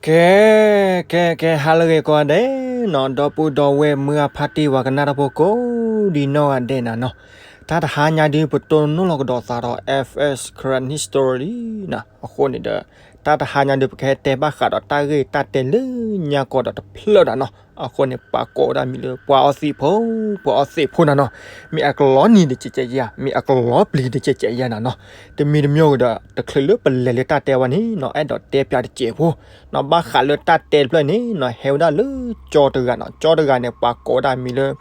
ကဲ ကဲ ကဲ ဟါလၢအဂ့ၤကိးဂၤဒဲးနီၤ, ဒီပုၢ်ဒီဝဲၢ်မုၢ်အဖါတံၢ်ဝၤကနၣ်တၢ်ဖိကိးဒံနီၢ်ဂၤဒဲးနၤနီၤ, တၢ်တဟါညါဒုး ပတိၢ်နီၣ်လီၤကဒီးသးဒီး F S Karen History နၤ, အဃိန့ၣ်ဒီး တၢ်တဟါညါဒုး ပကဟဲတဲဘၣ်ဃးဒီးတၢ်ဂ့ၢ်တၢ်တဲလၢညါကီးဒီးတဖျၢၣ်နၤနီၤ, အဃိန့ၣ် ပှၤကိးဝဲဒၣ်မံၤလၢ ပှၤအီသံးဖိ, ပှၤအီသံးဖိနၤနီၤ, မ့ၢ်အကလီနံၤတကဲးကဲးယၤ, မ့ၢ်အကလီပျံၤတကဲးကဲးယၤနၤနီၤ, တမံၤတမံၤဂ့ၤဒီး တချုးလၢပလဲၤလၢတၢ်တဲဝဲန့ၣ်နီၤ, အဲၣ်ဒိးတဲပၠးတစဲးဖိ နီၤ, ဘၣ်ဃးလၢတၢ်တဲတဖျၢၣ်န့ၣ်နီၤ, ဟဲဝဲဒၣ်လၢကၠီတဂၤနီၤ, ကၠီတဂၤန့ၣ် ပှၤကိးဝဲဒၣ်မံၤလၢ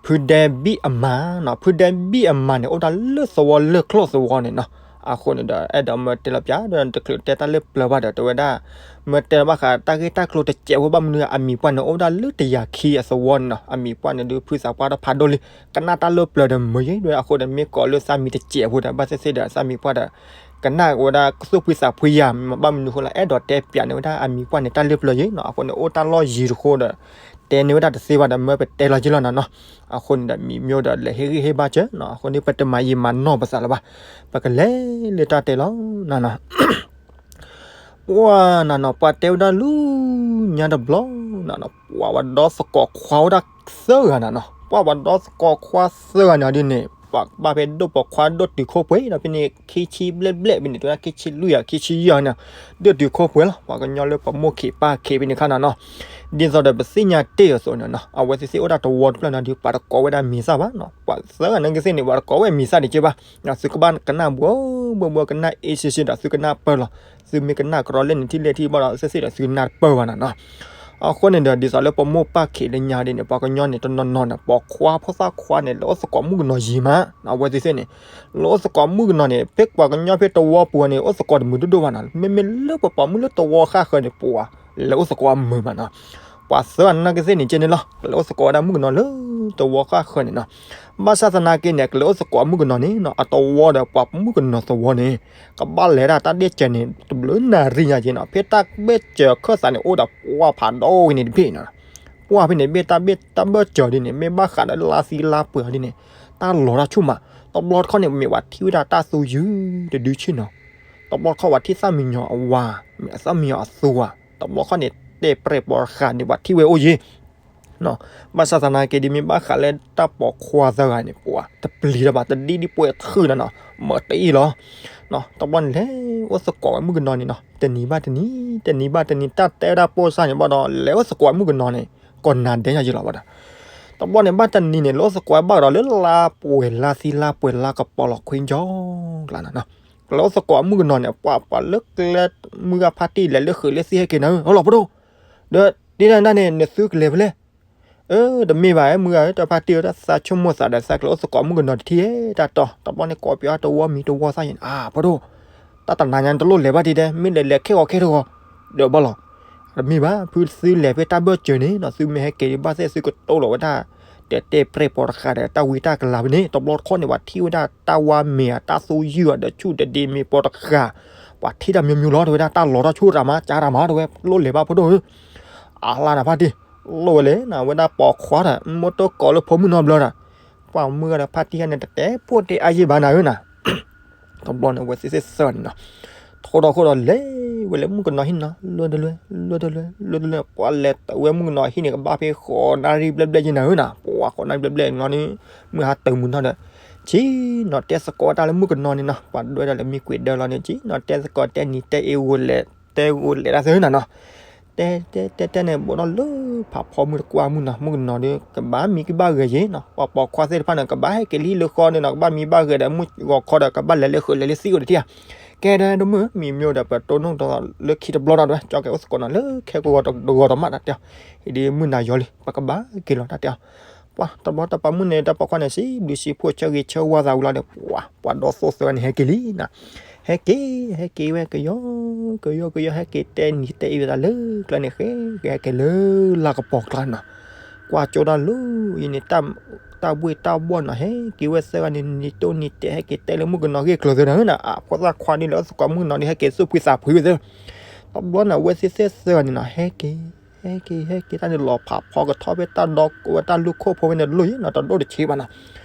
ဖုဒဲဘံၣ်အမါနီၤ, ဖုဒဲဘံၣ်အမါန့ၣ် အိၣ်ဒၣ်လၢသဝီလၢကျိာ်သဝီန့ၣ်နီၤ, အဃိန့ၣ်ဒီး အဲၣ်ဒိးမၢတဲလီၤပၠးဒီး တချုးတဲတၢ်လၢပျၢၤဘၣ်ဒီး တဲဝဲဒၣ် မၢတဲလီၤဘၣ်ဃးတၢ်ဂ့ၢ်တၢ်ကျိၤတစဲးဖိဘၣ်မနုၤ အမံၤပှၢ်န့ၣ် အိၣ်ဝဲဒၣ်လၢတယၤခံအသဝီန့ၣ်နီၤ, အမံၤပှၢ်န့ၣ်ဒုး ဖုသးပှၢ်တဖးဒိၣ်လံ, ကနၣ်တၢ်လၢပျၢၤဒီးမုာ်ယ့ဒီး အဃိဒီး မ့ၢ်ကိးလၢသးမံၤတစဲးဖိဒီး ဘၣ်သ့ၣ်သ့ၣ်ဒီး သးမံၤပှၢ်ဒီး ကနၣ်ဝဲဒၣ်ကသူၣ်ဖှံသးဖှံယၤ, ဘၣ်မနုၤအဃိလဲၣ် အဲၣ်ဒိးတဲပၠးန့ၢ်ဝဲဒၣ်အမံၤပှၢ်န့ၣ် တၢ်လၢပျၢၤယ့နီၤ, အဃိန့ၣ် အိၣ်တၢ်လီၢ်ယံၤတဃိဒီး တဲန့ၢ်ဝဲဒၣ်တသ့ဘၣ်ဒီး မၢပတဲလီၤယ့လီၤနၤနီၤ, အဃိန့ၣ်ဒီး မံၤမၠိဒီး လဲၤဟ့ၣ်ဂံၢ်ဟ့ၣ်ဘါစၢၤနီၤ, အဃိန့ၣ် ပတမၤယံာ်မၤနီၢ်ပသးလၢၤဘၣ်, ပကလဲၤလၢတၢ်တဲလီၤနၤနီၤ ပှၤနၤနီၤ ပှၤတဲဝဲဒၣ်လၢညါတဘျီနၤနီၤ, ပှၤဝဲဒီသကိးခွါဝဲဒၣ်သၢဂၤနၤနီၤ, ပှၤဝဲဒီသကိးခွါသၢဂၤန့ၣ်ဒ်န့ၣ် ပှၤဘၣ်ဖဲဒိၣ်ပိာ်ခွါဒိၣ်တုၤခိၣ်ပှဲၤဒီးဖဲန့ၣ် ခံဆံဘျဲၣ်ဘျဲၣ်ဖဲန့ၣ် တဲဝဲဒၣ်ခံဆံလွံၢ်ဧါ ခံဆံယဲၢ်န့ၣ် ဒိၣ်တုၤခိၣ်ပှဲၤလီၤ, ပှၤကညီလၢပမိၢ်ခံးပၢ်ခံးဖဲန့ၣ်ခါနၤနီၤ, ဒ်သိးဒီးပသ့ၣ်ညါတ့ၢ်အသိးန့ၣ်နီၤ, အဝဲသ့ၣ်သ့ၣ်အိၣ်ဒၣ်သဝီတဖျၢၣ်နၤဒီး ပှၤတကိးဝဲဒၣ်မံၤသၣ်ဘၣ်နီၤ, ပှၤသၢဂၤန့ၣ်ကသ့ၣ်န့ၣ် ပှၤတကိးဝဲမံၤသၣ်ဒံးက့ဘၣ်, သုကဘၣ်ကနၣ်ဘှီဘှီဘှီကနၣ်အ့စ့စ့ဒီး သုကနၣ်ပၢၢ်လီၤ, သုမ့ၢ်ကနၣ်ကရီလဲၣ်န့ၣ် ထံၣ်လဲၣ်ထံၣ်ဘၣ်ဒီး သ့ၣ်သ့ၣ်ဒီးသုကနၣ်တပၢၢ်ဘၣ်နၤနီၤ အဃိန့ၣ်ဒီး ဒ်သိးလၢပမိၢ်ပၢ်ခံးလၢညါဒ်န့ၣ် ပှၤကညီန့ၣ်တနီၤနီၤန့ၣ် ပိာ်ခွါဖိသၣ်ခွါန့ၣ် လဲၤအိၣ်သကိးမုၣ်ကနီၤယံာ်မး, အဝဲသ့ၣ်သ့ၣ်န့ၣ် လဲၤအိၣ်သကိးမုၣ်ကနီၤန့ၣ် ဖဲပှၤကညီဖဲသဝီပူၤန့ၣ် အိၣ်သကိးတမုာ်ဒိၣ်ဒိၣ်ဘၣ်နီၤ, မ့မ့ၢ်လၢပပိာ်မုၣ်လၢသဝီဃၣ်ဃၢၤန့ၣ် ပှၤလဲၤအိၣ်သကိးအမုာ်မးနီၤ, ပှၤသၢဂၤန့ၣ်ကသ့ၣ်န့ၣ်ကဲန့ၣ်လီၤ, ကလဲၤအိၣ်သကိးဝဲဒၣ်မုၣ်ကနီၤလၢသဝီဃၣ်ဃၢၤန့ၣ်နီၤ, ဘၣ်ဆၣ်သနာ်က့န့ၣ် ကလဲၤအိၣ်သကိးမုၣ်ကနီၤန့ၣ်နီၤ အသဝီဒီးပှၤမုၣ်ကနီၤသဝီန့ၣ် ကဘၣ်လဲၤဒၣ်တၢ်ဘၢၣ်စၢၤန့ၣ် တဘျုးနၣ်ရံၣ်ညါက့နီၤ, ဖဲတၢ်ဘၢၣ်စၢၤခၢၣ်သးန့ၣ် အိၣ်ဒီးပှၢ်ဖးဒိၣ်ဝဲန့ၣ်တဘ့ၣ်နီၤ, ပှၢ်ဖဲန့ၣ်ဘ့ၣ်တၢ်ဘၢၣ် တၢ်ဘၢၣ်စၢၤဒ်န့ၣ် မ့ၢ်ဘၣ်ဃးဒီးလါသံလါပှဲၤဒ်န့ၣ် တၢ်လီၤတၢ်ဆူၣ်မး, တဘျီတခီၣ်န့ၣ် မ့ၢ်ပှၤထံၣ်ဝဲဒၣ်တၢ်သူယုၢ်တဒုဆ့ၣ်နီၤ, တဘျီတခီၣ်ပှၤထံၣ်သၣ်မံညီၤအဝၤ မ့ၢ်အသၣ်မံညီၤအသူဧါ, တဘျီတခီၣ်န့ၣ် တဲပြဲၢ်ပိာ်တဃာ်န့ၣ် ပှၤထံၣ်ဝဲအိၣ်ယ့ၢ် ဘၣ်ဆၣ်သနာ်က့ဒ်မ့ၢ်ဘၣ်ဃးလၢတၢ်ပိာ်ခွါသၢဂၤန့ၣ် ပှၤတပျံၤတၢ်ဘၣ် တဒ်ဒ်ပှဲၤထုးနၤနီၤ, မၤတအံၣ်လီၤ, တဘျီန့ၣ်လဲၤအိၣ်သကိးဝဲမုၣ်ကနီၤန့ၣ်နီၤ, တနံၤဘၣ်တနံၤ တနံၤဘၣ်တနံၤ တၢ်တဲဝဲဒၣ်ပိာ်စၢ်န့ၣ်ဘၣ်ဒီး လဲၤအိၣ်သကိးဝဲမုၣ်ကနီၤန့ၣ် ကိးနၤဒဲးညါယ့ၢ်လီၤဘၣ်ဒီး, တဘျီန့ၣ်ဘၣ်တနံၤန့ၣ် လဲၤအိၣ်သကိးဝဲဘၣ်ကဒီးလၢလါပှဲၤလါသံလါပှဲၤလါကပီၤလီၤခွံကၠီကျါနၤနီၤ, လဲၤအိၣ်သကိးမုၣ်ကနီၤန့ၣ် ပှၤပှၤလၢကျဲမုၢ်ဂၢ်ဖါတံၢ် လဲၤလၢဃုာ်လၢသံဟဲက့ၤနၤဧၢ ဟီလီၤပဒိၣ်, ဒီးဒ်န့ၣ်န့ၣ် နသုကလဲၤဖဲလဲၣ် အၢ တမ့ၢ်ဘၣ် မုၢ်ဂၤဧၢ တၢ်ဖါတံၢ်ဧၢ တၢ်သးဆိကမိၣ်သးဒီး သးကလဲၤအိၣ်သကိးမုၣ်ကနီၤတထံၣ်တၢ်တီ တဘျီန့ၣ် ကိးပယီၤတဝီမံၤတဝီသၣ်ယဲၢ်န့ၣ် အၢ ပဒိၣ် တၢ်တနၤညါန့ၣ် တလိၣ်လဲၤဘၣ်ဒံးဒဲး မ့ၢ်လဲၤလဲၤခဲဂီၤခဲတဂီၤ ဒီးဘၣ်လီၤ. တမ့ၢ်ဘၣ် ဖုသုလဲၤဖဲတၢ်ဘၢၣ်စၢၤန့ၣ်နီၤ သုမ့ၢ်ဟဲက့ၤဘၣ်သ့ၣ် သုကတိၤလီၤဝဲဒၣ် တဲတဲပြဲၢ်ပိာ်တဃာ်ဒီး တၢ်ဝံတၢ်ကလၤဖဲန့ၣ် တဘျီတခီၣ်န့ၣ် ပှၤထံၣ်ဝဲဒၣ်တၢ်ဝါမ့ၤဧါ တၢ်သူယုၢ်ဧါ ဒီးဆူၣ်တဒ့မ့ၤပိာ်တဃာ် ပှၤထံၣ်တၢ်မံၤမံၤလီၤ တဲဝဲဒၣ် တၢ်လီၤထီၣ်ဆူၣ်တၢ်မၤ ကၢ်တၢ်မၤ တဲဝဲ လိၣ်လဲၤဘၣ်ဖိဒိၣ်ဧၢ အလါနၤဖါတံၢ် လိၣ်ဝဲလဲၣ်နၤ ဝဲဒၣ်ပိာ်ခွါဒီး မိၢ်တိၢ်ကိးလၢဖိမုၣ်နီတဘျီဒီး ပှၤမုၢ်ဂၤဒီးဖါတံၢ်ဂၤန့ၣ် တတဲဖိတဲအါယံာ်ဘၣ်နၤဧၢနၤ တဘျီန့ၣ် ဝဲသ့ၣ်သ့ၣ်သၢန့ၣ်နီၤ ထိၣ်ဒီခိၣ်ဒီးလဲၤဝဲလၢမုၣ်ကနီၤဟံၣ်နီၤ လွဲတလွဲ လွဲတလွဲ လွဲတလွဲ ပှၤလဲၤတဝဲမုၣ်ကနီၤဟံၣ်န့ၣ် ကဘၣ်ဖဲဃိးနၣ်ရံၣ်ဘျဲၣ်ဘျဲၣ်ယံၤနၤဧၢနၤ ပှၤဃိးနၣ်ရံၣ်ဘျဲၣ်ဘျဲၣ်နီၤန့ၣ် မုၢ်ဟါတၢ်မုာ်နီၤဒီး ဆံနီၤတဲသကိးတၢ်လၢမုၣ်ကနီၤန့ၣ်နီၤ ပှၤဒွဲဒၣ်လၢမံၤကွံာ်ဒၢလီၤန့ၣ် ဆံနီၤတဲသကိးတဲနံၤတဲအ့ၣ်ဂိၤလဲၤ တဲဂိၤလဲၤတၢ်သၢနၤနီၤ တဲတဲတဲတဲန့ၣ် ဘိးထီၣ်လၢဖးဖီမုၢ်တကွၢ်မုၢ်နီၤ မုၣ်ကနီၤဒီး ကဘၣ်မံကဘၣ်ဂဲၤယ့ၤနီၤ ပှၤပိာ်ခွါသ့ၣ်တဖၣ်န့ၣ် ကဘၣ်ဟဲက့ၤလံလၢဃီန့ၣ်နီၤ ကဘၣ်မံဘၣ်ဂဲၤဒီး မုၢ်ဂီၤခီဒီး ကဘၣ်လဲၤလၢဃုာ်လဲၤလၢသံအိၣ်တထံၣ်ဧါ ကဲဒၣ်ဒိၣ်မုၣ် မံၤမံၤဒီး ပတိၢ်နီၣ်ကဒီးလၢခံတဘျီဒီး ကၠီကဲအိၣ်သကိးနီၤ လၢခဲကိးဂီၤတဂီၤဒီးမးတၢ်တဲအီၤ အံၤဒ်မုၢ်နၤယီၤလံ ပကဘၣ်က့ၤလီၤတၢ်တဲအီၤ ပှၤတဘျီတၢ်ပာ်မုၢ်န့ၣ် တၢ်ပိာ်ခွါန့ၣ် စံးဘျုးစံးဖှိၣ်ဆၢဂ့ၤဆၢဝါသးဝံၤလီၤဒီး ပှၤ ပှၤဒီသိၣ်သၢဂၤန့ၣ် ဟဲက့ၤလံနီၤ ဟဲက့ၤ ဟဲက့ၤဝဲကယီကယီကယီ ဟဲက့ၤတဲနံၤတဲအ့ၣ်ဝဲသးလၢကျဲန့ၣ် ဃဲဃဲဟဲက့ၤလၢလါကပီၤကျါနီၤ ကွၢ်ကၠိတၢ်လီၢ်အံၤန့ၣ် တၢ်ဘှ့ၣ်တၢ်ဘှီၣ်နီၤ ဟဲက့ၤဝဲသၢဂၤန့ၣ် နံၤတိၢ်နံၤတဲာ် ဟဲက့ၤတဲလၢမုၣ်ကနီၤဂ့ၢ်ကျိၤသ့နီၤ အဖိသၣ်ခွါဒ်လဲၣ် အိၣ်သကိးမုၣ်ကနီၤဒ် ဟဲက့ၤသူၣ်ဖှံသးဖှံဝဲသ့ တဘျီန့ၣ် အဝဲသ့ၣ်သ့ၣ်သၢဂၤန့ၣ်နီၤ ဟဲက့ၤ ဟဲက့ၤ ဟဲက့ၤ တၢ်န့ၣ်လီၤဖးဖီကထီၣ်ဖဲတၢ်ဒီ ဝဲတၢ်လူၢ်ခိၣ်ဖိဖဲန့ၣ်တလိၣ်ယံၤနီၤ တဒိၣ်တဆံးဘၣ်နီၤ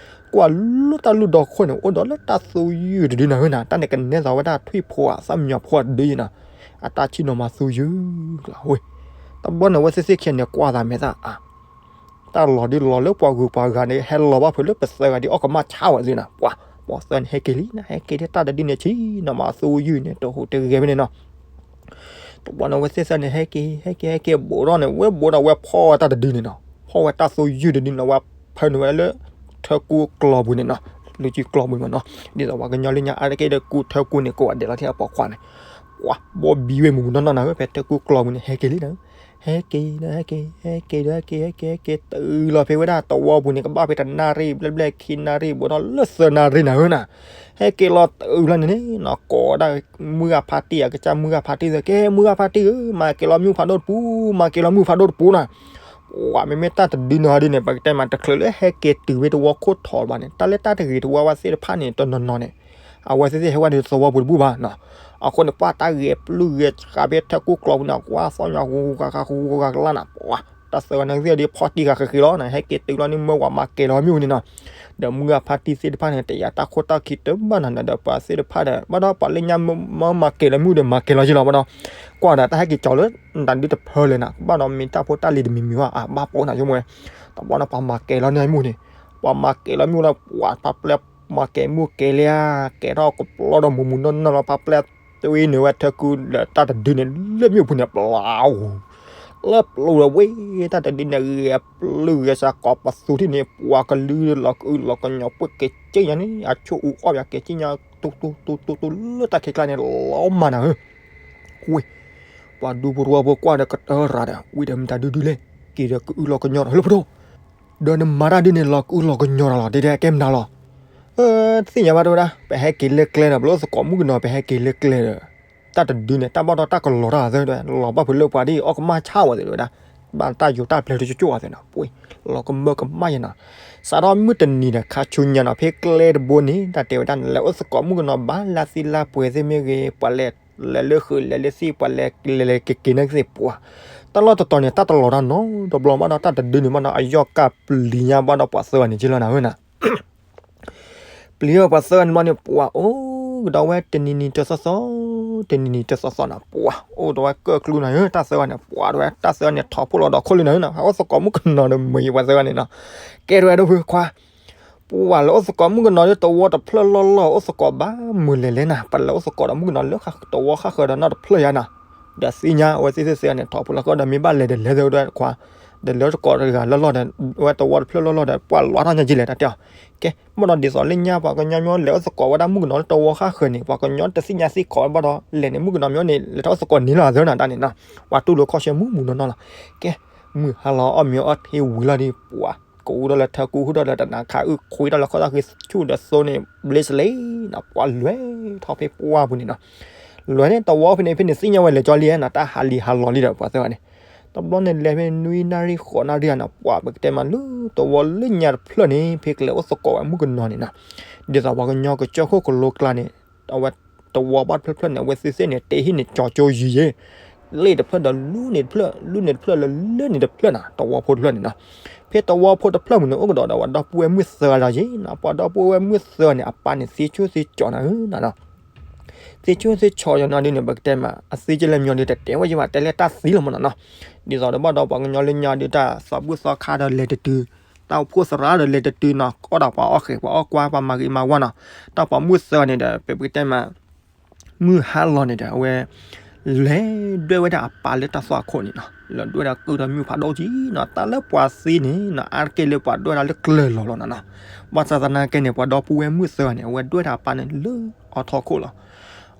ကွၢ်လၢတၢ်လူၢ်ဒီခိၣ်န့ၣ် အိၣ်ဒီးလၢတၢ်သူယုၢ်တဒုနီၤဧၢနီၤ တၢ်န့ၣ်ကနဲၣ်သးဝဲဒၣ်ထွံၣ်ဖိဧါ သၣ်မံညီၤဖိတဒုယံၤနီၤ အတၢ်ဆ့ၣ်နီၤမၤသူယုၢ်လီၤဝဲ. တဘျီန့ၣ် အဝဲသ့ၣ်သ့ၣ်ခံဂၤန့ၣ် ကွၢ်သးမဲာ်သၣ်အါ တၢ်လီၤဒုးလီၤလၢပှၤဂုၤပှၤဂၤန့ၣ် ဟဲလီၤဘၣ်ဖုးလၢပသၢဂၤဒ်အီၣ်ကမၣ်ဆါဝဲသ့ၣ်န့ၣ် ပှၤ ပှၤသၢဂၤန့ၣ် ဟဲက့ၤလံနၤ, ဟဲက့ၤဒ်တၢ်တဒုန့ၣ် ဆ့ၣ်နီၤမၤသူယုၢ်န့ၣ် တဟူးတဂဲၤဖဲန့ၣ်နီၤ. တဘျီန့ၣ် အဝဲသ့ၣ်သၢဂၤန့ၣ် ဟဲက့ၤ ဟဲက့ၤ ဟဲက့ၤ ဘူးထီၣ်န့ၣ် ဝဲဘူးဒီးဝဲဖီၣ်ဝဲတၢ်တဒုန့ၣ်နီၤ, ဖီၣ်ဝဲတၢ်သူယုၢ်တဒုန့ၣ် ဝဲဖၢနုာ်ဝဲလၢ ထၢကူကျီၤပူၤန့ၣ်နီၤ, လူၤကံကျီၤပူၤမ့ၢ်နီၤ, ဒ်သိးပှၤကညီလၢညါအါတက့ၢ်ဒီးကူထၢကူန့ၣ် ကိးဂၤဒဲးလီၤထဲအပိာ်ခွါန့ၣ်, ကွၢ်ဘီဘံဝဲမုၢ်မုၢ်နီၢ်နီၢ်နၤဧၢ, ဖဲထၢကူကျီၤပူၤန့ၣ် ဟဲက့ၤလံနၤဧၢ, ဟဲက့ၤဒီးဟဲက့ၤ ဟဲက့ၤဒီးဟဲက့ၤ ဟဲက့ၤ ဟဲက့ၤ တုၤလီၤဖဲဝဲဒၣ်သဝီပူၤန့ၣ် ကဘၣ်ဖဲတနၣ်ရံၣ်ဘျဲၣ်ဘျဲၣ်ခံနၣ်ရံၣ် ဘူးထီၣ်လၢသၢနၣ်ရံၣ်နၤဧၢနၤ, ဟဲက့ၤလီၤတုၤလီၤန့ၣ်န့ၣ်နီၤ ကိးဒၣ် မုၢ်ဂၤဖါတံၢ် အကစၢ်မုၢ်ဂၤဖါတံၢ်သ့ၣ် ကဲမုၢ်ဂၤဖါတံၢ်ဧၢ မၤကဲၤလီၤမုၢ်ဖးဒိၣ်တပူၤ မၤကဲၤလီၤမုၢ်ဖးဒိၣ်တပူၤနၤ, ကွၢ် မ့မ့ၢ်တၢ်တဒုန့ၣ်ဟီဒုန့ၣ် ပကတဲမးတချုးလၢဟဲက့ၤတုၤဖဲသဝီခိၣ်ထီးဘၣ်န့ၣ် တၢ်လၢတၢ်တဂ့ၤတဝါဝဲသ့ၣ်တဖၣ်န့ၣ် တနီၤနီၤန့ၣ် အဝဲသ့ၣ်သ့ၣ်ဟဲဝဲဒၣ်သဝီပူၤတဘူၣ်ဘၣ်နီၤ, အဃိန့ၣ် ပှၤတၢ်ဂဲၤပျုၢ်ဂဲၤဆှးဖဲထၢကူကျီၤပူၤန့ၣ် ကွၢ်သီညါဂူဂူဂၤဂၤဂူဂူဂၤဂၤလၢ်နၤ ပှၤ တၢ်သၢဂၤန့ၣ်သ့ၣ်ဒ်ဖီၣ်တံၢ်ဂၤဃ့ဃ့လီၤနၤ ဟဲက့ၤတုၤလီၤန့ၣ် မၢဝဲမၤကဲၤလီၤမုၢ်န့ၣ်နီၤ, ဒီးမုၢ်ဂၤဖါတံၢ်သ့ၣ်တဖၣ်န့ၣ် တယာ်တၢ်ခိၣ်တၢ်ခံတဘၣ်နၤဒီး ပှၤသ့ၣ်တဖၣ်ဒီး ဘၣ်ဒီးပှၤလၢညါမၢမၤကဲၤလီၤမုၢ်ဒီးမၤကဲၤလီၤယ့လီၤဘၣ်ဒီး, ကွၢ်ဒီးတၢ်ဟဲက့ၤကၠီၤလၢ တၢ်ဒုတဖၢလၢၤနၤ ဘၣ်ဒီးမ့ၢ်တၢ်ဖိတၢ်လံၤတမံၤမံၤဘၣ် အဘၣ်ပိာ်နၤဆိကမိၣ်ဝဲ, တဘျီန့ၣ် ပှၤမၤကဲၤလီၤန့ၣ်မုၢ်န့ၣ်, ပှၤမၤကဲၤလီၤမုၢ်လီၤ ပှၤဖါပျဲၢ်မၤကဲၤမုၢ်ကဲၤလံဧါ, ကဲၤထီၣ်ကပျီဒီးမူးမူးနီၢ်နီၢ်လီၤ ဖါပျဲၢ်တွံနုာ်ဝဲထၢကူဒီးတၢ်တဒုန့ၣ် လၢမ့ၣ်အူပူၤန့ၣ် ပျီဝူၤ လၢပျီဝဲ တၢ်တဒုန့ၣ် ဂဲၤပျုၢ်ဂဲၤဆှးကိးပသူထံၣ်န့ၣ် ပှၤကလုာ်လီၤကအုလီၤကညီၤ ပှ့ၢ်က့ၤက့ညါန့ၣ် အဆိအူအီၣ်ပှၤက့ၤက့ညါ တူတူတူတူလၢတၢ်ခံးကျါန့ၣ် လီၤမၢ်နၤဧၢ, ဝ့ၢ် ပှၤဒူဖိတဝီဖိကွၢ်ဒီးကတၢၢ်ရၤဒီး ဝံၤဒီးမတၤဒုဒုလဲၣ်, က့ၤဒီးကအုလီၤကညီၤဒီးလၢပဒိၣ် ဒီးနမၤတၢ်ဒုန့ၣ် လီၤကအုလီၤကညီၤတၢ်လီၤ တဲတဲကဲမနုၤလီၤ, သ့ၣ်ညါဘၣ်တဲဝဲဒၣ် ပဟဲက့ၤလၢကျဲဒီး ပလၢအိၣ်သကိးမုၣ်ကနီၤ ပဟဲက့ၤလၢကျဲဒီး တၢ်တဒုန့ၣ် တၢ်ဘၣ်ဒီးတၢ်ကလီၤတၢ်သၢဒီး လီၤဘၣ်ဖုးလၢပှၤဒ်အီၣ်ကမၣ်ဆၣ်ဝဲသ့ၣ်တဲဝဲဒၣ်, ဘၣ်တၢ်ယိၤတၢ်ပျဲၤတကၠိၣ်ဝဲသ့ၣ်နီၤ ပှ့ၤ လီၤကမၢကမၣ်ယဲနီၤ, စးထီၣ်မုၢ်တနံၤဒီးခါဆူညါနီၤ ဖဲကျဲတဘိန့ၣ် တၢ်တဲဝဲဒၣ်န့ၣ် လဲၤအိၣ်သကိးမုၣ်ကနီၤဘၣ်လၢသံလၢပှဲၤသ့ၣ်မ့ၢ်ဂ့ၤ ပှၤလဲၤ လဲၤလၢဃုာ်လဲၤလၢသံၣ် ပှၤလဲၤလဲၤလဲၤက့ၤက့ၤန့ၣ်သ့ၣ်ပှၤ, တၢ်လီၢ်တတီၤန့ၣ် တၢ်တလီၤတၢ်နီတဘျီဘၣ်ဒီး တၢ်တဒုန့ၣ်ဘၣ်ဒီး အယီၢ်ကၢ်ပျံၤညါဘၣ်ဒီးပှၤသၢဂၤန့ၣ်က့လီၤနၤဧၢနၤ ပျံၤဘၣ်ပှၤသၢဂၤန့ၣ်ဘျီန့ၣ် ပှၤအိၣ်ကဒီးဝဲတနံၤနံၤတသီသီ, တနံၤနံၤတသီသီနၤ ပှၤအိၣ်ဒီးဝဲကၢၣ်ကျူနၤဧၢ တၢ်သၢဂၤန့ၣ် ပှၤဒီးဝဲတၢ်သၢဂၤန့ၣ် ထီၣ်ဖိလီၤဒီးခိၣ်လံနၤဧၢနၤ ဟဲအိၣ်သကိးမုၣ်ကနီၤဒီးမုာ်ယံၤပှၤသၢဂၤန့ၣ်နီၤ, ကဲထီၣ်ဝဲဒၣ်ဖုခွါ ပှၤလဲၤအိၣ်သကိးမုၣ်ကနီၤလၢသဝီတဖျၢၣ်လီၢ်လီၢ် အိၣ်သကိးဘၣ်မုာ်လဲၤလဲၣ်နၤ ပလဲၤအိၣ်သကိးဒီးမုၣ်ကနီၤလၢသဝီဃၣ်ဃၢၤဒီးနီတဖျၢၣ်ယါနၤ, ဒီးသ့ၣ်ညါအဝဲသ့ၣ်သ့ၣ်သၢဂၤန့ၣ် ထီၣ်ဖိလီၤဃီဒီးမ့ၢ်ဘၣ်လဲၤဒီးလဲၤသ့ဝဲဒၣ်ခွါ, ဒီးလဲၤအိၣ်သကိးတဂၤလီၢ်လီၢ်ဒီး ဝဲသဝီတဖျၢၣ်လီၢ်လီၢ်ဒီး ပှၤလီၤထီၣ်ညါက့လဲၣ်တၢ်တဲအီၤ, ကဲ ဘၣ်ဒီးဒ်သိးလၢညါပှၤကညီမ့ၢ်လဲၤအိၣ်သကိးဝဲဒၣ်မုၣ်ကနီၤလၢသဝီဃၣ်ဃၢၤန့ၣ် ပှၤကညီတသ့ၣ်ညါသ့ၣ်ခီဘၣ်ဒီး လဲၤန့ၣ်မုၣ်ကနီၤမ့ၢ်န့ၣ် လဲၤထီၣ်အိၣ်သကိးန့ၣ်လီၤသၢနၤတၢ်န့ၣ်နီၤ, ပှၤတူၢ်လိာ်ခီၣ်ဆၢမုၢ်မုၢ်နီၢ်နီၢ်လီၤ, ကဲ မုၢ်ဟါလီၤအီၣ်မ့ၤအီထံဝံၤလီၤဒီး ပှၤ ကအိၣ်ဒီးလၢထၢကူ ဟူၣ်ဒီးလၢတနၤခး အုၣ်ခွံဒီးလၢခီၣ်သၣ်ဃ့ဆူၣ်ဒီးသိန့ၣ် ဘျ့စလ့နီၤ ပှၤလဲၤထီၣ်ဖဲပှၢ်ပူၤန့ၣ်နီၤ, လဲၤန့ၣ်သဝီဖဲန့ၣ်ဖဲန့ၣ်သ့ၣ်ညါဝဲလဲၤကၠီလံနီၤ တၢ်ဟးလံၤဟးလီၤလံဒီးပှၤသၢဂၤန့ၣ်, တဘျီန့ၣ်လဲၤဖဲနွံနၣ်ရံၣ်ဃိးနၣ်ရံၣ်နီၤ ပှၤပကတဲမးလၢသဝီလၢညါတဖျၢၣ်န့ၣ် ဖဲကလဲၤအိၣ်သကိးဝဲမုၣ်ကနီၤန့ၣ်နီၤ, ဒ်သိးပှၤကညီကစၢၢ်ခိၣ်ကလိကျါန့ၣ် အဝဲသဝီဘၣ်တဖျၢၣ်ဖျၢၣ်န့ၣ် အဝဲသ့ၣ်သ့ၣ်န့ၣ် တ့ဟံၣ်န့ၣ်ကၠီကၠိယံၤယံၤ လ့ၣ်တဖျၢၣ်ဒီးလူန့ၣ်တဖျၢၣ် လူန့ၣ်တဖျၢၣ်လၢလၢန့ၣ်တဖျၢၣ်နီၤ သဝီဖိတဖျၢၣ်န့ၣ်နီၤ, ဖဲသဝီဖိတဖျၢၣ်ပူၤန့ၣ် အိၣ်ကဒီးဒီးပှၤဒီပုၢ်ဝဲၢ်မုၣ်သၢဂၤလီၤယံၤနီၤ ပှၤဒီပုၢ်ဝဲၢ်မုၣ်သၢဂၤန့ၣ် အပၢ်န့ၣ် သ့ဆိၣ်သ့ကၠီၤနၤဧၢနီၤ သ့ဆိၣ်သ့ကၠီၤယၤနီၤဒ်န့ၣ် ပကတဲမး အသ့ကလဲၣ်မညီဒ်တတဲဝဲယံၤဘၣ် တဲလၢတၢ်သံလီၤမနီၤနီၤ, ဒ်သိးဒီးဘၣ်ဒီးပှၤကညီလၢညါဒ်တၢ် သးဘူၣ်သီခါဒီးလဲၤတတုၤ တၢ်အိၣ်ဖှိၣ်သရၣ်ဒီးလဲၤတတုၤနီၤ ကီးဒီးပှၤအီၣ်ဃဲၤပှၤအီၣ်ကွါပှၤမၤဂ့ၤမၤဝါနီၤ, တၢ်ပှၤမုၣ်သၢဂၤန့ၣ်ဒီး ပပကတဲမး မုၢ်ဟါလီၤန့ၣ်ဒီး အဝဲ လဲၤဒွဲၣ်ဝဲဒၣ်အပၢ်လၢတၢ်သွၣ်ခိၣ်န့ၣ်နီၤ လဲၤဒွဲၣ်ဒၣ်ကုၢ်ဒီးမုၢ်ဖးဒိၣ်ကံနီၤ တၢ်လၢပှၤသံန့ၣ်နီၤ အါတက့ၢ်လၢပှၤဒွဲၣ်ဒၣ်လၢကျၢၤလီၤလီၤနီၤနီၤ, ဘၣ်ဆၣ်သနာ်က့န့ၣ် ပှၤဒီပုၢ်ဝဲၢ်မုၣ်သၢဂၤန့ၣ် အဝဲဒွဲၣ်ဒၣ်အပၢ်န့ၣ်လၢအီထီၣ်ခိၣ်လီၤ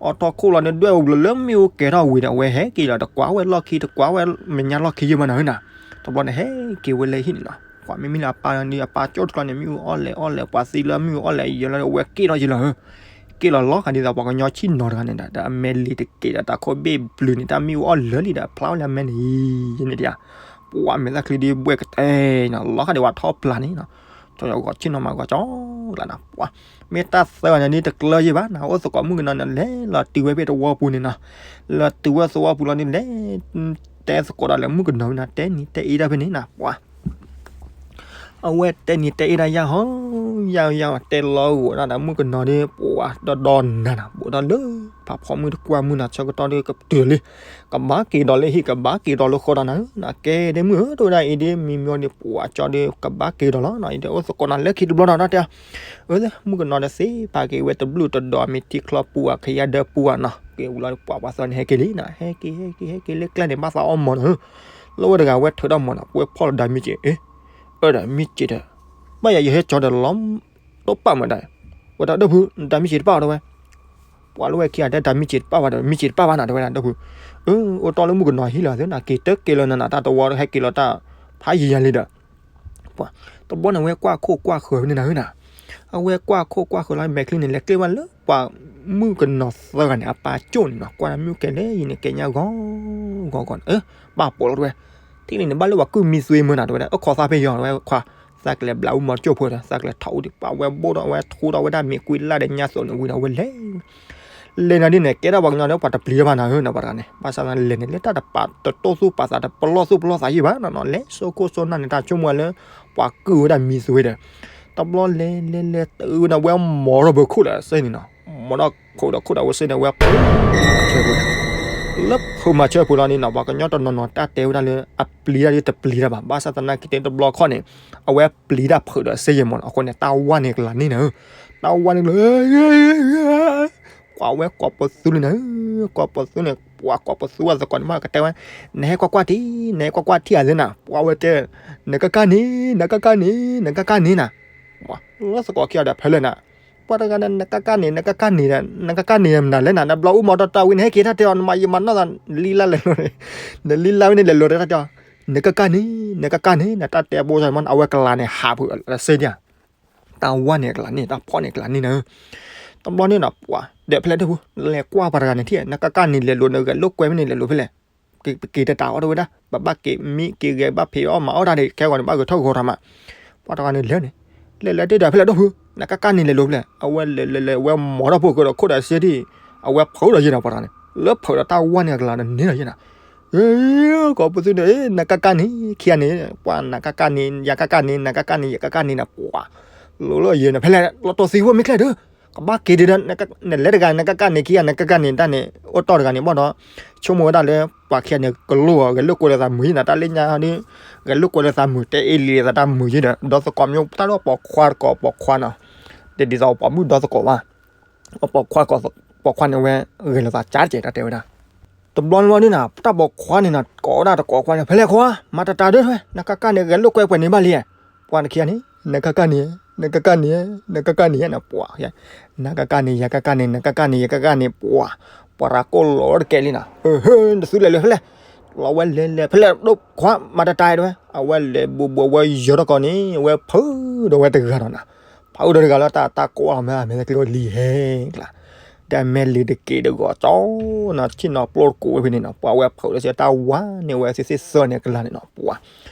အီထီၣ်ခိၣ်လီၤန့ၣ် ဒွဲၣ်ဝဲလၢမ့ၣ်အူကဲၤထီၣ်ဝံၤဒီး အဝဲဟဲက့ၤလီၤ တကွၢ်ဝဲလီၢ်ခံ တကွၢ်ဝဲမဲာ်ညါလီၢ်ခံယဲၢ်မးနီၤဧၢနီၤ, တဘျီန့ၣ်ဟဲက့ၤဝဲလၢဟံၣ်န့ၣ်နီၤ, ပှၤမ့မ့ၢ်လၢအပၢ်န့ၣ် အပၢ်ကၠိၣ်တကျီန့ၣ် မ့ၣ်အူအီၣ်လဲၣ်အီၣ်လဲၣ် ပှၤသံလၢမ့ၣ်အူအီၣ်လဲၣ်ယဲၢ်လီၤ အဝဲက့ၤထီၣ်ယဲၢ်လီၤဧၢ, က့ၤလီၤလီၤဂာ်ဒ်သိးပှၤကညီဆ့ၣ်နီၤတဂၤန့ၣ်ဒီး အမဲာ်လံၤတက့ၤဒီးတၢ်ခိၣ်ဘ့ၣ်ဘျုးန့ၣ် တၢ်မ့ၣ်အူအီၣ်လၢာ်လံဒီး ဖျါဝဲလၢအမဲာ်န့ၣ် ယဲၢ်န့ၣ်ဒံးဧါ ပှၤမဲာ်သၣ်ချံဒ်ဘှဲၣ်ကတဲနီၤ လီၤဂာ်ဒ်ပှၤထီၣ်ပျၢ်န့ၣ်နီၤ, ကၠီယီၤဂီၤဆ့ၣ်နီၤမၤဂီၤကၠီလၢနီၤ ပှၤ မ့ၢ်တၢ်သၢဂၤန့ၣ်ဒ်တကျၢၤယဲၢ်ဘၣ်နီၤ အိၣ်သကိးမုၣ်ကနီၤန့ၣ် လဲၤလီၤတုၤဝဲဖဲသဝီပူၤန့ၣ်နီၤ, လီၤတုၤဝဲသဝီပူၤလီၤန့ၣ် လဲၤ တဲသကိးဒီးလၢမုၣ်ကနီၤဝဲနီၤ တဲနံၤတဲအ့ဒၣ်ဖဲန့ၣ်နီၤ ပှၤ အဝဲတဲနံၤတဲအ့ဒၣ်ယၢ်ဟီ ယၢ်ယၢ်တဲလီၤဂီၤဒၣ်ဒီးမုၣ်ကနီၤဒ်ပှၤဒီဒီနၤနီၤ ဘူးထီၣ်လၢ ဖးဖီမုၢ်တကွၢ်မုၢ်နၤဆၢကတီၢ်ဒီးကတုၤလံ, ကဘၣ်က့ၤဒီးလၢဟံၣ် ကဘၣ်က့ၤဒီးလၢဃီဒီးနၤဧၢ, နကဲဒ့မုၣ်ဧၢ တဲဝဲဒၣ်အံၤဒ့မံမီဒီး ပှၤကၠီဒီးကဘၣ်က့ၤဒီးလီၤနီၤ, အံၤဒီးအိၣ်သကိးနၤလၢခံတဘျီဒီးတၢ်တဲ, အၢ မုၣ်ကနီၤဒီးသ့ၣ်ပာ်က့ၤဝဲတဘျုးတဒီး မ့ၢ်ထံချီပူၤဧါ ခယါဒၢပူၤဧါနီၤ, က့ၤဝံၤလီၤပှၤပှၤသီန့ၣ်ဟဲက့ၤလံနီၤ, ဟဲက့ၤ ဟဲက့ၤ ဟဲက့ၤလၢကျဲန့ၣ် ဘၣ်သးအီၣ်မီၤနီၤဧၢ, လၢဝဲတဂၤဝဲထုးထီၣ်မီၤနီၤ ပဝဲဖီၣ်လီၤဒၣ်မံစ့း, အ့ အၢဒီးမံစ့းဒီး, ဘၣ်ယၤယဟဲကၠီဒီးလီၤ တပာ်မးဒၣ်, ဝဲဒၣ်ဒီပုၢ် နတၢ်မံစ့းတပာ်အီၤတဲဝဲ, ပှၤလၢဝဲခံဂၤတဲတၢ်မံစ့းတပာ်ဘၣ်ဒီး မံစ့းတပာ်ဘၣ်နီၤ တဲဝဲဒၣ်ဒီပုၢ်, အၢ အိၣ်တီၢ်လၢမုၣ်ကနီၤဟံၣ်လီၤသ့နီၤ, က့ၤတက့ၤလၢနၤနၤ တၢ်တဝီဟဲက့ၤလီၤတၢ်ဖးယံၤယၤလံဒီး, ပှၤ တဘျီန့ၣ်ဝဲကွၢ်ခိၣ်ကွၢ်ဃၢၤဝဲန့ၣ်နၤဧၢနီၤ, အဝဲကွၢ်ခိၣ်ကွၢ်ဃၢၤလီၤ မဲာ်ချံန့ၣ် လဲၤကျ့ဝဲလၢပှၤမုၣ်ကနီၤသၢဂၤန့ၣ် အပၢ်ကၠိၣ်န့ၣ်နီၤ, ကွၢ်မုၣ်ကဲလဲၣ်ယံၤန့ၣ် ကဲညါဂီၤဂီၤဂီၤန့ၣ်, အၢ ဘၣ်ပိာ်လီၤတဲဝဲ, ထံၣ်လံန့ၣ် ဘၣ်လၢပှၤကုၢ်မံသွ့မၢနီၤ တဲဝဲဒၣ်, အၢ ခိးသးဖဲယီၤ တဲဝဲခွါ, သးကလဲၤဘျးအူမီၤကၠိၣ်ဖိဒီး သးကလဲၤထီၣ်အူဒံး ပှၤဝဲဘိၣ်ထီၣ်ဝဲထူထီၣ်ဝဲဒၣ်မ့ၤကွံလၢ်ဒီးညါသိးန့ၣ်ဝံၤဒီး အဝဲလဲၤ လဲၤနၤဒ်န့ၣ် ကဲထီၣ်ပှၤကညီဒီး ပှၤတပျံၤတၢ်ဘၣ်နၤဧၢနီၤ, ပှၤတဂၤန့ၣ် ဘၣ်ဆၣ်သနာ်က့လဲၤန့ၣ် လၢတၢ်တပာ်တတိၢ်သူၣ်ပာ်သးတပလီၢ်သူၣ်ပလီၢ်သးယံၣ်ဘၣ်နီၤနီၤ, လဲၤစိခိၣ်စိနၢ်န့ၣ် တၢ်ဆိကမိၣ်ဝဲလၢ ပှၤကုၢ်ဝဲဒၣ်မံသွ့ဒီး, တဘျီလဲၤလဲၤလဲၤတုၤဝဲန့ၣ် ဝဲမီၤထီၣ်ဘၢခိၣ်ဒီးစ့န့ၣ်နီၤ, မီၤထီၣ်ခိၣ်ဒီးခိၣ်ဒီးဝဲစ့န့ၣ် ဝဲဖုးမၤဆၢဖိ, လၢဖုးမၤဆၢဖိလီၤန့ၣ်နီၤ ပှၤကညီတနီၤနီၤတၢ်တဲဝဲဒၣ်လၢ အပျံၤတၢ်ဒ်တပျံၤတၢ်ဘၣ်, ဘၣ်ဆၣ်သနာ်က့တဲတဘျီခီၣ်န့ၣ် အဝဲပျံၤတၢ်ဖုးဒီးစ့ယဲၢ်မီၤနီၤ, အဃိန့ၣ် တၢ်ဝါန့ၣ်ကလၤန့ၢ်နၤဧၢ, တၢ်ဝါန့ၣ်ကလၤ ကွၢ်ဝဲကိးပသူလံနၤဧၢ, ကိးပသူန့ၣ် ပှၤကိးပသူအသကိးန့ၣ် မ့ၢ်ကတဲဝဲ, နဟဲကွၢ်ကွၢ်ထံ, နဟဲကွၢ်ကွၢ်ထံဧါသ့နၤ, ပှၤဝဲတဲ, နကကၢ်န့ၣ်, နကကၢ်န့ၣ်, နကကၢ်န့ၣ်နၤ, ပှၤလၢသကိးခံဂၤဒီးဖဲလဲၣ်နၤ, ပှၤတဂၤဒီး နကကၢ်န့ၣ်, နကကၢ်န့ၣ်ဒီး, နကကၢ်န့ၣ်မနုၤလဲၣ်နၤ, နဘျီအူမီၤတီတီဝံၤန့ၣ် ဟဲက့ၤတၢ်တဲအီၤ နမၤယံာ်မၤနီၢ်သး နလံလါလဲၤလိၤ, နလံလါဝဲန့ၣ် လဲၤလိၤတၢ်တဲအီၤ, နကကၢ်န့ၣ်, နကကၢ်န့ၣ်, နတၢ်တဲဘိန့ၣ် အဝဲကလၤန့ၣ် ဟးဖုးစ့ဒံး တၢ်ဝါန့ၣ်ကလၤန့ၢ်, တၢ်ဖီန့ၣ်ကလၤန့ၢ်နၤဧၢ, တဘျီန့ၣ်နီၤ ပှၤဒီးဖဲလဲၣ်တပူၤ လဲၤကွၢ်ပှၤတဂၤန့ၣ်ထံၣ် နကကၢ်န့ၣ်လဲၤလိၤ နဂဲၤလိာ်ကွဲမ့ၢ်န့ၣ် လဲၤလိၤဖဲလဲၣ်, ပက့ၤတတးအီၣ်တဝဲဒၣ် ပဘၣ်က့ၤမံက့ၤဂဲၤဘၣ်ဖံးအီၣ်မၤအီၣ်တၢ်ဒီး ခဲဂီၤန့ၣ် ဘၣ်ဂဲၤထီၣ်ဂီၤတၢ်မး, ပှၤတဂၤန့ၣ်လဲၤန့ၣ်, လဲၤလဲၤတ့ၢ်ဒီးဖဲလဲၣ်တပူၤ နကကၢ်န့ၣ်လဲၤလိၤဖဲလဲၣ်, အဝဲလဲၤလဲၤလဲၤ အဝဲမီၤထီၣ်ဖိဃၢၤဒီးခိၣ်ဒီးစ့ဒံး, အဝဲဖုးဒီးယဲၢ်နီၤ ပှၤတဂၤန့ၣ်, လၢဖုးဒီးတၢ်ဝါန့ၣ်ကလၤန့ၢ်ဒီးယဲၢ်နီၤ ကိးပသူန့ၣ် နကကၢ်န့ၣ် ခံဂၤန့ၣ်, ပှၤနကကၢ်န့ၣ် ယကကၢ်န့ၣ် နကကၢ်န့ၣ် ယကကၢ်န့ၣ်နၤ ပှၤ, လိၤလၢယဲၢ်န့ၣ် ဖဲလဲၣ် လီၤတီၤသံဖိမ့ၢ်ချဲၣ်ဒီး, ကဘၣ်က့ၤဒံးဒီး, နလဲၤတဂၤ နကကၢ်န့ၣ် ခံဂၤ နကကၢ်န့ၣ်တၢ်န့ၣ် အိၣ်တီၢ်တဂၤန့ၣ်ဘၣ်ဒီး, ဆိကမိၣ်ဝဲဒၣ်လၢ ပှၤခံဂၤန့ၣ် ကလိၣ်ဂဲၤလိာ်ကွဲလိာ်သးမုာ်ယဲၢ်နၤ တၢ်လၢညါဒီး, ဂဲၤလိာ်ကွဲလိာ်သးမုာ် တဲအ့လံၤလိာ်သးတၢ်မုာ်ယဲၢ်ဒီး ဒီသကိးမ့ၢ်တၢ်လၢပိာ်ခွါတကိးပိာ်ခွါနီၤ, ဒ်သိးပိာ်မုၣ်ဒီသကိးဘၣ် အပိာ်ခွါ ပိာ်ခွါန့ၣ်ဝဲ ဂဲၤလိာ်သးကၢ်တကဲး တၢ်တဲဝဲဒၣ်, တဘျီန့ၣ်လီၤန့ၣ်နၤ တၢ်ပိာ်ခွါန့ၣ်နၤ ကိးဝဲဒၣ်တကိးခွါန့ၣ် ဖဲလဲၣ်ခွါ မၤတတၤဒၢထွဲ နကကၢ်န့ၣ် ဂဲၤလိာ်ကွဲပှဲၤန့ၣ်ဘၣ်လံ, ပှၤတခံဂၤန့ၣ် နကကၢ်န့ၣ်, နကကၢ်န့ၣ်, နကကၢ်န့ၣ် နပှၤ, နကကၢ်န့ၣ် ယကကၢ်န့ၣ် နကကၢ်န့ၣ် ယကကၢ်န့ၣ် ပှၤ, ပှၤရၤကိၢ်လီၤတကဲးလံနၤ, ဟၢ တသုလဲၤလၢဖဲလဲၣ်, လီၤဝဲလဲၤလဲၤဖဲလဲၣ် ဒိၣ်ခွါ မၤတတၤဒၢထွဲ အဝဲလဲၤဘူးဘူးဝဲယီၤတကီးန့ၣ် အဝဲဖုးဒီးဝဲတဂၤဒီးနၤ ဖုးဒီးတဂၤလၢတၢ် တၢ်ကိးအီၤမ့ၢ် မ့ၢ်ကျိလံၤဟဲကျါ, ဒီးမဲာ်လံၤတက့ၢ်တဂီၤကၠီနီၤ ထံၣ်နီၤပျိတကိးဝဲဖဲန့ၣ်နီၤ ပှၤဝဲဖုးဒီးစ့တၢ်ဝါန့ၣ် ဝဲသ့ၣ်သ့ၣ်သၢန့ၣ်ကလၤန့ၣ်နီၤ ပှၤ,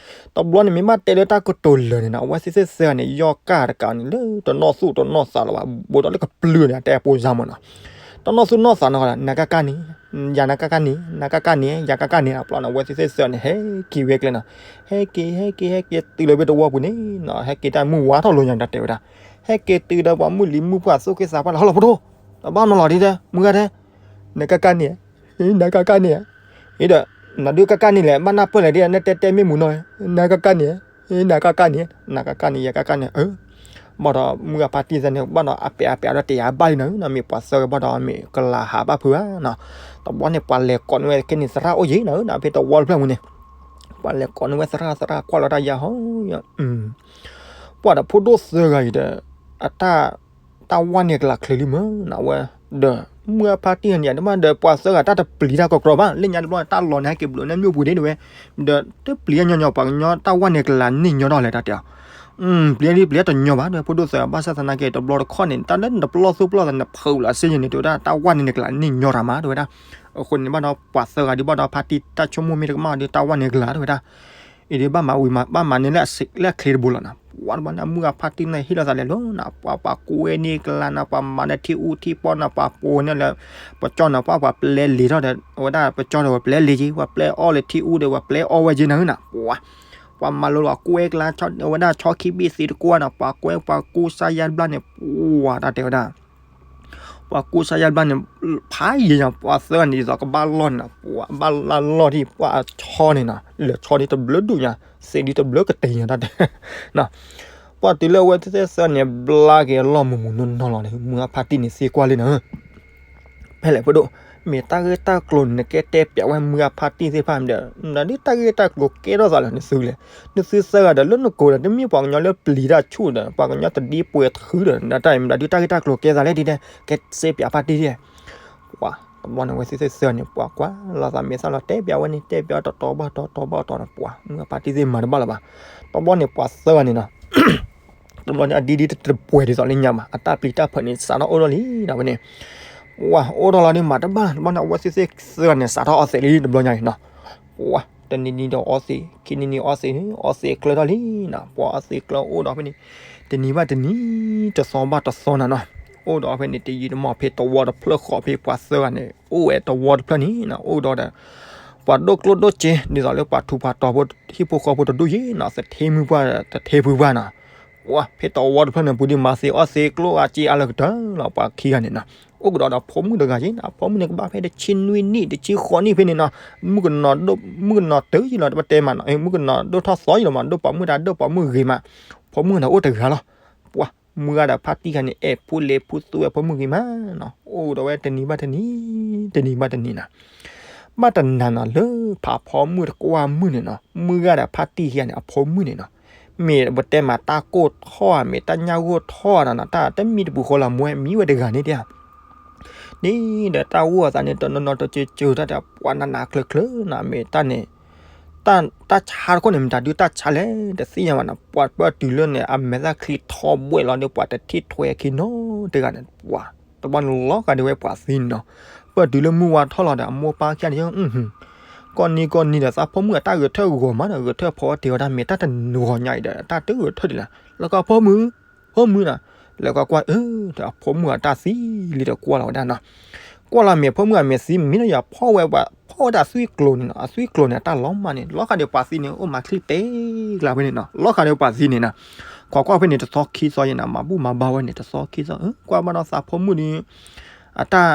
တဘျီန့ၣ် မ့ၢ်ဘၣ်တဲလၢတၢ်ကတိၤလၢာ်န့ၣ်နီၤ အဝဲသ့ၣ်သ့ၣ်သၢန့ၣ် ယီၢ်ကၢ်တကးန့ၣ် လၢတနီၣ်သူၣ်တနီၣ်သးလၢၤဘၣ် ဘူးဒီးလၢကပျုၢ်န့ၣ် တဲပိၢ်စါမးနီၤ တနီၣ်သူၣ်နီၣ်သးနီၤ နကကၢ်န့ၣ်, ယၤနကကၢ်န့ၣ်, နကကၢ်န့ၣ်, ယၤကကၢ်န့ၣ် အဘျီန့ၣ် အဝဲသ့ၣ်သ့ၣ်သၢန့ၣ် ဟဲက့ၤဝဲကျဲနီၤ, ဟဲက့ၤ ဟဲက့ၤ ဟဲက့ၤတုၤလၢဖဲတဝီပူၤန့ၣ်နီၤ ဟဲက့ၤတၢ်မုၢ်ဝါထီၣ်လိာ်ညါတၢ်တဲဝဲဒၣ်, ဟဲက့ၤတုၤဒီးပှၤမုၣ်လံၤမုၣ်ပှၢ်သူၣ်က့သးပှၢ်လၢဟီၣ်လီၤဖိထိ, တဘၣ်နီၤလီၤဒ်တဲ မုၢ်ဂၤတဲ နကကၢ်န့ၣ်, နကကၢ်န့ၣ်, အံၤဒီး နဒုးကကၢ်န့ၣ်လဲၣ် ဘၣ်နၢ်ပၢၢ်လဲၣ်ဒ် နတဲတဲမ့ၢ်မူနီၤ, နကကၢ်န့ၣ်, နကကၢ်န့ၣ်, နကကၢ်န့ၣ် ယကကၢ်န့ၣ်, အၢ ဘၣ်ဒီးမုၢ်ဂၤဖါတံၢ်သၢန့ၣ် ဘၣ်ဒီးအပဲာ်အပဲာ်ဒီးတယာ်ဘၣ်လံနီၤ မ့ၢ်ပှၤသၢဂၤဘၣ်ဒီး မ့ၢ်ကလၤဟးဘၣ်ဖုးဧါနီၤ, တဘျီန့ၣ် ပှၤလဲၤကိးန့ၢ်ဝဲခဲန့ၣ်သရၣ်အိၣ်ယံၤနီၤ ဖဲတဝီတဖျၢၣ်မူန့ၣ်, ပှၤလဲၤကိးန့ၢ်ဝဲသရၣ် သရၣ်ကွၢ်လီၤတၢ်ယါဟီ ပှၤဒီးဖိဒိၣ်သၢဂၤအံၤဒီး အတၢ် တၢ်ဝါန့ၣ်ကလၤချ့လံမးနီၤ အဝဲ ဒီး မုၢ်ဂၤဖါတံၢ်ဟဲန့ၣ် တမ့ၢ်ဒီးပှၤသၢဂၤတၢ်တပျံၤတၢ်ကီကီဘၣ် လၢညါတဘျီန့ၣ် တၢ်လီၤန့ၣ် ဟဲက့ၤဘျုးန့ၢ်မ့ၣ်အူပူၤဒ့ၣ်ဝဲ ဒီးတပျံၤညီညီ ပှၤကညီတၢ်ဝါန့ၣ်ကလၤန့ၢ်ညီထီၣ်လဲၣ်တၢ်တဲအီၤ ပျံၤဒ်ပျံၤတညီဘၣ် ဒီးဖိဒိၣ်သၢဂၤ ဘၣ်ဆၣ်သနာ်က့ တဘျီတခီၣ်န့ၣ် တၢ်လၢနတပလီၢ်သူၣ်ပလီၢ်သး နဖုးလၢအစ့ယဲၢ်န့ၣ် တဲဝဲဒၣ် တၢ်ဝါန့ၣ်န့ၣ်ကလၤန့ၢ်ညီတၢ်မး တဲဝဲဒၣ် အဃိန့ၣ်ဘၣ်ဒီး ပှၤသၢဂၤဒ်ဘၣ်ဒီး ဖါတံၢ်တၢ်ဆိကမိၣ်မ့ၢ်တကမၣ်ဒီး တၢ်ဝါန့ၣ်ကလၤ တဲဝဲဒၣ် အံၤဒ်ဘၣ်မၤဝံၤမး ဘၣ်မၤန့ၢ်လၢအချ့တဘိလီၤနီၤ ပှၤတဘျီန့ၣ် အမုၢ်ဂၤဖါတံၢ်န့ၣ်ဟ့ၣ်လီၤသးလဲၤလီၤနီၤ ပှၤပှၤကွဲန့ၢ်ကလၤနီၤ ပှၤမၤန့ၢ်ထံအူထံပီနီၤ ပှၤပိာ်န့ၢ်လၢ ပကၠီနီၤ ပှၤပှၤပျဲလံၤထီၣ်ဒီး အဝဲဒၣ်ပကၠီဒီးပှၤပျဲလံၤက့ၤ ပှၤပျဲအီၣ်လၢထံအူဒီး ပှၤပျဲအီၣ်ဝဲက့ၤနၤနီၤ ပှၤ ပှၤမၤလိလီၤကွဲကလၤ အဝဲဒၣ်ဆီခံဘ့ၣ်သ့တကွၢ်နီၤ ပှၤကွဲပှၤကူစါယါတဘျီန့ၣ် ပှၤတၢ်တဲဝဲဒၣ် ပှၤ ပှၤကူစါယါတဘျီန့ၣ် ဖးယံၤညါ ပှၤသၢဂၤန့ၣ် ဒ်သိးကဘၣ်လီၢ်န့ၣ်နီၤ, ပှၤဘၣ်လီၢ်လီၢ်ထံၣ် ပှၤအဆီန့ၣ်နီၤ လၢဆီဒ်တဘျုးဒူၣ်ညါ, စ့ဒ်တဘျုးကတ့ၤညါတၢ်တဲ ပှၤတုၤလၢအဝဲသ့ၣ်သၢဂၤန့ၣ် ဘျါက့ၤအလီၢ်မုၢ်မုၢ်နီၢ်နီၢ်လီၤန့ၣ် မုၢ်အဖါတံၢ်န့ၣ်သံကွၢ်လံနီၤ ဖဲလဲၣ်ဖိဒိၣ်, မ့ၢ်တၢ်ဂ့ၢ်တၢ်ကျိၤန့ၣ် နကဲတဲပျးဝဲမုၢ်အဖါတံၢ်သ့ၣ်တဖၣ်ဒီး မတၤဒုးတၢ်ဂ့ၢ်တၢ်ကျိၤကဲထီၣ်သးလဲၣ် နသုလဲၣ်, နသုသၢဂၤဒီးလၢနကိးဒီး တမ့ၢ်ပှၤကညီလၢပျံၤတၢ်ဆူၣ်ဒီး ပှၤကညီတဒ့ပှဲၤထုဒီး နတၢ်အံၤ မတၤဒုးတၢ်ဂ့ၢ်တၢ်ကျိၤကဲသးလဲၣ်ဒ်တဲ ကဲစ့ပျးဖါတံၢ်ဒ် ပှၤတဘျီန့ၣ် အဝဲသ့ၣ်သၢဂၤန့ၣ် ပှၤကွၢ်လိာ်သးမဲာ်သၣ်လီၤ တဲပျးဝဲန့ၣ် တဲပျးတတီၤဘၣ်တတီၤ တတီၤဘၣ်တတီၤန့ၣ် ပှၤမုၢ်အဖါတံၢ်သ့ၣ်မၤတဘၣ်လၢၤဘၣ်, တဘျီန့ၣ် ပှၤသၢဂၤန့ၣ်နီၤ တဘျီန့ၣ် အဒ်ဒ်တပှဲၤဒ်သိးလၢညါဘၣ် အတၢ်ပျံၤတၢ်ဖုးန့ၣ် စးထီၣ်အိၣ်ထီၣ်လံနီၤ ဝဲန့ၣ် ဝၤအိၣ်ထီၣ်လီၤန့ၣ် မၤတဘၣ်လၢၤ တဘျီန့ၣ် အဝဲသ့ၣ်သၢဂၤန့ၣ် စးထီၣ်အီသံးလံတဘျီညါအံၤနီၤ, ဝၤ တနံၤနံၤဒီးအီသံး ခံနံၤနံၤအီသံး အီသံးကျၢၤထီၣ်လံနီၤ ပှၤအီသံးကျၢၤအိၣ်ဒီးဖဲန့ၣ် တနံၤဘၣ်တနံၤ တသီဘၣ်တသီနၤနီၤ, အိၣ်ဒီးဖဲန့ၣ် တယံာ်တမီၢ်ဖဲသဝီတဖျၢၣ်ဃီဖဲပှၤသၢဂၤန့ၣ် အိၣ်ဝဲသဝီတဖျၢၣ်န့ၣ်နီၤ အိၣ်ဒီးဒီး ပှၤဒိၣ်ကျိၣ်ဒိၣ်စ့ ဒ်သိးလၢပှၤထူးပှၤတီၤဖိ ဟံၣ်ဖိဃီဖိတဒူၣ်ယံၤနီၤ သထ့မုၢ်ပှၢ် သထ့ဖုပှၢ်နီၤ, ဝၤ ဖဲသဝီတဖျၢၣ်န့ၣ် ပူၤဒံးမၤသ့အီသ့ကျိၣ်အစ့အါလၢကတၢၢ်လီၤ ပှၤခံဂၤန့ၣ်နီၤ, အိၣ်ကဒီးဒီးဖိမုၣ်တဂၤယံၤနီၤ ဖိမုၣ်န့ၣ်ကဘၣ်ဖဲတဆံနွံနံၣ် တဆံဃိးနံၣ်ဖဲန့ၣ်နီၤ, မုၣ်ကနီၤဒိၣ် မုၣ်ကနီၤတုၤယံၤလီၤ တဘၣ်တဲမးနီၤ မုၣ်ကနီၤဒိၣ်ထီၣ်သီယံၤလီၤမး ဒိၣ်ပိာ်မုၣ်တၢ်ဒိၣ်ပိာ်မုၣ်ဂ့ၤမး, ဖိမုၣ်န့ၣ်အိၣ်တဂၤလီၤ, ပှၤ မုၢ်ဂၤဒီးဖါတံၢ်ခါန့ၣ် အဲၣ်ဖိလဲၤဖိသူဝဲဖိမုၣ်ဂ့ၤမးနီၤ, အိၣ်ဒီးဝဲတနံၤဘၣ်တနံၤ တနံၤဘၣ်တနံၤနီၤ, ဘၣ်တနၤနီၤ လၢဖးဖိမုၣ်တကွၢ်မုၣ်န့ၣ်နီၤ မုၢ်ဂၤဒီးဖါတံၢ်ခံဂၤန့ၣ် အဖိမုၣ်န့ၣ်နီၤ, မ့ၢ်ပတဲမးတၢ်ကိၢ်ထီၣ်ဧါ မ့ၢ်တၢ်ညၣ်ဂိၢ်ထီၣ်ဧါနီၤ တၢ်တမံတပူၤဃီလၢအမိၢ်မံဝဲတဂၤန့ၣ်တဲ န့ၣ်ဒီးတၢ်ဂိၢ်အသးန့ၣ် တနီၤနီၤတကၢၤကၢၤတၢ်ဒီး ပှၤနးနးကျၢၤကျၢၤနီၤ မ့ၢ်တၢ်န့ၣ် တၢ်ဆါတခိၣ်န့ၣ် မတၤဒုးတၢ်ဆါလဲၣ် တသ့ၣ်ညါဘၣ်နီၤ ပှၤပၢၢ်တုၤလၢန့ၣ် အမဲာ်သၣ်ချံထီဘှဲၣ်လီၤဒီး ပှၤတထံၣ်ထွဲခံနီတဂၤန့ၣ် ပှၤ တဘျီန့ၣ်လီၤဃာ်ဒံးဝဲပှၤသံန့ၣ်နီၤ, ပၢၢ်တုၤလၢမုၢ်ဝါထီၣ်လီၤဒီး အမိၢ်ပၢ်ခံဂၤန့ၣ် ကီၢ်နံကီၢ်နံဒီး သးဖိမုၣ်အတၢ်ဂဲၤထၢၣ်ဂီၤမးဒီး ဂဲၤထၢၣ်ဖီအီၣ်တ့ၢ်အီၣ်တၢ် မ့ၢ်တၢ်တနံၤဂီၤညါအံၤဒီး တၢ်တဂဲၤထၢၣ်ဒံးလၢ လၢကီၢ်ဖိမုၣ် ဖိမုၣ်နီၤ, လဲၤကွၢ်ကွၢ် အၢ ဒီးအဖိမုၣ်အတၢ်သံလံဒီးကွၢ်လီၤဝဲဒၣ်နီၤ, ကွၢ်လီၤမ့ၢ်ဖိမုၣ်အမဲာ်သံမ့ၢ်နီၤ ယၤဖီၣ်ဝဲပှၤ ဖီၣ်ဝဲဒၣ်အသွံၣ်ကျိၤန့ၣ်နီၤ အသွံၣ်ကျိၤန့ၣ် အတၢ်လီၤမၢ်န့ၣ် လီၤဃာ်ဒီးပှၤသံန့ၣ် အိၣ်မၤချံပ့ၤကျါဖဲန့ၣ်နီၤ လီၤဃာ်ဒီးပှၤသံန့ၣ်နီၤ, ခိးကွၢ်ဖဲန့ၣ် တသီခံသီယဲနီၤ မၤဘူၣ်မၤဘါဝဲန့ၣ် တသီခံသီ ကွၢ်ဘၣ်ဒီးသးဖိမုၣ်ဒီး အတၢ်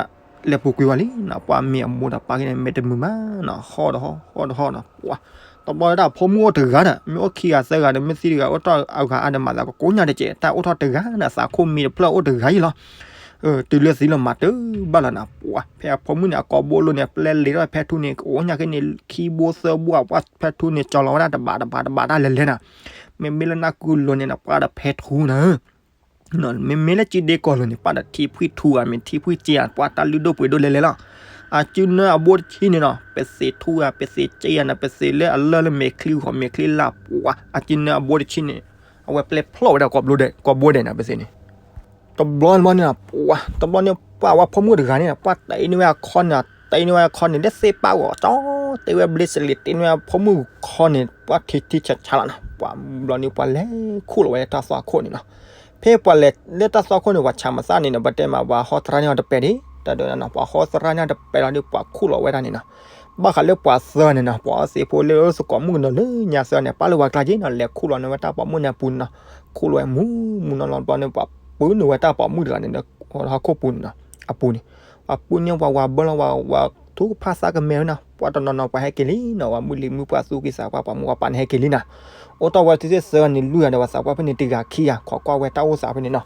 လဲၤပူၤကွံာ်ဝဲလံနီၤ, ပှၤမ့ၢ်အမိၢ်ဒီးပၢ်က့ၤန့ၣ် မ့ၢ်တမုာ်မးနီၤ ဟီၣ်ဒီးဟီၣ် ဟီၣ်ဒီးဟီၣ်နီၤ, ပှၤ တဘျီဒၣ်ဖိမုၣ်အိၣ်တဂၤဒီး မ့ၢ်အိၣ်ခံဂၤသၢဂၤဒီး မ့ၢ်သံတဂၤ အိၣ်တၢ်အဂၤအါဒီးမၤသးကကိးညါတကဲး တၢ်အိၣ်ထီၣ်တဂၤဒီး သးခိၣ်မံၤတဖျၢၣ်အိၣ်တဂၤယံၤလီၤ, တုၤလၢသံလီၤမၤတဘၣ်လီၤနီၤ, ပှၤ ဖဲအဖိမုၣ်န့ၣ် အကိာ်ဘိလိၤန့ၣ် ပျဲလ့ၤထီၣ်ဖဲထူန့ၣ် ကအိၣ်ညါက့န့ၣ် ခံဘိသၢဘိ ပှၤဖဲထူန့ၣ် ကၠီလီၤဝဲဒၣ်တဘးတဘးတဘးတၢ်လဲၤလဲၤနီၤ, မ့မ့ၢ်လၢနၢ်ကူလိၤန့ၣ်နီၤ ပှၤဒီးဖဲထူနီၤ မ့မ့ၢ်လၢကၠံဒ့ကီၢ်လိၤန့ၣ် ပှၤဒီးထံဖှံထူဧါ မ့ၢ်ထံဖှံကၠ့ဧါ ပှၤတၢ်လုၢ်ဒိၣ်ပှ့ၤဒိၣ်လဲၤလဲၤလီၤ, အစုနၢအဘိတဆံန့ၣ်နီၤ ပသ့ထူဧါ ပသ့ကၠ့ဧါနီၤ ပသ့လၢအလၢၢ်လၢမဲာ်ချံဂီၤမဲာ်ချံလၢ် ပှၤ အစုနၢအဘိတဆံန့ၣ် အဝဲပျဲဖျီၣ်ဝဲဒၣ်ကိာ်ဘိဒဲး ကိာ်ဘိဒဲးနီၤ ပသ့န့ၣ် တဘျီတဘျီန့ၣ်နီၤ ပှၤ တဘျီန့ၣ် ပှၤဝဲဖိမုၣ်တဂၤန့ၣ် ပှၤတ့န့ၢ်ဝဲအခီန့ၣ် တ့န့ၢ်ဝဲအခီန့ၣ် လၢသ့ၣ်ပာ်ဂီၤ ကၠီ တ့ဝဲဘျ့စလံး တ့န့ၢ်ဝဲဖိမုၣ်ခီန့ၣ် ပှၤထံထံဆးဆးလီၤနီၤ ပှၤဘျီန့ၣ် ပှၤလဲၤခူၣ်လီၤဝဲတၢ်သွၣ်ခိၣ်န့ၣ်နီၤ ဖဲပှၤလဲၤလၢတၢ်သွၣ်ခိၣ်န့ၣ် ပှၤဆးမသးန့ၣ်နီၤ ပတဲမး ပှၤဟီသရၣ်န့ၣ်အီၤတပဲာ်ဒံး တၢ်ဒိးနီၤ ပှၤဟီသရၣ်န့ၣ်အီၤတပဲာ်လီၤဒီး ပှၤခူၣ်လီၤဝဲဒၣ်န့ၣ်နီၤ ဘၣ်ဃးလၢပှၤသၢန့ၣ်နီၤ ပှၤအီသံးဖိလၢသကိးမုၣ်ကနီၤလၢညါသၢန့ၣ် ပာ်လၢပှၤကျါက့ၤနီၤ လဲၤခူၣ်လီၤန့ၢ်ဝဲတၢ်ပိာ်မုၣ်န့ၣ်အပူၤန့ၣ်နီၤ ခူၣ်လီၤဝဲမူမူနီၢ်နီၢ်ဘျီန့ၣ် ပှၤပုၢ်န့ၢ်ဝဲတၢ်ပိာ်မုၣ်တဂၤန့ၣ် ဟီၣ်ခိၣ်ပူၤန့ၣ်နီၤ အပူၤန့ၣ် ပှၤပုၢ်န့ၢ်ပှၤဝၤဘၢလီၤ ပှၤဝၤထူကဖၣ်သးကမဲာ်ဝဲနီၤ ပှၤတနီၤနီၤ ပှၤဟဲက့ၤလံနီၤ ပှၤမုၣ်လံၤမုၣ်ပှၢ်သူၣ်က့သးပှၢ် ပှၤမိၢ်ပှၤပၢ်န့ၣ်ဟဲက့ၤလံနီၤ အိၣ်ထီၣ်ဝဲသ့ၣ်သၢဂၤန့ၣ် လွံၢ်ဂၤဒီးပှၤသးပှၢ်ဖဲန့ၣ်တဂၤခံဂၤ ခိးကွၢ်ဝဲတၢ်အိၣ်သးဖဲန့ၣ်နီၤ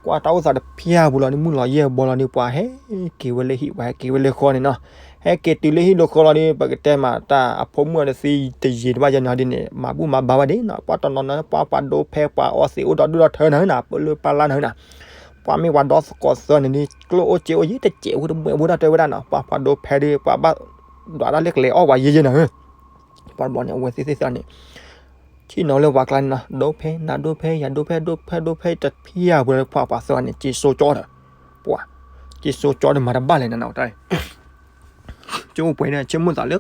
ကွၢ်တၢ်အိၣ်သးတဖၠၣ်ပူၤလီၤန့ၣ် မုၢ်လီၤယဲၢ်ဘီလီၤန့ၣ် ပှၤဟဲက့ၤဝဲလၢဟံၣ် ပှၤဟဲက့ၤဝဲလၢဃီန့ၣ်နီၤ ဟဲက့ၤတုၤလၢဟံၣ်လၢဃီလီၤန့ၣ် ပကတဲမးတၢ်အဖိမုၣ်အီၤတသံတယံာ်တဘၣ်ယဲနီၤဒ်န့ၣ် မၤဘူၣ်မၤဘါဝဲဒၣ်နီၤ ပှၤတနီၤနီၤ ပှၤပှၤဒိဖဲပှၤအီသံးအိၣ်ဒီးဒုၣ်ဒီးထၢနၤနီၤ ပလၢပလါနၤနီၤ ပှၤမ့ၢ်ပှၤဒီသကိးသၢန့ၣ်ဒ် ကျိၣ်အိၣ်စ့အိၣ်ယံၤတစဲးဝဲတဘှဲးဘိဒၣ်တဲဝဲဒၣ်နီၤ ပှၤပှၤဒိဖဲဒ် ပှၤဘၣ်ဒွးတၢ်လၢကလဲၤအီၣ်ပှၤယဲယဲနီၤ ပှၤတဘျီန့ၣ် အဝဲသ့ၣ်သ့ၣ်သၢန့ၣ် ထံၣ်နီၤလၢပှၤကျါန့ၣ်နီၤ ဒိဖဲ နၤဒိဖဲ ယၤဒိဖဲ ဒိဖဲ ဒိဖဲ တဖၠၣ်ပူၤလၢပှၤပှၤသၢန့ၣ် က့ၤစိကၠီဒီး ပှၤ က့ၤစိကၠီဒီးမၤတဘၣ်လဲၣ်နီၤ တၢ် ကၠိပှဲၤဒီး ဆိကမိၣ်သးလၢ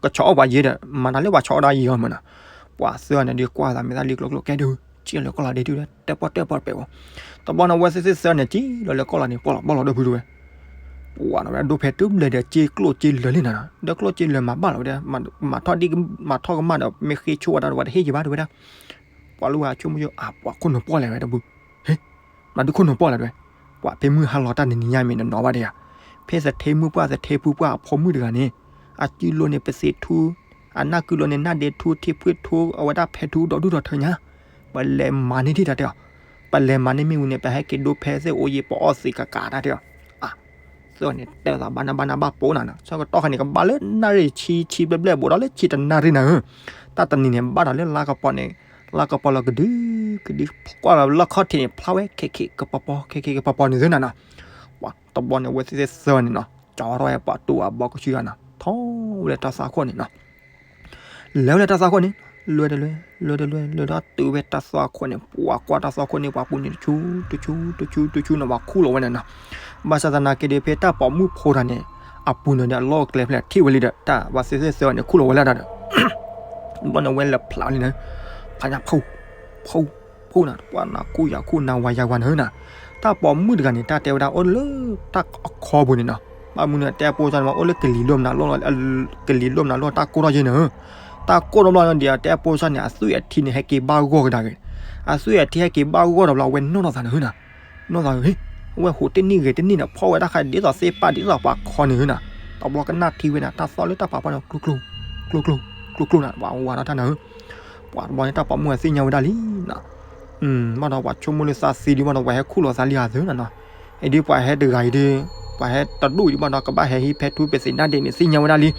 ကဆီအီၣ်ပှၤယဲဒီး မၤတၢ်လၢပှၤဆီအီၣ်ဒၣ်ယဲအီၤမးနီၤ ပှၤသၢန့ၣ်ဒ်ကွၢ်သးမဲာ်သၣ်လံကျိကျိ ကဲဒုး က့ၤလၢကီၢ်လီၤဒ့ဒုး တၢ်ပီၣ်တၢ်ပီၣ်တပဲာ်ဝဲ တဘျီန့ၣ် အဝဲသ့ၣ်သ့ၣ်သၢန့ၣ် က့ၤလီၤလၢကီၢ်လီၤန့ၣ် ပီၣ်လီၤပီၣ်လီၤဒိဖုဒိဝဲ ပှၤနီၤဝဲဒၣ်ဒိဖဲတုၤဘျဲၣ်ဒီး က့ၤကျိၣ်က့ၤလၢာ်လံနီၤ ဒီးကျိၣ်က့ၤလၢာ်မၤဘၣ်လီၤဝဲဒၣ် မၤထီၣ်ဒ် မၤထီၣ်ကမၣ်ဒီး မ့ၢ်ဃ့ဆိဝဲဒၣ်ဝဲတဟ့ၣ်ယဘၣ်တဝဲဒၣ် ပှၤလူၤဝဲဆိကမိၣ်ယိ အပှၤခိၣ်နူာ်ပီၣ်လဲၣ်ဝဲတဘူၣ် ဟ့ မၤဒုခိၣ်နူာ်ပီၣ်လဲၣ်တဝဲ ပှၤဖဲမုၢ်ဟါလီၤတၢ်နံၤနံၤညါမ့ၢ်နနီၤဘၣ်ဒံးဧါ, ဖဲသထ့မုၢ်ပှၢ်သထ့ဖုပှၢ်အဖိမုၣ်တဂၤန့ၣ်, အစုလိန့ၣ် ပသ့ၣ်ထူ, အနၢ်ကုလိန့ၣ် နၢ်ဒ့ထူ ထ့ဖှ့ထူ အဝဲဒၣ်ဖဲထူဒီဒူၣ်ဒီထၢညါ, ပလဲၤမၤန့ၢ်ဒံးတၢ်တဲအီၤ, ပလဲၤမၤန့ၢ်မ့ၢ်ဝံၤန့ၣ် ပဟဲက့ၤဒိဖဲသ့ၣ်အိၣ်ယံၤ ပအီၣ်သံးကကးတၢ်တဲအီၤ, အ သၢန့ၣ် တဲသးဘၣ်နၢ်ဘၣ်နၢ်ဘၣ်ပိာ်နၤနီၤ, ဆၢကတီၢ်ခါန့ၣ် ကဘၣ်လၢနၣ်ရံၣ်ဆံဆံဘျဲၣ်ဘျဲၣ် ဘူးဒီးလၢဆံတနၣ်ရံၣ်နၤဧၢ, တၢ်တနံၤန့ၣ် ဘၣ်ဒီးလၢလါကပီၤန့ၣ်, လါကပီၤလီၤကဒု, ကဒု, ကွၢ်လီၤလၢခီၣ်ထံးန့ၣ် ဖျါဝဲ ခဲခ့ကပီၤပီၤ ခဲခ့ကပီၤပီၤန့ၣ်သ့နၤနီၤ, ပှၤတဘျီန့ၣ် အဝဲသ့ၣ်သၢန့ၣ်နီၤ, ကၠီထီၣ်ဝဲပှၤတူၢ်အဘီကဆူအါနီၤ, ထီၣ်ဝဲလၢတၢ်သွၣ်ခိၣ်န့ၣ်နီၤ လဲၤဝဲလၢတၢ်သွၣ်ခိၣ်န့ၣ်, လဲၤတလဲၤ, လဲၤတလဲၤ, လဲၤဒီးတုၤဝဲတၢ်သွၣ်ခိၣ်န့ၣ်, ပှၤကွၢ်တၢ်သွၣ်ခိၣ်န့ၣ် ပှၤပူၤန့ၣ် တဆူ, တဆူ, တဆူ, တဆူနီၤ, ပှၤခူၣ်လီၤဝဲန့ၣ်နီၤ, ဘၣ်ဆၣ်သနာ်က့ဒီး ဖဲတၢ်ပိာ်မုၣ်ဖိတဂၤန့ၣ်, အပူၤန့ၣ်ဒီး အလီၢ်အကျဲဖဲလဲၣ် ထံၣ်ဝဲလံဒီး တၢ်ပှၤသ့ၣ်သ့ၣ်သၢန့ၣ် ခူၣ်လီၤဝဲလၢဒၣ်ဒီး ဘျီန့ၣ် အဝဲလဲၤဖျါလံန့ၣ်, ဖးညါဖူ, ဖူ, ဖူနၤ, ပှၤနၤကူၣ်ယၤကူၣ် နၤဝၤယၤဝၤန့ၣ်နီၤ, တၢ်ပိာ်မုၣ်တဂၤန့ၣ် တၢ်တဲဝဲဒၣ်အိၣ်လၢတၢ်အခီပူၤန့ၣ်နီၤ, ဘၣ်မနုၤတဲအပိစၢ်န့ၣ် အိၣ်လၢကလံၤလိၣ်မနုၤလိၣ်, ကလံၤလိၣ်မနုၤလိၣ် တၢ်ကိၢ်ထီၣ်ယဲန့ၣ်, တၢ်ကိၢ်ထီၣ်ဘျီန့ၣ်ဒီး တဲအပိစၢ်န့ၣ် အသွံၣ်အထံန့ၣ် ဟဲက့ၤဘၣ်ဂီၢ်ကဒါက့ၤ, အသွံၣ်အထံဟဲက့ၤဘၣ်ဂီၢ်ဒီးဘျီ အဝဲနီၣ်ထီၣ်သးန့ၣ်နီၤ, နီၣ်သးဂ့ၤ, အဝဲဟူးတန့ၢ်ဂဲၤတန့ၢ်န့ၣ် ဖီၣ်ဝဲဒၣ်ဃးဒ်သိးသ့ၣ်ပာ်ဒ်သိးပှၤခီန့ၣ်နီၤ, တဘျီကနၣ်ထံဝဲန့ၣ် တၢ်သီလၢတၢ်ဖးဖီန့ၣ် ကျိ ကျိ ကျိ ကျိ ကျိ ကျိနၤ, ပှၤဝၤထီၣ်တၢ်နၤဧၢ ပှၤတဘျီန့ၣ် တၢ်ပိာ်မုၣ်အသ့ၣ်ညါဝဲဒၣ်လံနီၤ, ဘၣ်ဒီးပှၤဆိကမိၣ်လၢသးသံဒံးဘၣ်ဒီး ပှၤဟဲခူၣ်လီၤသးလံဧါသ့နၤနီၤ, အံၤဒ်ပှၤဟဲတဂၤအံၤဒီး, ပှၤဟဲတဒူၣ်ဒံးဘၣ်ဒီး ကဘၣ်ဟဲဟံးဖဲထူပသ့ၣ်နၢ်ဒ့းန့ၣ် သ့ၣ်ညါဝဲဒၣ်လံ,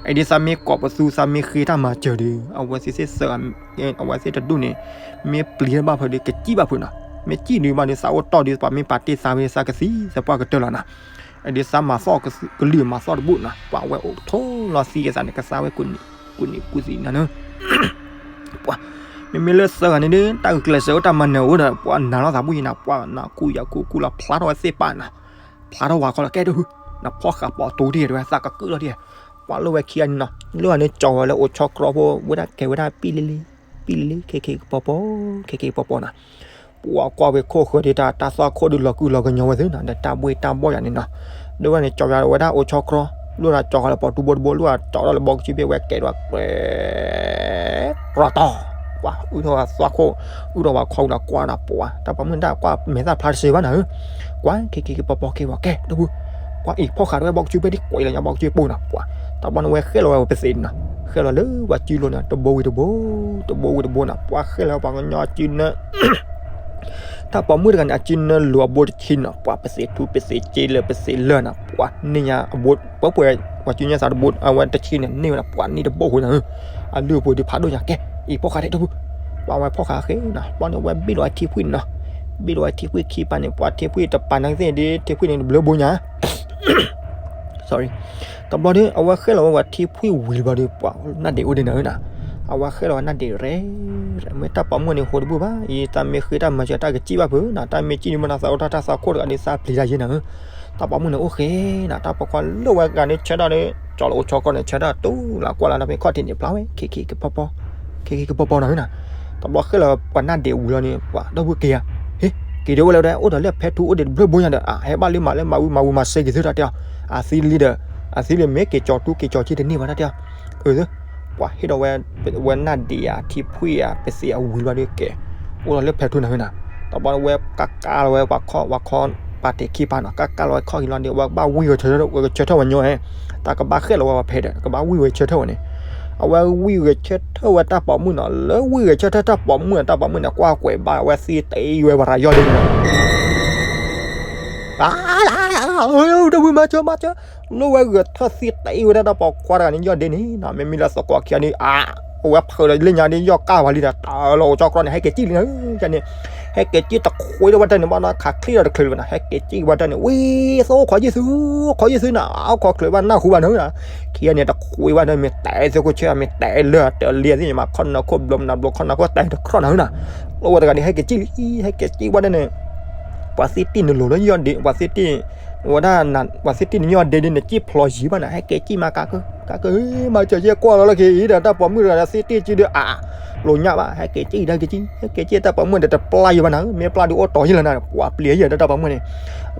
အံၤဒ်သးမ့ၢ်ကိးပသူ သးမ့ၢ်ဃ့တၢ်မၤစၢၤဒီး အဝဲသ့ၣ်သ့ၣ်သၢ, အဝဲသ့ၣ်တဒူၣ်န့ၣ်, မ့ၢ်ပျံၤဘၣ်ဖုးဒီး ကစံၣ်ဘၣ်ဖုးနီၤ, မ့ၢ်စံၣ်ဒံးဘၣ်ဒီး သးအိၣ်တီၢ်ဒီး ပှၤမ့ၢ်ပာ်တ့ၢ်သးဝဲ သးကသံသပှၢ်ကတၢၢ်လီၤနီၤ အဒ်သးမၤသီၣ်ကလုၢ်မၤသီၣ်တဘူၣ်နီၤ, ပှၤဝဲအိၣ်ထိၣ်လီၤသံကသးန့ၣ် ကသါဝဲကူၣ်နံၤကူၣ်သံးနၤန့ၣ်, ပှၤ, မ့မ့ၢ်လၢသၢဂၤန့ၣ်ဒီး တၢ်ဂုာ်ကျဲးစၢးအိၣ်တၢ်မၤနၢၤအိၣ်ဒီး ပှၤနာ်လီၤသးဘူၣ်ယံၤနၤ, ပှၤနၤကူၣ်ယၤကူၣ်ကူၣ်လီၤဖျါထီၣ်ဝဲသ့ၣ်ပာ်နီၤ, ဖျါထီၣ်ဝၤခီလီၤ ကဲတဟူ, နဖီၣ်ဃာ်ပိာ်တူတံၢ်တဲဝဲ သးကကုၣ်လီၤတံၢ်, ပှၤလိၣ်ဝဲခံဂၤန့ၣ်နီၤ, လိၣ်ဂၤန့ၣ်ကၠီၤဝဲလၢအိၣ်ဆီခရီဖိ ဝဲဒၣ်ကဲဝဲဒၣ်ပံၣ်လံလံ ပံၣ်လံလံ ခဲခဲကပီၤပီၤ ခဲခဲကပီၤပီၤနီၤ, ပှၤကွၢ်ဝဲခိၣ်ဃၢၤဒ်တၢ် တၢ်သွၣ်ခိၣ်ဒုးလီၤကုၢ်လီၤကညီဝဲသ့နီၤ, ဒီးတၢ်ဘှ့ၣ်တၢ်ဘီၣ်ယၤန့ၣ်နီၤ, ဒ်ဝဲန့ၣ် ကၠီၤယၤဝဲဒၣ်အိၣ်ဆီခရီ, လိၣ်ဒီးကၠီၤဃီၤလၢပိာ်တူဘိတဘိ လိၣ်ဒီးကၠီၤထီၣ်လၢဘီကဆူဘ့ၣ်ဝဲကဲဒီး ပှဲၤ ရီၤတီၤ, ပှၤအုၣ်ထီၣ်ဝဲသွၣ်ခိၣ်, အုၣ်ထီၣ်ဝဲခီဝံၤဒီးကွၢ်ဒီးပှၤ, တၢ်ပိာ်မုၣ်တၢ်ကွၢ်မဲာ်သၣ်ဖျါတစဲးဘၣ်နၤဧၢ, ကွၢ် ခဲခဲကပီၤပီၤ ခဲဝဲကဲတဘူၣ်, ကွၢ်အံၤဖီၣ်ဃာ်ထီၣ်ဝဲဘီကဆူဘ့ၣ်ဒ်ကွဲးလီၤညါဘီကဆူပိၢ်နီၤ, ပှၤ တၢ်ပိာ်မုၣ်ဝဲဃဲလီၤဝဲပသ့ၣ်နီၤ, ဃဲလီၤလၢပှၤစုလိၤန့ၣ် တဘိဝံၤတဘိ, တဘိဝံၤတဘိနီၤ, ပှၤဃဲလီၤဝဲပှၤကညီအစုနၢ တၢ်ပိာ်မုၣ်တဂၤန့ၣ် အစုနၢလိၤအဘိတဆံနီၤ, ပှၤပသ့ၣ်ထူပသ့ၣ်စ့လၢပသ့ၣ်လၢနီၤ, ပှၤန့ၢ်ညါအဘိ, ပှဲၤပှဲၤ, ပှၤစုညါသးတဘိ အဝဲတဆံန့ၣ် န့ၢ်ဝဲဒၣ်ပှၤန့ၢ်တဘိဃိနီၤ, အလုၢ်အပှ့ၤဒုးဖးဒိၣ်ညါကဲ, အံၤဖီၣ်ဃာ်ထဲတဘူၣ်, ပှၤဝဲဖီၣ်ဃာ်ဃဲနီၤ, ဘျီန့ၣ် ဝဲဘ့ၣ်လီၤဝဲထံဖှံၣ်န့ၣ်နီၤ, ဘ့ၣ်လီၤဝဲထံဖှံၣ်ခံပၤန့ၣ် ပှၤထံဖှံၣ်တပၤနာ်က့သ့ၣ်ဒ် ထံဖှံၣ်န့ၣ်တဘျၢဘိညါ sorry, တဘျီဒီး အဝဲဃဲလီၤဝဲပှၤထံဖှံၣ်ဝံၤလီၤဘျီဒီး ပှၤနၢ်ဒ့းအိၣ်ဒံးနၤဧၢနီၤ, အဝဲဃဲလီၤဝဲနၢ်ဒ့းရဲ, မ့ၢ်တၢ်ပိာ်မုၣ်န့ၣ် ဟိတဘူၣ်ဘၣ်, အံၤတၢ်မ့ၢ်ဃ့တၢ်မၤစၢၤတၢ်ကစံၣ်ဘၣ်ဖုးနီၤ, တၢ်မ့ၢ်စံၣ်န့ၣ်မ့ၢ်နီၤ သးအိၣ်ထီၣ်တၢ်သွၣ်ခိၣ်တဂၤဒီး သးပျံၤတၢ်ယဲနၤဧၢ, တၢ်ပိာ်မုၣ်န့ၣ်အိၣ်ဃဲနီၤ, တၢ်ပိာ်ခွါလၢဝဲဂၤန့ၣ်ဆၢထၢၣ်ဒီး ကၠီၤလၢအိၣ်ဆီခီန့ၣ် ဆၢထၢၣ်တူၢ်လၢကွၢ်လၢတၢ်ဖဲခီၣ်ထံးန့ၣ် ဖျါဝဲ ခဲခဲကပီၤပီၤ, ခဲခဲကပီၤပီၤနီၤဧၢနီၤ, တဘျီဃဲလီၤပှၤနၢ်ဒ့းဝံၤလီၤန့ၣ် ပှၤဒီပုၢ်က့ၤဧါ, ဟ့ၣ်, က့ၤဒိးဝဲလၢဝဲဒၣ် အိၣ်ဒီးလၢဖဲထူအိၣ်ဒံးတဘျၢဘိညါဒီး အဟဲဘၣ်လၢမၤလၢမၤဝံၤမၤဝံၤမၤစဲက့ၤသ့တၢ်တဲအီၤ, အသံလံဒီး, အသံလံမ့ၢ်က့ၤကၠီၤထူက့ၤကၠီၤက့ၤတန့ၢ်ဘၣ်တၢ်တဲအီၤ, အၢ ပှၤဟ့ၣ်ဒီးဝဲ, ဝဲနၢ်ဒ့းဧါ ထံဖှံၣ်ဧါ ပသ့ၣ်အဝံၤလီၤဒီးကဲ, အိၣ်လီၤလၢဖဲထူနၤဧၢနီၤ, တဘျီဝဲကကါလီၤဝဲပှၤခီ, ပှၤခီ, ပှၤတ့ၢ်ခံပၤနီၤ, ကကါလီၤဝဲခီၣ်က့ၤလီၤဒီး ဝဲကဘၣ်ဝံၢ်ဝဲဆၢထၢၣ်ဝဲညီဟဲ, တၢ်ကဘၣ်ဃဲလီၤဝဲပှၤဖဲဒီး ကဘၣ်ဝံၢ်ဝဲဆၢထၢၣ်ဝဲန့ၣ်, အဝဲဝံၢ်ဂဲၤဆၢထၢၣ်ဝဲတၢ်ပိာ်မုၣ်နီၤ, လၢဝံၢ်ဂဲၤဆၢထၢၣ်တၢ်ပိာ်မုၣ်နီၤ, တၢ်ပိာ်မုၣ်န့ၣ် ကွၢ်ကွဲးဘၣ်ဝဲသံတ့ဝဲပှၤရၤယီၢ်ဒ့န့ၣ် တၢ်ဝံၤမၤစၢၤမၤစၢၤ, လိၣ်ဝဲဂဲၤထၢၣ်သံတ့ဝဲဒၣ်တၢ်ပိာ်ခွါတဂၤန့ၣ် ယီၢ်ဒ့န့ၣ်နီၤ, မ့မ့ၢ်လၢသကိးခံဂၤန့ၣ် အါ, အဝဲဖုးဒီးလၢညါဒ့ ယီၢ်ကၢ်ဝဲလံဒီး တၢ်လီၤအိၣ်ကၠီကြီန့ၣ် ဟဲက့ၤစံၣ်လံန့ၣ်, န့ၣ်, ဟဲက့ၤစံၣ်တခွ့ဒီးဝဲတၢ်န့ၣ်ဘၣ်နီၤ, ခးချံဒီးတချုးလၢၤဘၣ်နီၤ, ဟဲက့ၤစံၣ်ဝဲတၢ်န့ၣ် ဝံၤသိခိးယုၢ်သု, ခိးယုၢ်သုနီၤ, အခိးချုးဘၣ်နၢ်ဟူဘၣ်နီၤ, ခံဂၤန့ၣ် တခွ့ဘၣ်ဒီး မ့ၢ်တဲသ့ၣ်ခိၣ်ဆၢ မ့ၢ်တဲလၢတလံၤသ့ၣ်ညါမး ခီၣ်နၢခိၣ်ဘျိမနၤဘျိ ခီၣ်နၢခိၣ်တဲတခီၣ်နၤနီၤ, လိၣ်ဝဲတဂၤန့ၣ် ဟဲက့ၤစံၣ်လံ, ဟဲက့ၤစံၣ်ဝဲတၢ်န့ၣ် ပှၤသ့ၣ်တံၢ်န့ၣ်လိၤလၢယီၢ်ဒ့, ပှၤသ့ၣ်တံၢ်, ဝဲဒၣ်, ပှၤသ့ၣ်တံၢ်န့ၣ်ယီၢ်ဒ့ဒ်န့ၣ် စံၣ်ဖျိးယံၤဘၣ်နီၤ, ဟဲက့ၤစံၣ်မၤကးကၢ, ကးကၢ, မၤစၢၤယဲကွၢ်လီၤလၢခံအံၤဒီး တၢ်ပိာ်မုၣ်တဂၤဒီးသ့ၣ်တံၢ်စုဒီး အါ, လိာ်ညၣ်ဘၣ်, ဟဲက့ၤစံၣ်ဒီးက့ၤစံၣ်, ဟဲက့ၤစံၣ်တၢ်ပိာ်မုၣ်ဒီးတပျၢ်ယံၤဘၣ်နီၤ, မ့ၢ်ပျၢ်ဒုးအိၣ်တီၤယံၤလီၤနီၤ, ပှၤပျံၤယံၤဒီးတၢ်ပိာ်မုၣ်န့ၣ်,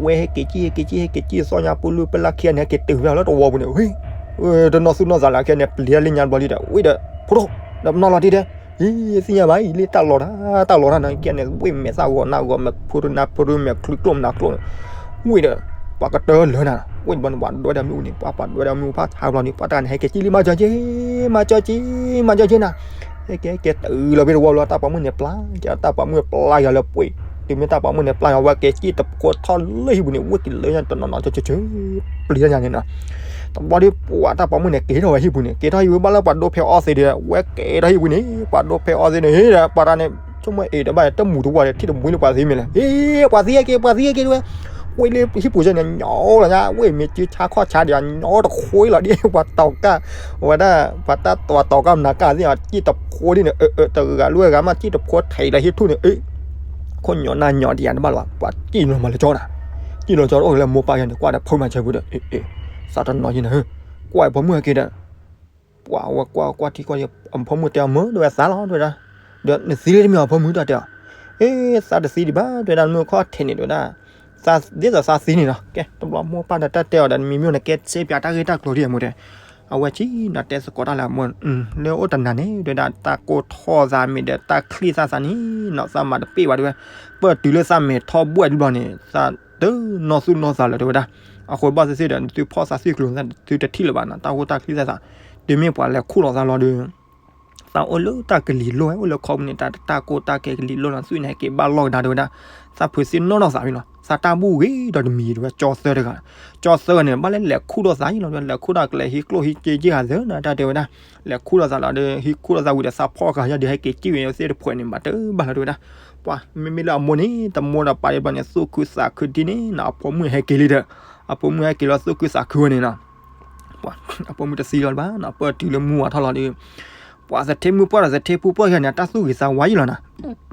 ဝဲဟဲက့ၤစံၣ် ဟဲက့ၤစံၣ် ဟဲက့ၤစံၣ် သီညါပူၤလုၢ်ပလၢ်ခံဂၤန့ၣ် ဟဲက့ၤတုၤဖဲလၢတဝီပူၤန့ၣ်, တနီၤသူၣ်နီၤသးလၢခံဂၤန့ၣ် ပျံၤလၢညါတဘျီလံဒီး ဝံၤဒီး ဖိဒိၣ်, ဒီးပနီၤလီၤတံၢ်တဲ ဟံး သ့ၣ်ညါဘၣ်အံၤ လၢတၢ်လီၤတၢ် တၢ်လီၤတၢ်နီၤ ကဲန့ၣ် ဝ့ၢ်မဲာ်သၣ်ဂီၤနၢ်ဂီၤ မဲာ်ဖုရူနၢ်ဖုရူ မဲာ်ချုးကျိၣ်နၢ်ကျိၣ်န့ၣ် ဝ့ၢ်ဒီး ပှၤကတၢၢ်လၢနၤ ဝ့ၢ်တဘျီန့ၣ် ပှၤဒွဲဒၣ်မ့ၣ်အူန့ၣ် ပှၤပှၤဒွဲဒၣ်မ့ၣ်အူဖးထါဘျီန့ၣ် ပှၤတဂၤန့ၣ် ဟဲက့ၤကံၣ်လံ မၤစၢၤက့ၤ မၤစၢၤက့ၤ မၤစၢၤက့ၤနၤ ဟဲက့ၤဟဲက့ၤတုၤလီၤဘၣ်တဝီဘျီ တၢ်ပိာ်မုၣ်န့ၣ်ပျၢ် ကဲတၢ်ပိာ်မုၣ်ပျၢ်ယၤလၢပှ့ၤ တုၤမ့ၢ်တၢ်ပိာ်မုၣ်န့ၣ်ပျၢ်ယၤ ဝဲက့ၤကံၣ်တဖိထီၣ်လၢဟံၣ်ပူၤန့ၣ် ဝ့ၢ်က့ၤလၢညါတနီၤနီၤ ဆၢဆၢဆၢ ပျံၤတၢ်ညါန့ၣ်နီၤ တဘျီဒီး ပှၤတၢ်ပိာ်မုၣ်န့ၣ် က့ၤထီၣ်ဝဲဟံၣ်ပူၤန့ၣ် က့ၤထီၣ်ဟံၣ်ဝဲဘၣ်လၢပှၤဒိဖဲအီသံးဒီး ဝဲက့ၤထီၣ်ဟံၣ်ပူၤန့ၣ် ပှၤဒိဖဲအီသံးန့ၣ် ဟ့ၣ်ဒီးပှၤတၢ်န့ၣ် ဆိကမိၣ်အ့ၣ်ဒီးဘၣ် တမူၤတဝီဒီး ထံၣ်တမှံလၢပှၤသံးမ့ၢ်လဲၣ် ဟ့ၣ် ပှၤသံးဟဲက့ၤ ပှၤသံးဟဲက့ၤတဝဲ ဝ့ၢ်လၢဟံၣ်ပူၤစၢန့ၣ် ညီလီၤညါ ဝ့ၢ်မ့ၢ်စုဆါခီၣ်ဆါဒီး ညီတဃိလီၤဒ် ပှၤတီၤကၢ် ဝဲဒၣ် ပှၤတၢ်တီၤကၢ်မနၤကၢ်သ့ၣ် ကံၣ်တဖိဒ်န့ၣ် အၢ အၢ တဂၤလွဲၢ်ဂၤမး ကံၣ်တဖိထဲးလီၤဟံၣ်ထူၣ်န့ၣ် အၢ ခိၣ်ညီနၢ်ညီတယၤတဘၣ်လၢၤဘၣ် ပှၤကံၣ်နီၤမၤလၢကၠီနၤ ကံၣ်လီၤကၠီအိၣ်လၢမိၢ်ပၢ်ယၤန့ၣ် ကွၢ်ဒီးဖိမၤဆၢပူၤဒီး အ့ အ့ သးတနီၤယံၤနၤ ကွၢ်အဖိမုၣ်ဟဲက့ၤဒီး ပှၤဝဲကွၢ်ကွၢ်ထံကွၢ် အဖိမုၣ်တဲအီၤ မၢဒ်ဝဲသးလီၤ တဲဝဲဒၣ် ဒီးနသံလၢတမ့ၢ်အဖိမုၣ်တၢ်တဲအီၤ အ့ သးတသံဒံးဘၣ် တဲဝဲဒၣ် မ့ၢ်ခီၣ်ထံးန့ၣ် တဲဝဲဒၣ် သးဒ်သိးသးသံန့ၣ်လီၤ ကဲ တဘျီမိၢ်ပၢ်ဒီးတၢ်တဲအီၤဒီး မ့မ့ၢ်နကဲ စ့ပၠးတၢ်ဂ့ၢ်တၢ်ကျိၤဒ်အမိၢ်တဲ အဝဲဆံးနီၤ တဲသကိးတၢ်လၢအမိၢ် လၢအိၣ်တနၤန့ၣ် တဲဝဲဒၣ် တၢ်ကိၢ်ထီၣ်သးမ့ၢ်ဒီး တၢ်ချံၣ်သၣ်သးန့ၣ်နီၤ သးမၤတပ့ၢ်ဘၣ်တဲဝဲ ပၢၢ်တုၤလၢသးမဲာ်ထီၣ်ဘှဲၣ်ဒ်ဘျီန့ၣ် သးတနီၢ်သူၣ်နီၢ်သးလၢၤ တဲဝဲဒၣ် အဃိဘၣ်သ့ၣ်သ့ၣ်ဒီး သုဖီၣ်သးသံကျိၤ သုတထံၣ်လၢၤဘၣ်နီၤ တၢ်အိၣ်တၢ်ချံၣ်သၣ်သး တုၤမ့ၢ်ပှၤလဲၤခူၣ်လီၤသးလီၤဒီး သးအိၣ်လၢတၢ်ကလံၤလိၣ်ဝဲ အိၣ်လၢခီပူၤန့ၣ် တၢ်တၢ်ကိၢ်တၢ်ကဲကလံၤလိၣ်နီၤ သွံၣ်န့ၣ်ဟဲက့ၤဘၣ်လီၢ်ကဒါတဲဝဲဒၣ် သးဖုးသံနီၢ်ထီၣ်သးဝံၤလီၤ သးတၢ်ဘူၣ်ဂ့ၤဒီးတမံၤတဲဝဲ ကၠီသၢတဂၤ ကၠီသၢဂၤန့ၣ် ဘၣ်လၢလဲၤခူၣ်ထီၣ်သးယံၤလီၤ လဲၤခူၣ်ထီၣ်ကလဲၤဟံးကျိၣ်ဟံးစ့က့ၢ်ဂၤသၢနၤ တၢ်တဲဝဲဒၣ် လဲၤခူၣ်ထီၣ်သးလီၤဒီး ဟံးခူၣ်ထီၣ်သးဝံၤဒီး သးဖီၣ်ဃာ်ယၤဒီး ဟဲက့ၤကံၣ်ဝဲသ့ၣ်တဖှဲးန့ၣ် မၤတဘၣ်လီၤတဲဝဲဒၣ် ပှၤမ့မ့ၢ်လၢအမိၢ်န့ၣ် တမိၢ်ဒီးပၢ်ဒံးဘျီန့ၣ် သူၣ်ခုသးခုဒ်န့ၣ်နီၤ အဖိမုၣ်ဟဲက့ၤလံဒီး အဖိမုၣ်ဟဲက့ၤလီၤသူၣ်ခုသးခုဝဲန့ၣ်နီၤ ပှၤအဖိမုၣ်တသံလီၤဘၣ်နီၤ ပၢၢ်တုၤလၢမူဝါထီၣ်လီၤဒီး ပှၤသထ့မုၣ်ပှၢ်ဒီးသထ့ဖုပှၢ်ယၤန့ၣ် အတၢ်သူၣ်ဂ့ၤသးဝါယံၤလီၤနၤ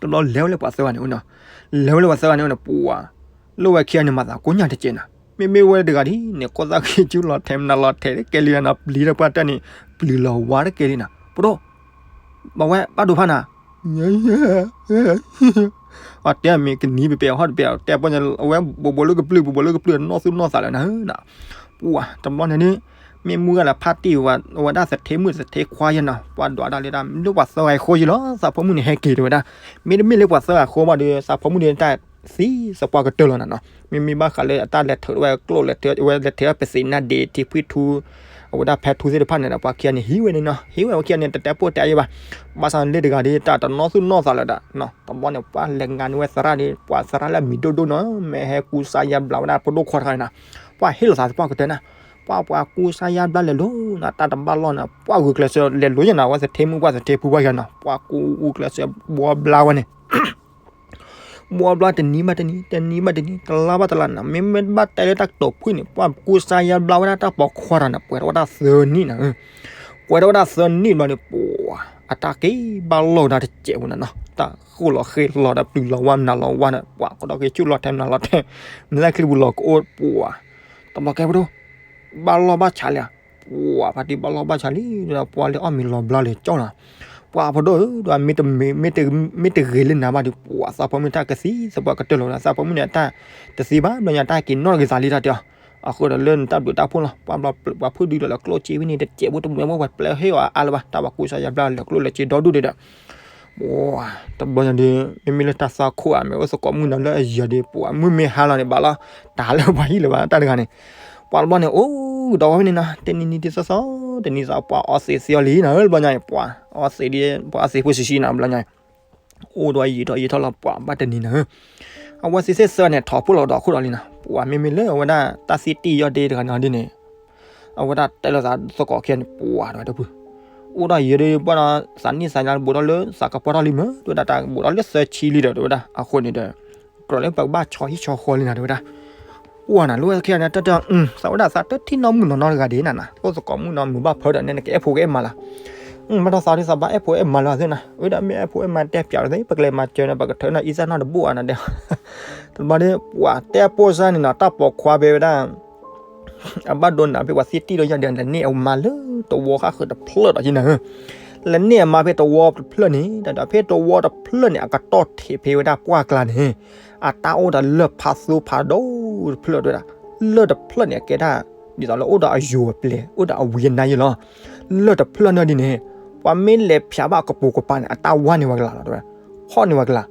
တဘျီလဲၤဝဲလၢပှၤသၢဂၤန့ၣ်အိၣ်နီၤ လဲၤဝဲလၢပှၤသၢဂၤန့ၣ်အိၣ်န့ၣ် ပှၤ လၢဝဲခံဂၤန့ၣ် မၤသးကိးညါတကဲးနၤ မ့မ့ၢ်ဝဲတဂၤဒ်န့ၣ် ကိးသးက့ၤကၠူလီၤထဲးမနုၤလီၤထဲးတကဲလံနၤ ပျံၤဒီးပှၤတၢ်န့ၣ် ပျံၤလီၤဝါတကဲလံနၤ ပဒိၣ် ဘၣ်ဝဲဘၣ်ဒိဖးနၤ အတဲမ့ၢ်ကနံၤပပဲၤဟီၣ်တပဲၤ တဲပှၤညါ အဝဲဘိးဘိးလၢကပျုၢ် ဘိးဘိးလၢကပျုၢ် နီၢ်သူၣ်နီၢ်သးလၢနၤ ပှၤတဘျီန့ၣ်ဒ် မ့ၢ်မုၢ်ဂၤလၢဖးတံၢ်ဝဲ အဝဲဒၣ်သထ့မုၣ်သထ့ခွါယဲနီၤ ပှၤဒွးတၢ်လၢတၢ် လၢပှၤသၢဂၤအဃိယံၤလီၤ သးဖိမုၣ်န့ၣ်ဟဲက့ၤတဲဝဲဒၣ် မ့တမ့ၢ်လၢပှၤသၢဂၤအဃိဘၣ်ဒီး သးဖိမုၣ်န့ၣ်တၢ်သံသပှၢ်ကတၢၢ်လီၤနၤနီၤ မ့မ့ၢ်ဘၣ်ဃးလၢအတၢ်လဲၤထုးဝဲကျိၣ်လဲၤထုးဝဲလဲၤထုးဝဲ ပသ့ၣ်နၢ်ဒ့ထံဖှံထူ အဝဲဒၣ်ဖဲထူသ့ၣ်တဖၣ်န့ၣ်ဒီး ပှၤခံဂၤန့ၣ်ဟံးဝဲန့ၣ်နီၤ ဟံးဝဲပှၤခံဂၤန့ၣ် တတဲပိၢ်တဲအယဲဘၣ် ဘၣ်ဆၣ်လၢတဂၤဒ်တၢ်တနီၢ်သူၣ်နီၢ်သးလၢၤဒီး တဘျီန့ၣ် ပှၤလဲၤငါန့ၢ်ဝဲသရၣ်ဒီး ပှၤသရၣ်လၢအမံၤဒိၣ်ဒိၣ်နီၤ မ့ၢ်ဟဲကူစါယါဘျါဝဲဒၣ်ဖိဒိၣ်ခွါတဂၤန့ၣ်နီၤ ပှၤဟ့ၣ်လီၤသးသပှၢ်ကတၢၢ်နၤ ပှၤပှၤကူစါယါဘျါလဲၤလိၤနၤ တၢ်တဘၣ်လီၢ်နၤ ပှၤဂုာ်ကျဲးစၢးလဲၤလိၤယဲနၤ အဝဲသထ့မုၣ်ပှၢ်သထ့ဖုပှၢ်ယဲနီၤ ပှၤကူဂုာ်ကျဲးစၢးဘှီဘျါဝဲန့ၣ် ဘှီဘျါတနံၤဘၣ်တနံၤ တနံၤဘၣ်တနံၤ တလါဘၣ်တလါနၤ မ့မ့ၢ်ဘၣ်တဲလၢတၢ်ကတိၤဖုၣ်န့ၣ် ပှၤကူစါယါဘျါဝဲဒၣ်တၢ်ပိာ်ခွါတဂၤန့ၣ် ပှဲၤထီၣ်ဝဲဒၣ်သၢနံၣ်နၤ ပှဲၤထီၣ်ဝဲဒၣ်သၢနံၣ်ဘျီန့ၣ် ပှၤ အတၢ်က့ၤဘၣ်လီၢ်ကဒါတစဲးဖိနၤနီၤ တၢ်ဃိၣ်လီၤဃ့လီၤဒီးပျုၤလီၤဝါမနုၤလီၤဝါန့ၣ် ပှၤကဒီးက့ၤဆူၣ်လီၤထဲမနုၤလီၤထဲ မ့ၢ်တၢ်ချံပူၤလီၤကအိၣ်ပှၤ တဘျီကဲပဒိၣ် ဘၣ်လီၢ်ဘၣ်ဆးလံဧါ ပှၤဖါတံၢ်ဘၣ်လီၢ်ဘၣ်ဆးလံ ဒီးပှၤလၢအီၣ်မ့ၤလီၤဘျါလၢၤကၠီနၤ ပှၤဖိဒိၣ်ဧၢ ဒီးမ့ၢ်တဂ့ၤလၢနၤဘၣ်ဒီး ပှၤသးဖိမုၣ်တၢ်ကသံသပှၢ်ကတၢၢ်လီၤဝဲဒၣ် သးဖိမုၣ်န့ၣ် အတၢ်တသံဘၣ် ဘျီညါတၢ်က့ၤနီၣ်တဂ့ၤသးလံတၢ်တဲအီၤ အဃိဒီးလၢနတၢ်ဘျုးတၢ်ဖှိၣ်လီၤ ပှၤဘျီပှၤဖုၣ်ဒုးဒီးလၢကျိၣ်စ့ဝံၤန့ၣ် တစဲးဖိတမှဲးဖိပှၤပျဲဟ့ၣ်အီၤအါလၢၤဘၣ် တၢ်ပှၤကူစါယါဘျါလဲၤကျိၣ်လဲၤစ့ဒီဒူၣ်ဒံးဒီး ပှၤ တဘျီညါဒီး မ့မ့ၢ်လၢတၢ်သးခိၣ်ဧါ မ့ၢ်အိၣ်သကိးမုၣ်နီၤလၢအယံၤဒီး ပှၤမုၢ်မ့ၢ်ဟါလီၤန့ၣ် ဘၣ်လီၤ တၢ်လၢပှၤဟံၣ်လၢၤဘၣ် တၢ်တဂၤန့ၣ် ပှၤတဘျီန့ၣ် အိၣ်ဒီးဝဲန့ၣ်နီၤ တနံၤနံၤဒ်သိးသိး တနံၤသိးပှၤအီသံးသံအီၤလံနီၤ တဘျီညါအံၤ ပှၤ အီသံးဒ် ပှၤအီသံးဖိဆံးဆံးနီၤ တဘျီညါအံၤ အိၣ်ဒီးယံာ်ထီၣ်ယံာ်ထီၣ်လီၤ ပှၤဘၣ်တနံၤနၤဧၢ အဝဲသ့ၣ်သ့ၣ်သၢန့ၣ် ထီၣ်ဖိလီၤဒီးခိၣ်ဒီးလံနီၤ ပှၤမ့မ့ၢ်လၢအဝဲဒၣ်တၢ်သံတံၢ်ယီၢ်ဒ့တဂၤနီၤဒ်န့ၣ် အဝဲဒၣ်တဲလိာ်သးသကိးခံဂၤန့ၣ် ပှၤတဝဲတဖု အိၣ်ဒီးယံာ်ဒီး ပှၤဒီးသးနံၣ်သးလါဘူးထီၣ်လၢသးကပှၢ်ထီၣ်လံမ့ၢ် တဝဲဒၣ်တၢ်ဘူးထီၣ်လၢသၢဆံလံဒီး တဝဲဒၣ်အဃိန့ၣ်ဒီး ကြၢးလၢပကဘၣ်ဆီဟံၣ်ဆီဃီလံနၤ တဝဲဒၣ် ပှၤနၤ လၢဝဲခံဂၤန့ၣ် တၢ်တၢ် သးဝဲဒၣ်သးတထံၣ်နီၢ်မုၣ်နီၢ်နီတဂၤဒ်နၤနၤ အိၣ်သကိးမုၣ်နီၤ မုၢ်ဘၣ်ဖၢဒီးန့ၣ် နကအဲၣ်ဖိကအဲၣ်မါလီၤ မ့ၢ်တၢ်သးဒ်သးဘၣ် အဲၣ်ဖိအဲၣ်မါလီၤသ့ၣ်နၤ အဝဲဒၣ်မ့ၢ်အဲၣ်ဖိအဲၣ်မါတဲပၠးလီၤသ့ၣ် ပကလဲၤမၤစၢၤနၤ ပကထၢနၤအံသၣ်နီၢ်တဘိၣ်ဧါနၤဒဲး တဘျီဒီး ပှၤတဲပိၢ်စၢ်န့ၣ်နီၤ တၢ်ပိာ်ခွါဖဲဝဲဒၣ် အဘၣ်ဒိနၤဖဲပှၤသံတံၢ်ဒီးယီၢ်ဒ့ လဲၤန့ၢ်အမါလၢတဝီဃၣ်ဃုာ်တဖျၢၣ်ဒီးယံၤနၤဧၢ လဲၤန့ၢ်အမါဖဲတဝီတဖျၢၣ်န့ၣ် တၢ်ဒီးဖဲတဝီတဖျၢၣ်န့ၣ် အကတီၢ်ထံးဖဲဝဲဒၣ်ပှၢ်ကျါန့ၣ် အတၢ်အိၣ်ဒီးလၢၢ်ဖးသူဖးဒိၣ်တဖျၢၣ်တဝဲဒၣ် လၢၢ်တဖျၢၣ်န့ၣ် အကဲဒၣ် ဒ်သိးလၢအိၣ်ဒီးအယိၤအပျဲၤ အိၣ်ဒီးအဝံအနါယဲလီၤ လၢၢ်တဖျၢၣ်န့ၣ်ဒ်န့ၣ် ပှၤ ပှၤမ့ၢ်လဲၤဖၠးဘၣ်အကပိာ်ကပၤန့ၣ် အတၢ်ဝါန့ၢ်ဝဲကလးလီၤ တဲဝဲ. ဖီၣ်န့ၢ်ဝဲကလး,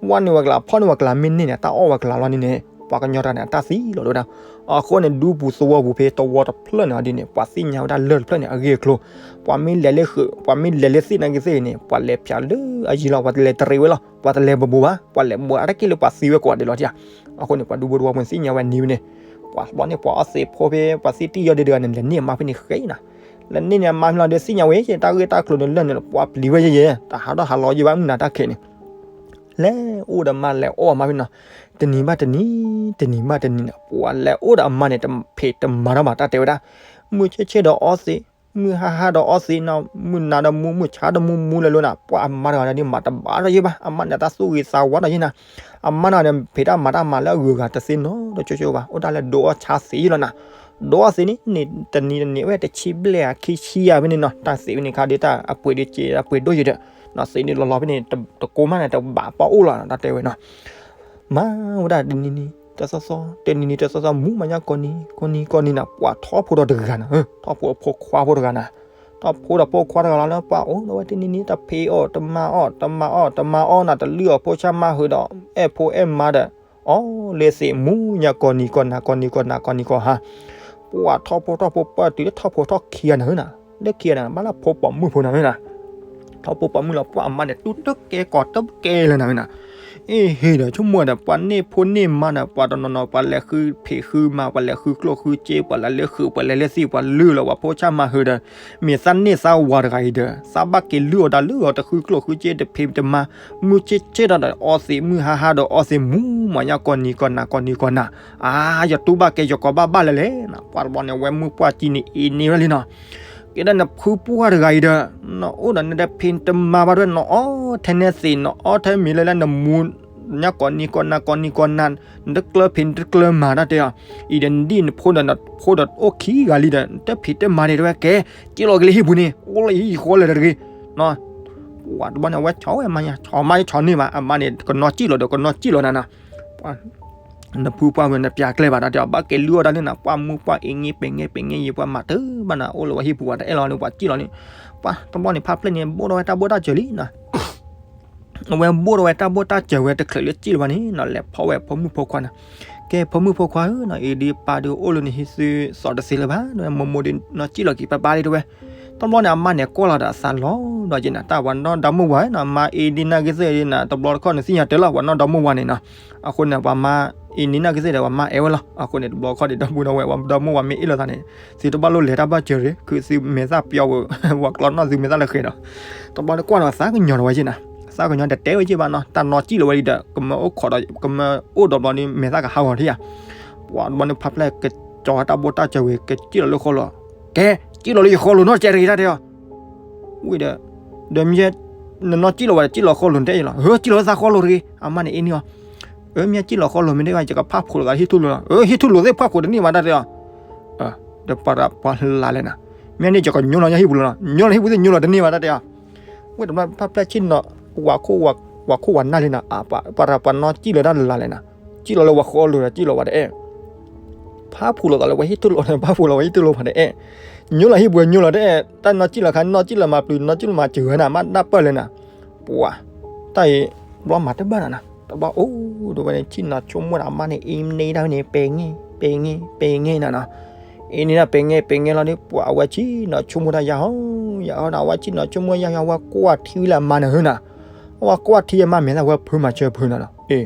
ဝါန့ၢ်ဝဲကလး, ဖီၣ်န့ၢ်ဝဲကလး မ့ၢ်န့ၢ်န့ၣ် အတၢ်အီၣ်ဝဲကလးလီၤန့ၣ်န့ၣ် ပှၤကညီတဂၤန့ၣ် အတၢ်သံလီၤ တဲဝဲဒၣ်. အဃိန့ၣ် ဒူပူၤသဝီပူၤဖဲသဝီတဖျၢၣ်န့ၣ်ဒ်န့ၣ် ပှၤသ့ၣ်ညါဝဲဒၣ်လၢၢ်တဖျၢၣ်န့ၣ် အဂ့ၢ်အကျိၤ, ပှၤမ့ၢ်လဲၤလၢဃုာ် ပှၤမ့ၢ်လဲၤလၢသ့ၣ်နာ်က့သ့ၣ်န့ၣ် ပှၤလဲၤဖၠးလၢအယံၤလီၤ, ပှၤတလဲၤတရံးဝဲလီၤ, ပှၤတလဲၤဘိးဘိးဘၣ်, ပှၤလဲၤဘိးအတၢ်က့ၢ်လၢပှၤသံဝဲကိးဂၤဒဲးလီၤ တဲဧါ. အဃိန့ၣ် ပှၤဒူဖိသဝီဖိန့ၣ် သ့ၣ်ညါဝဲန့ၣ်ဝဲန့ၣ်, ပှၤတဘျီန့ၣ် ပှၤအီသံးဖိဖဲ ပှၤသ့ၣ်တံၢ်ယီၤဒဲးတဂၤန့ၣ် လဲၤန့ၢ်အမါဖဲန့ၣ်ဃဲနၤ, လဲၤန့ၢ်န့ၣ်အမါဖဲလီၤဒီး သ့ၣ်ညါဝဲ တၢ်ဂ့ၢ်တၢ်ကျိၤန့ၣ်လၢန့ၣ် ပှၤပျံၤဝဲယဲယဲ, တဟးထီၣ်ဟးလီၤယဲဘၣ် မုၢ်နၤတၢ်ခဲန့ၣ် လဲၤအိၣ်ဒီးမါလဲၤအီၣ်အမါဖဲနီၤ, တနံၤဘၣ်တနံၤ, တနံၤဘၣ်တနံၤန့ၣ် ပှၤလဲၤအိၣ်ဒီးအမါန့ၣ် တဖံးတမၤထီၣ်ဘၣ် တၢ်တဲဝဲဒၣ်, မုၢ်ဆ့ၣ်ဆ့ၣ်ဒီးအီသံး, မုၢ်ဟါဟါဒီးအီသံးနီၤ, မုၢ်နၤဒီးမူ မုၢ်ဆါဒီးမူမူလၢာ်လၢာ်နၤ, ပှၤအမါတဂၤန့ၣ် မၤတဘၣ်ထီၣ်ယဲဘၣ်, အမါန့ၣ် တၢ်သူၣ်ဂ့ၤသးဝါဒီးယဲနၤ, အမါတဂၤန့ၣ် ဖံးတၢ်မၤတၢ်မၤလၢအဂုၤအဂၤတသ့နီတစိၤစိၤဘၣ်, အိၣ်ဒၣ်လၢဒိးအီၣ်ဆါသံးယဲလီၤနၤ, ဒိးအီၣ်သံးန့ၣ် တနံၤတနံၤဝဲတဆံဘျဲၣ်ဧါ ခံဆံဧါဖဲန့ၣ်နီၤ, တၢ်သံးဖဲန့ၣ်ခါဒီးတၢ်အပှ့ၤဒီးစ့ အပှ့ၤဒိၣ်ယဲဒီး, နီၤသံးန့ၣ်လီၤလီၤဖဲန့ၣ် တကိးမးန့ၣ် တဘၣ်ပီၣ်အိၣ်လီၤ တၢ်တဲဝဲနီၤ မၤဝဲဒၣ်တနံၤနံၤတသီသီ တနံၤနံၤတသီသီ မူမၤညါကိးနံၤ ကိးနံၤကိးနံၤနၤ, ပှၤထီၣ်ဖိဒီးတဂၤနၤ, ထီၣ်ဖိအဖိခွါဖိတဂၤနၤ, ထီၣ်ဖိဒီးဖိခွါတဂၤလီၤလၢပှၤအိၣ်ဒီးဝဲတနံၤနံၤ တဖံးအီၣ်တမၤအီၣ် တမၤအီၣ်တမၤအီၣ်နၤ, တလုၢ်အီၣ်ဖိဆါမါဟုးဒီး အဲၣ်ဖိအဲၣ်မါဒီး အီၣ်လၢသံးမူညါကိးနံၤကိးနၤ ကိးနံၤကိးနၤ ကိးနံၤကိးဟါ, ပှၤထီၣ်ဖိထီၣ်ဖိပှၢ်တုၤလၢထီၣ်ဖိထီၣ်ခံဂၤနၤဧၢနၤ, လၢခံဂၤန့ၣ် ဘၣ်လၢဖိပိာ်မုၣ်ဖိနၤဧၢနၤ, ထီၣ်ဖိပိာ်မုၣ်လီၤ ပှၤအမါန့ၣ် တူၢ်တကဲကီးတကဲလၢနၤဧၢနၤ, အ့ဟ့ၣ်ဒီးဆိကမိၣ်ဒီး ပှၤန့ၢ်ဖိန့ၢ်မါဒီး ပှၤတနီၤနီၤ ပှၤလဲၤဃုဖံးဃုမၤ ပှၤလဲၤဃုကျိၣ်ဃုစ့ ပှၤလဲၤလၢဃုာ် ပှၤလဲၤလၢသံး ပှၤလုၢ်လီၤ ပှၤဖိဆါမါဟုးဒီး မ့ၢ်သးန့ၢ်သးဝၤတဂၤအံၤဒီး သးဘၣ်က့ၤလုၢ်အီၣ်တၢ်လုၢ်အီၣ် တဃုကျိၣ်ဃုစ့ တဖံးတမၤ မုၢ်ဆ့ၣ်ဆ့ၣ်ဒီး အီသံးမုၢ်ဟါဟါဒီးအီသံးမူမၤညါကိးနံၤကိးနၤ ကိးနံၤကိးနၤ, အါ ယတူၢ်ဘၣ်ကဲ ယကိးဘၣ်ဘၣ်လၢလဲၣ်နၤ, ပှၤတဘျီန့ၣ် ဝဲမုၢ်ပှၢ်ကံန့ၣ် အ့န့ၢ်ဝဲလံနီၤ, ကဲဒၣ်နဖုပှၢ်တဂၤအံၤဒီး နအိၣ်ဒီးနတဖံးတမၤဘၣ်ဒီး နအီထဲန့ၣ်သံး နအီထဲမ့ၤလၢလၢနမူ ညါကိးနံၤကိးနၤ ကိးနံၤကိးနၤ, နတကျၢၤဖံး နတကျၢၤမၤတၢ်တဲအီၤ, အံၤဒီးနဒံၣ်နဖိဒီး နဖိဒီးအိၣ်ခံဂၤလံဒီး နတဖံးတမၤဒံးတဲဝဲ ကဲ က့ၤလီၤက့ၤလၢဟံၣ်ပူၤန့ၣ် အိၣ်လၢယဟံၣ်ဃီလၢၤတဂ့ၤ, ပှၤတဘျီန့ၣ် အဝဲဆီၣ်ဝဲမါညါ ဆီၣ်မါယဆီၣ်န့ၢ်ဘၣ် အမါန့ၣ် ကနီၤစံၣ်လီၤဒီး ကနီၤစံၣ်လီၤနၤနၤ နဖုပှၢ်ဝဲ နပျးကျဲဘၣ်တၢ်တဲအီၤ ဘၣ်က့ၤလုၢ်အီၣ်တၢ်လၢနၤ ပှၢ်မုၢ်ပှၢ်အ့င့ ပဲာ်ငဲ ပဲာ်ငဲယံၤ ပှၤမၤတၢ်ဘၣ်နၤ အိၣ်လၢဝဲဟံၣ်ပူၤ ပှၤတအဲၣ်လီၤန့ၣ် ပှၤစံၣ်လီၤန့ၣ်, ပှၤတဘျီန့ၣ် ဖါဖျၢၣ်န့ၣ် ဘိၣ်ထီၣ်ဝဲတၢ်ဘိၣ်တၢ်စၢၤလံနၤ အဝဲဘိၣ်ထီၣ်ဝဲတၢ်ဘိၣ်တၢ်စၢၤဝဲတချုးလၢစံၣ်လီၤဘၣ်န့ၣ်နီၤ လဲၤဖီၣ်ဝဲဖိမုၣ်ဖိခွါန့ၣ်, ကဲဖိမုၣ်ဖိခွါဧၢနီၤ အံၤဒ်ပၢ်ဒုးအိၣ်လၢနဟံၣ်သုစီၤတသ့လၢၤဘၣ် မိၢ်မိၢ်ဒုးနီၤစံၣ်လီၤက့ၤပၢ်ပၢ်လံတဲဝဲ, တဘျီန့ၣ် အမါန့ၣ်ကွၢ်လီၤဒီးအသးလီၤဒီးက့ၤနၤ တၢ်ပှၤနီၢ်ဒီမုၢ်ဝၤနီၤ မါအ့ဒ်နၢ်ဂ့ၤသ့ၣ်ဒ်နၤ တဘျီတခီၣ်န့ၣ်သ့ၣ်ညါတၢ်လီၤ ပှၤနီၢ်ဒီမုၢ်ဝၤန့ၣ်နီၤ, အဃိန့ၣ် ပှၤမါအ့န့ၢ်နၢ်ဂ့ၤသ့ၣ်ဒီး ပှၤမါအဲၣ်ဝဲလီၤ အဃိန့ၣ် တဘျီတခီၣ်န့ၣ် ဒီမုၢ်ဒီဝဲၢ် ပှၤဒီမုၢ်ဝၤမ့ၢ်အ့ၣ်လိာ်သးန့ၣ် သုတဘၣ်လိၣ်လဲၤတၢ်ဘၣ်စၢၤရ့ ခုသုမဲာ်သၣ်ပျီဝဲ ပှၤကျီနီၣ်သုမဲာ်သၣ်လၢဃဲၤဒီး တဘျီန့ၣ်ကွၢ်ဒီးသးကညီၤဒီးဝဲက့ၤနၤ, သးကညီၤတတဲဝဲက့ၤဘၣ်နီၤ တၢ်နီၢ်စံၣ်လီၤဝဲလံဒီး ကမၢအိၣ်ခိးဒီး ကမၢအိၣ်ဒီးဘျီန့ၣ် မဲာ်သၣ်ကဟးဂီၤထံၣ်ယၤ, ပှၤတဘျီန့ၣ် ဖါဖျၢၣ်ကကၠီၤတၢ်ဘိၣ်တၢ်စၢၤဝဲ ကစံၣ်လီၤလၢဃီလိၤ, ကဲ စံၣ်လီၤလၢယဃီလိၤနီတစဲးတဂ့ၤတၢ်တဲအီၤ, ဝံၤဒီး ဒီးမ့ၢ် နနီၢ်စံၣ်လီၤဝဲဒီး စံၣ်လီၤဃီလိၤနတဲအီၤလီၤ, ဟၢ စံၣ်လီၤလၢသးဃီလိၤတဂ့ၤ, အမါန့ၣ်အ့န့ၢ်အီၤ, အၢ မ့ၢ်စံၣ်လီၤဃီလိၤမ့ၢ်တဂ့ၤ ယကဖးဖှိၣ်လိာ်သးလၢဟံၣ်ထူၣ်လိၤလီၤ, အၢ ဟံၣ်ထူၣ်လိၤသ့ၣ်ဖးဖှိၣ်တန့ၢ်ဘၣ်တၢ်တဲအီၤ ဒီးပှၤပှၤလၢ်လဲၣ်နၤ, မ့ၢ်န့ၣ် ယကညိလီၤညါဟံၣ်ပူၤလီၤနီၤ, ညိလီၤဟံၣ်ပူၤသ့ၣ်ညိလီၤတန့ၢ်ဘၣ်တၢ်တဲအီၤ, ဝဲတဘျီဖါဖျၢၣ်ဆ့ၣ်နီၤ ဝၤခိၣ်ဝၤနၢ်လံနီၤ, ပှၤရၤပှၤနီၢ်စံၣ်လီၤတၢ်လၢ်လဲၣ်နၤ, စံၣ်လီၤလၢဝၤဃီလိၤဒီး စံၣ်လီၤဝဲတအဲၣ်, ဖးဖှိၣ်လိာ်သးလၢဝဲဟံၣ်ထူၣ်လိၤန့ၣ် ဖးဖှိၣ်လိာ်ဝဲဟံၣ်ထူၣ်လိၤဖးတအဲၣ်, ညိလီၤဟံၣ်ပူၤညိလီၤတအဲၣ်, တၢ်နီၢ်စံၣ်လီၤခါ နီၢ်စံၣ်လီၤမၤပျုၤ နီၢ်စံၣ်လီၤမၤစၢၤဝဲနၤ မ့ၢ်နၢ်ပၢၢ်လၢနၤ, ပှၤ တၢ်အံၤ ဘျီမၤတဘၣ်နၤနၤ, တဘျီအိၣ်ဒီးဝဲန့ၣ် ဆ့ၣ်နီၤဆိကမိၣ်ဒီးအမါန့ၣ် အ့န့ၢ်တၢ်ဝဲန့ၣ် ပဲာ်ငဲၢ် ပဲာ်ငဲၢ် ပဲာ်ငဲၢ်နၤနီၤ, အ့န့ၢ်တၢ်ပဲာ်ငဲၢ် ပဲာ်ငဲၢ်လီၤဒီး ပှၤအဝဲဆ့ၣ်နီၤဆိကမိၣ်တၢ်ယါဟီ ယါဟီဒီး အဝဲဆ့ၣ်နီၤဆိကမိၣ်ယါဟီ အဝဲကွၢ်ထံလၢအမါန့ၣ်ဟၢနၤ, အဝဲကွၢ်ထံအမါမဲာ်သၣ်ဝဲဖုမၤစၢၤဖုနၤနီၤ, အ့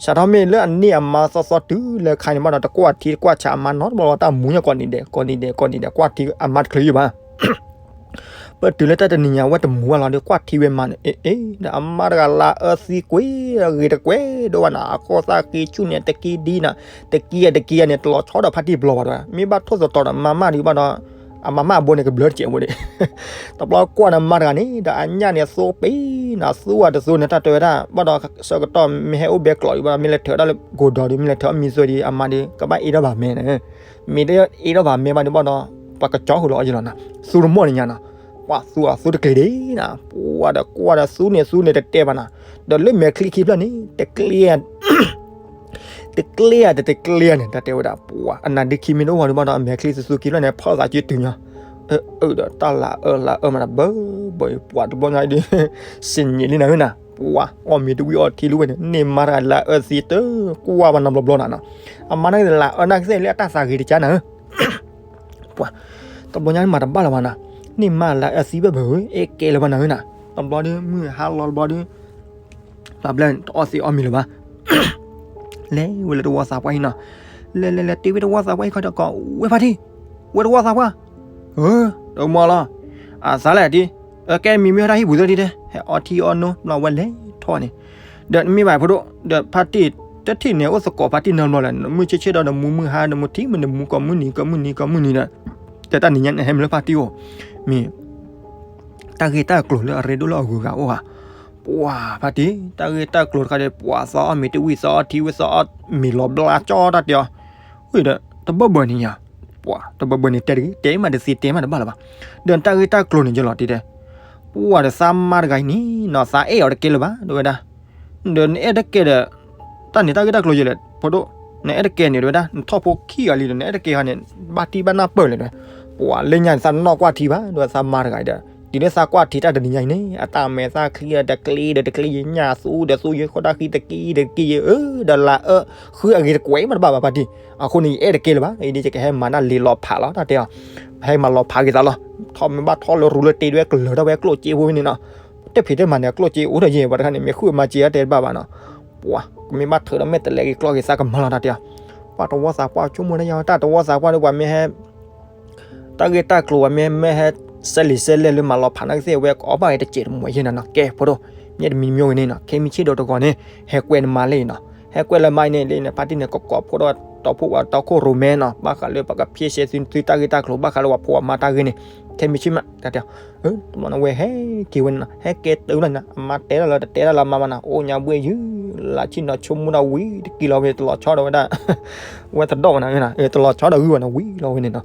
စးထီၣ်မ့ၢ်လၢအန့ၢ်အမါသီသီတုၤလၢခါန့ၣ်ဘၣ်ဒီး တကွၢ်ထံတကွၢ်ဆးအမါနီတဘျီ တၢ်မူညါကိးနံၤဒဲး ကိးနံၤဒဲး ကိးနံၤဒဲး ကွၢ်ထံအမါတချုးယံၤဘၣ် ပတုၤလၢတၢ်တနံၤညါ အဝဲတမူဘၣ်လီၤဒီး ကွၢ်ထံဝဲမါန့ၣ် အ့ အ့ ဒီးအမါတဂၤလၢအၢသံကွံာ် ဂ့ၤတကွဲးဒိၣ်ဘၣ်နၤ အခိၣ်သၣ်ဃံဆူၣ်န့ၣ် တကံဒံနၤ တကံယဲၢ်တကံယဲၢ်န့ၣ် တလီၤဆီဒီးဖါတံၢ်ဘျီဘၣ်ဒီး မ့ၢ်ဘၣ်ထိၣ်သတြီၤဒီးမါမၢ်ဒံးဘၣ်ဒီး အမါမၢ်အဘိန့ၣ် ကဘျၢတစဲးဖိန့ၣ် တဘျီကွၢ်နၤမါတဂၤန့ၣ် ဒီးအညၣ်န့ၣ်သိပ့ၤနၤ သိဝဲတသိန့ၣ် တၢ်တဲဝဲဒၣ် ဘၣ်ဒီးဆၢကတီၢ်မ့ၢ်ဟဲအိၣ်ဘဲကျိးဒံးဘၣ်ဒီး မ့ၢ်လဲၤထၢးတၢ်လၢကိၢ်ဒီးဒံး မ့ၢ်လဲၤထၢးအမံၤသွဲဒံး အမါဒံး ကဘၣ်အ့ထီၣ်ဘၣ်မဲန့ၣ် မ့ၢ်တအ့ထီၣ်ဘၣ်မဲဘၣ်ဒံးဘၣ်ဒီး ပှၤကကၠီဃုာ်လီၤအီၤယံၤလီၤနၤ သူတမီၢ်န့ၣ်ညါနီၤ ပှၤသူအီၤသူတကျ့ၤဒံးနၤ ပှၤဒီးကွၢ်ဒီးသူန့ၣ်သူန့ၣ်တတဲဘၣ်နၤ ဒီးလၢမဲာ်ချံခံဖျၢၣ်န့ၣ် တကျ့ တကျ့ဧါ တတကျ့ဧါန့ၣ် တၢ်တဲဝဲဒၣ် ပှၤအနၢ်ဒုခံမ့ၢ်တအိၣ်ဝဲဒံးဘၣ်ဒီး အမဲာ်ချံသူသူခံဖျၢၣ်န့ၣ် ဖီၣ်သးစုတုၤညီ အၢၣ်ဒီးတၢ်လၤအၢလၤအၢမးတဘၢဘၢအံၤ ပှၤတဘျီညါအံၤဒီး စံးညံးလံနၤဧၢနၤ, ပှၤအီၣ်မ့ၤတဝံၣ်အီထံလၢဝဲန့ၣ် န့ၢ်မါတဂၤလၤအၢသံတၢ် ကွၢ်ဘၣ်နီတဘျီဘျီနၤနီၤ, အမါန့ၣ်လၤအၢနာ်က့သ့ၣ်လၢအတၢ်သးဂ့ၤတကါနၤဧၢ ပှၤ တဘျီညါမၤတဘၣ်လၢၤဘၣ်နၤ, န့ၢ်မါလၤအၢသံဘၢဘၢဧၢ အဲၣ်ကဲလၢၤဘၣ်နၤဧၢနၤ, တဘျီဒီး မုၢ်ဟါလီၤတဘျီဒီး ဘျီဘျီတအီၣ်သံးအီၣ်မ့ၤလၢၤဘၣ်, လဲၤဝဲလၢတဝီသးပှၢ်ဟံၣ်နီၤ, လဲၤလဲၤလဲၤတ့ၢ်ဝဲတဝီသးပှၢ်ဟံၣ်ခီဒီးကိး ဝဲဖါတံၢ်, ဝဲတဝီသးပှၢ်, အၢ တမီၤလီၤ, အသးလဲၣ်တံၢ်, အကဲမံၤမ့ၢ်ဟဲတၢ်ဟံၣ်ပူၤသၢတံၢ်တဲ ဟဲအီထံအီနိ ဘျီဝဲလဲၤထီၣ်န့ၣ်, ဒီးမ့ၢ်ဘၣ်ဖိဒိၣ် ဒီးဖါတံၢ် တထံၣ်န့ၣ် အိၣ်သကိးဖါတံၢ်နီတဘျီလဲၣ်, မုၢ်ဆ့ၣ်ဆ့ၣ်ဒီးနမူမုၢ်ဟါ နမူထံၣ်မ့ၢ်နမူကိးမုၢ်နံၤ ကိးမုၢ်နံၤ ကိးမုၢ်နံၤဒီး, တၢ်တနံၤညါန့ၣ် ဟဲမ့ၢ်လၢဖါတံၢ်အိၣ်, မ့ၢ် တၢ်ဂ့ၢ်တၢ်ကျိၤလၢအရ့ဒိၣ်လၢအဂုၤအဂၤအိၣ်ဧါ, ပှၤဖါတံၢ် တၢ်ဂ့ၢ်တၢ်ကျိၤတခါဒီး ပှၤသးအီၣ်မ့ၤတဝံၣ်သးအီၣ်ထံဝံၣ်သးအီၣ်မ့ၤလီၤဘျါကၠီတၢ်တဲအီၤ, ဝံၤဒီး တဘၢဘၢန့ၣ်ယါ, ပှၤတဘၢဘၢန့ၣ်တဲတဂ့ၤ တဲမးတသ့တဲမးတဘၣ်လၢၤဘၣ်, ဒီးတၢ်ဂ့ၢ်တၢ်ကျိၤန့ၣ်ယလီၤတံၢ်တဲ, ပှၤဒီးသးမါတဂၤအံၤန့ၣ်နီၤ သးအဲၣ်အီၤတကဲလၢၤဘၣ် တဲဝဲဒၣ်, ဒီးနအဲၣ်တကဲဒီး တၢ်န့ၣ်တၢ်ဂ့ၢ်တၢ်ကျိၤယလဲၣ် ဖိဒိၣ်, နအဲၣ်တကဲန့ၣ်တဲဝဲဒၣ် နထီၣ်ဖိခံဂၤလံဒီး နအဲၣ်တကဲဟီန့ၣ် ဘၣ်တံၢ်ဘၣ်နၢ်ပၢၢ်လဲၣ်တဲဝဲ, ပှၤလၢညါန့ၣ် သးနီၣ်ကွၢ်ထံဘၣ် တဲဝဲသးမါတဂၤအံၤဒီး တုၤလၢသးကွၢ်ထံတၢ်တနံၤညါအံၤန့ၣ် အတၢ်မဲာ်သၣ်ချံဒီးတကျ့ဒီးတကျ့ယညၣ်သူဒီးသူယဃီတၢ်ဃံတက့ဒီးတက့ယအၢ ဒီးလၤအၢ ဃုအဂ့ၤတကွဲးမးတဘၣ်ဘၣ်ဖါတံၢ်, အဃိန့ၣ် ယအဲၣ်တကဲလၢၤဘၣ် အံၤဒ်ယကဟဲမၤနၢ်လံာ်လီၤဖးလီၤ တၢ်တဲအီၤ, ဟဲမၤလီၤဖးက့ၤသးလီၤ, ထီၣ်မ့ၢ်ဘၣ်ထီၣ်လၢရူလၢတ့ဒွဲၣ်ကလၢၤထီၣ်ဝဲကျိၣ်စ့ဖိဝဲန့ၣ်နီၤ, တဖံးတမၤန့ၣ် အကျိၣ်စ့အိၣ်ထီၣ်ယဲၢ် ပှၤတခါန့ၣ် မ့ၢ်ဃုအမၤစ့အတဲတဘၣ်ဘၣ်နီၤ, ပှၤ ကမ့ၢ်ဘၣ်ထုးဒီးမဲာ်တလဲက့ၤကျီၢ်က့ၤသးကမၤလီၤ တၢ်တဲအီၤ, ပှၤတဝီသးပှၢ်ဆိကမိၣ်တၢ်ယါ တၢ်တဝီသးပှၢ်ဒီးပှၤမ့ၢ်ဟဲ တၢ်ဂ့ၢ်တၢ်ကျိၤဝဲမ့ၢ် မ့ၢ်ဟဲစဲလံာ်စဲလဲၢ်လၢမၤလီၤဖးနာ်က့သ့ၣ် အဝဲကအီၣ်ဘၣ်ဝဲတစဲးတမှဲၤယဲၢ်နၤနီၤ ကဲဖိဒိၣ်, မ့ၢ်တမံၤမ့ၢ်ဝဲန့ၣ်နီၤ ခဲမုၢ်ဆ့ၣ်ဒီးတဂီၤန့ၣ် ဟဲကွဲးနမါလၢအံၤနီၤ, ဟဲကွဲးလၢမါအံၤန့ၣ်လၢန့ၣ် ဖါတံၢ်န့ၣ် ကကိးဖိဒီးတီၤဖှိၣ်ဝဲတီၤခိၣ်ရိၣ်မဲနီၤ ဘၣ်ဃးလၢပကဖျ့ရှဲသုသုတၢ်ဂ့ၢ်တၢ်ကျိၤ ဘၣ်ဃးလၢပှၤဖိအမါတၢ်ဂ့ၢ်န့ၣ် ခဲမုၢ်ဆ့ၣ်မး တၢ်တဲအီၤ တဘျီန့ၣ် အဝဲဟဲက့ၤဝဲန့ၣ်နီၤ ဟဲက့ၤတုၤလီၤန့ၣ် အမါတဲတၢ်လၢတတဲတၢ်လၢအမါဘၣ်နီၤ အိၣ်ညါဘှ့ၣ်ယုၢ် လၢဆ့ၣ်နီၤဆိကမိၣ်ဒၣ်ဝံၤတက့ၢ်လီၤဝဲ တလီၤဆီဒီးဝဲဒၣ် ဝဲတဒီၣ်ဝဲန့ၣ် တလီၤဆီဒီးဂုၢ်ဝဲန့ၣ် ဝံၤလီၤဝဲန့ၣ်နီၤ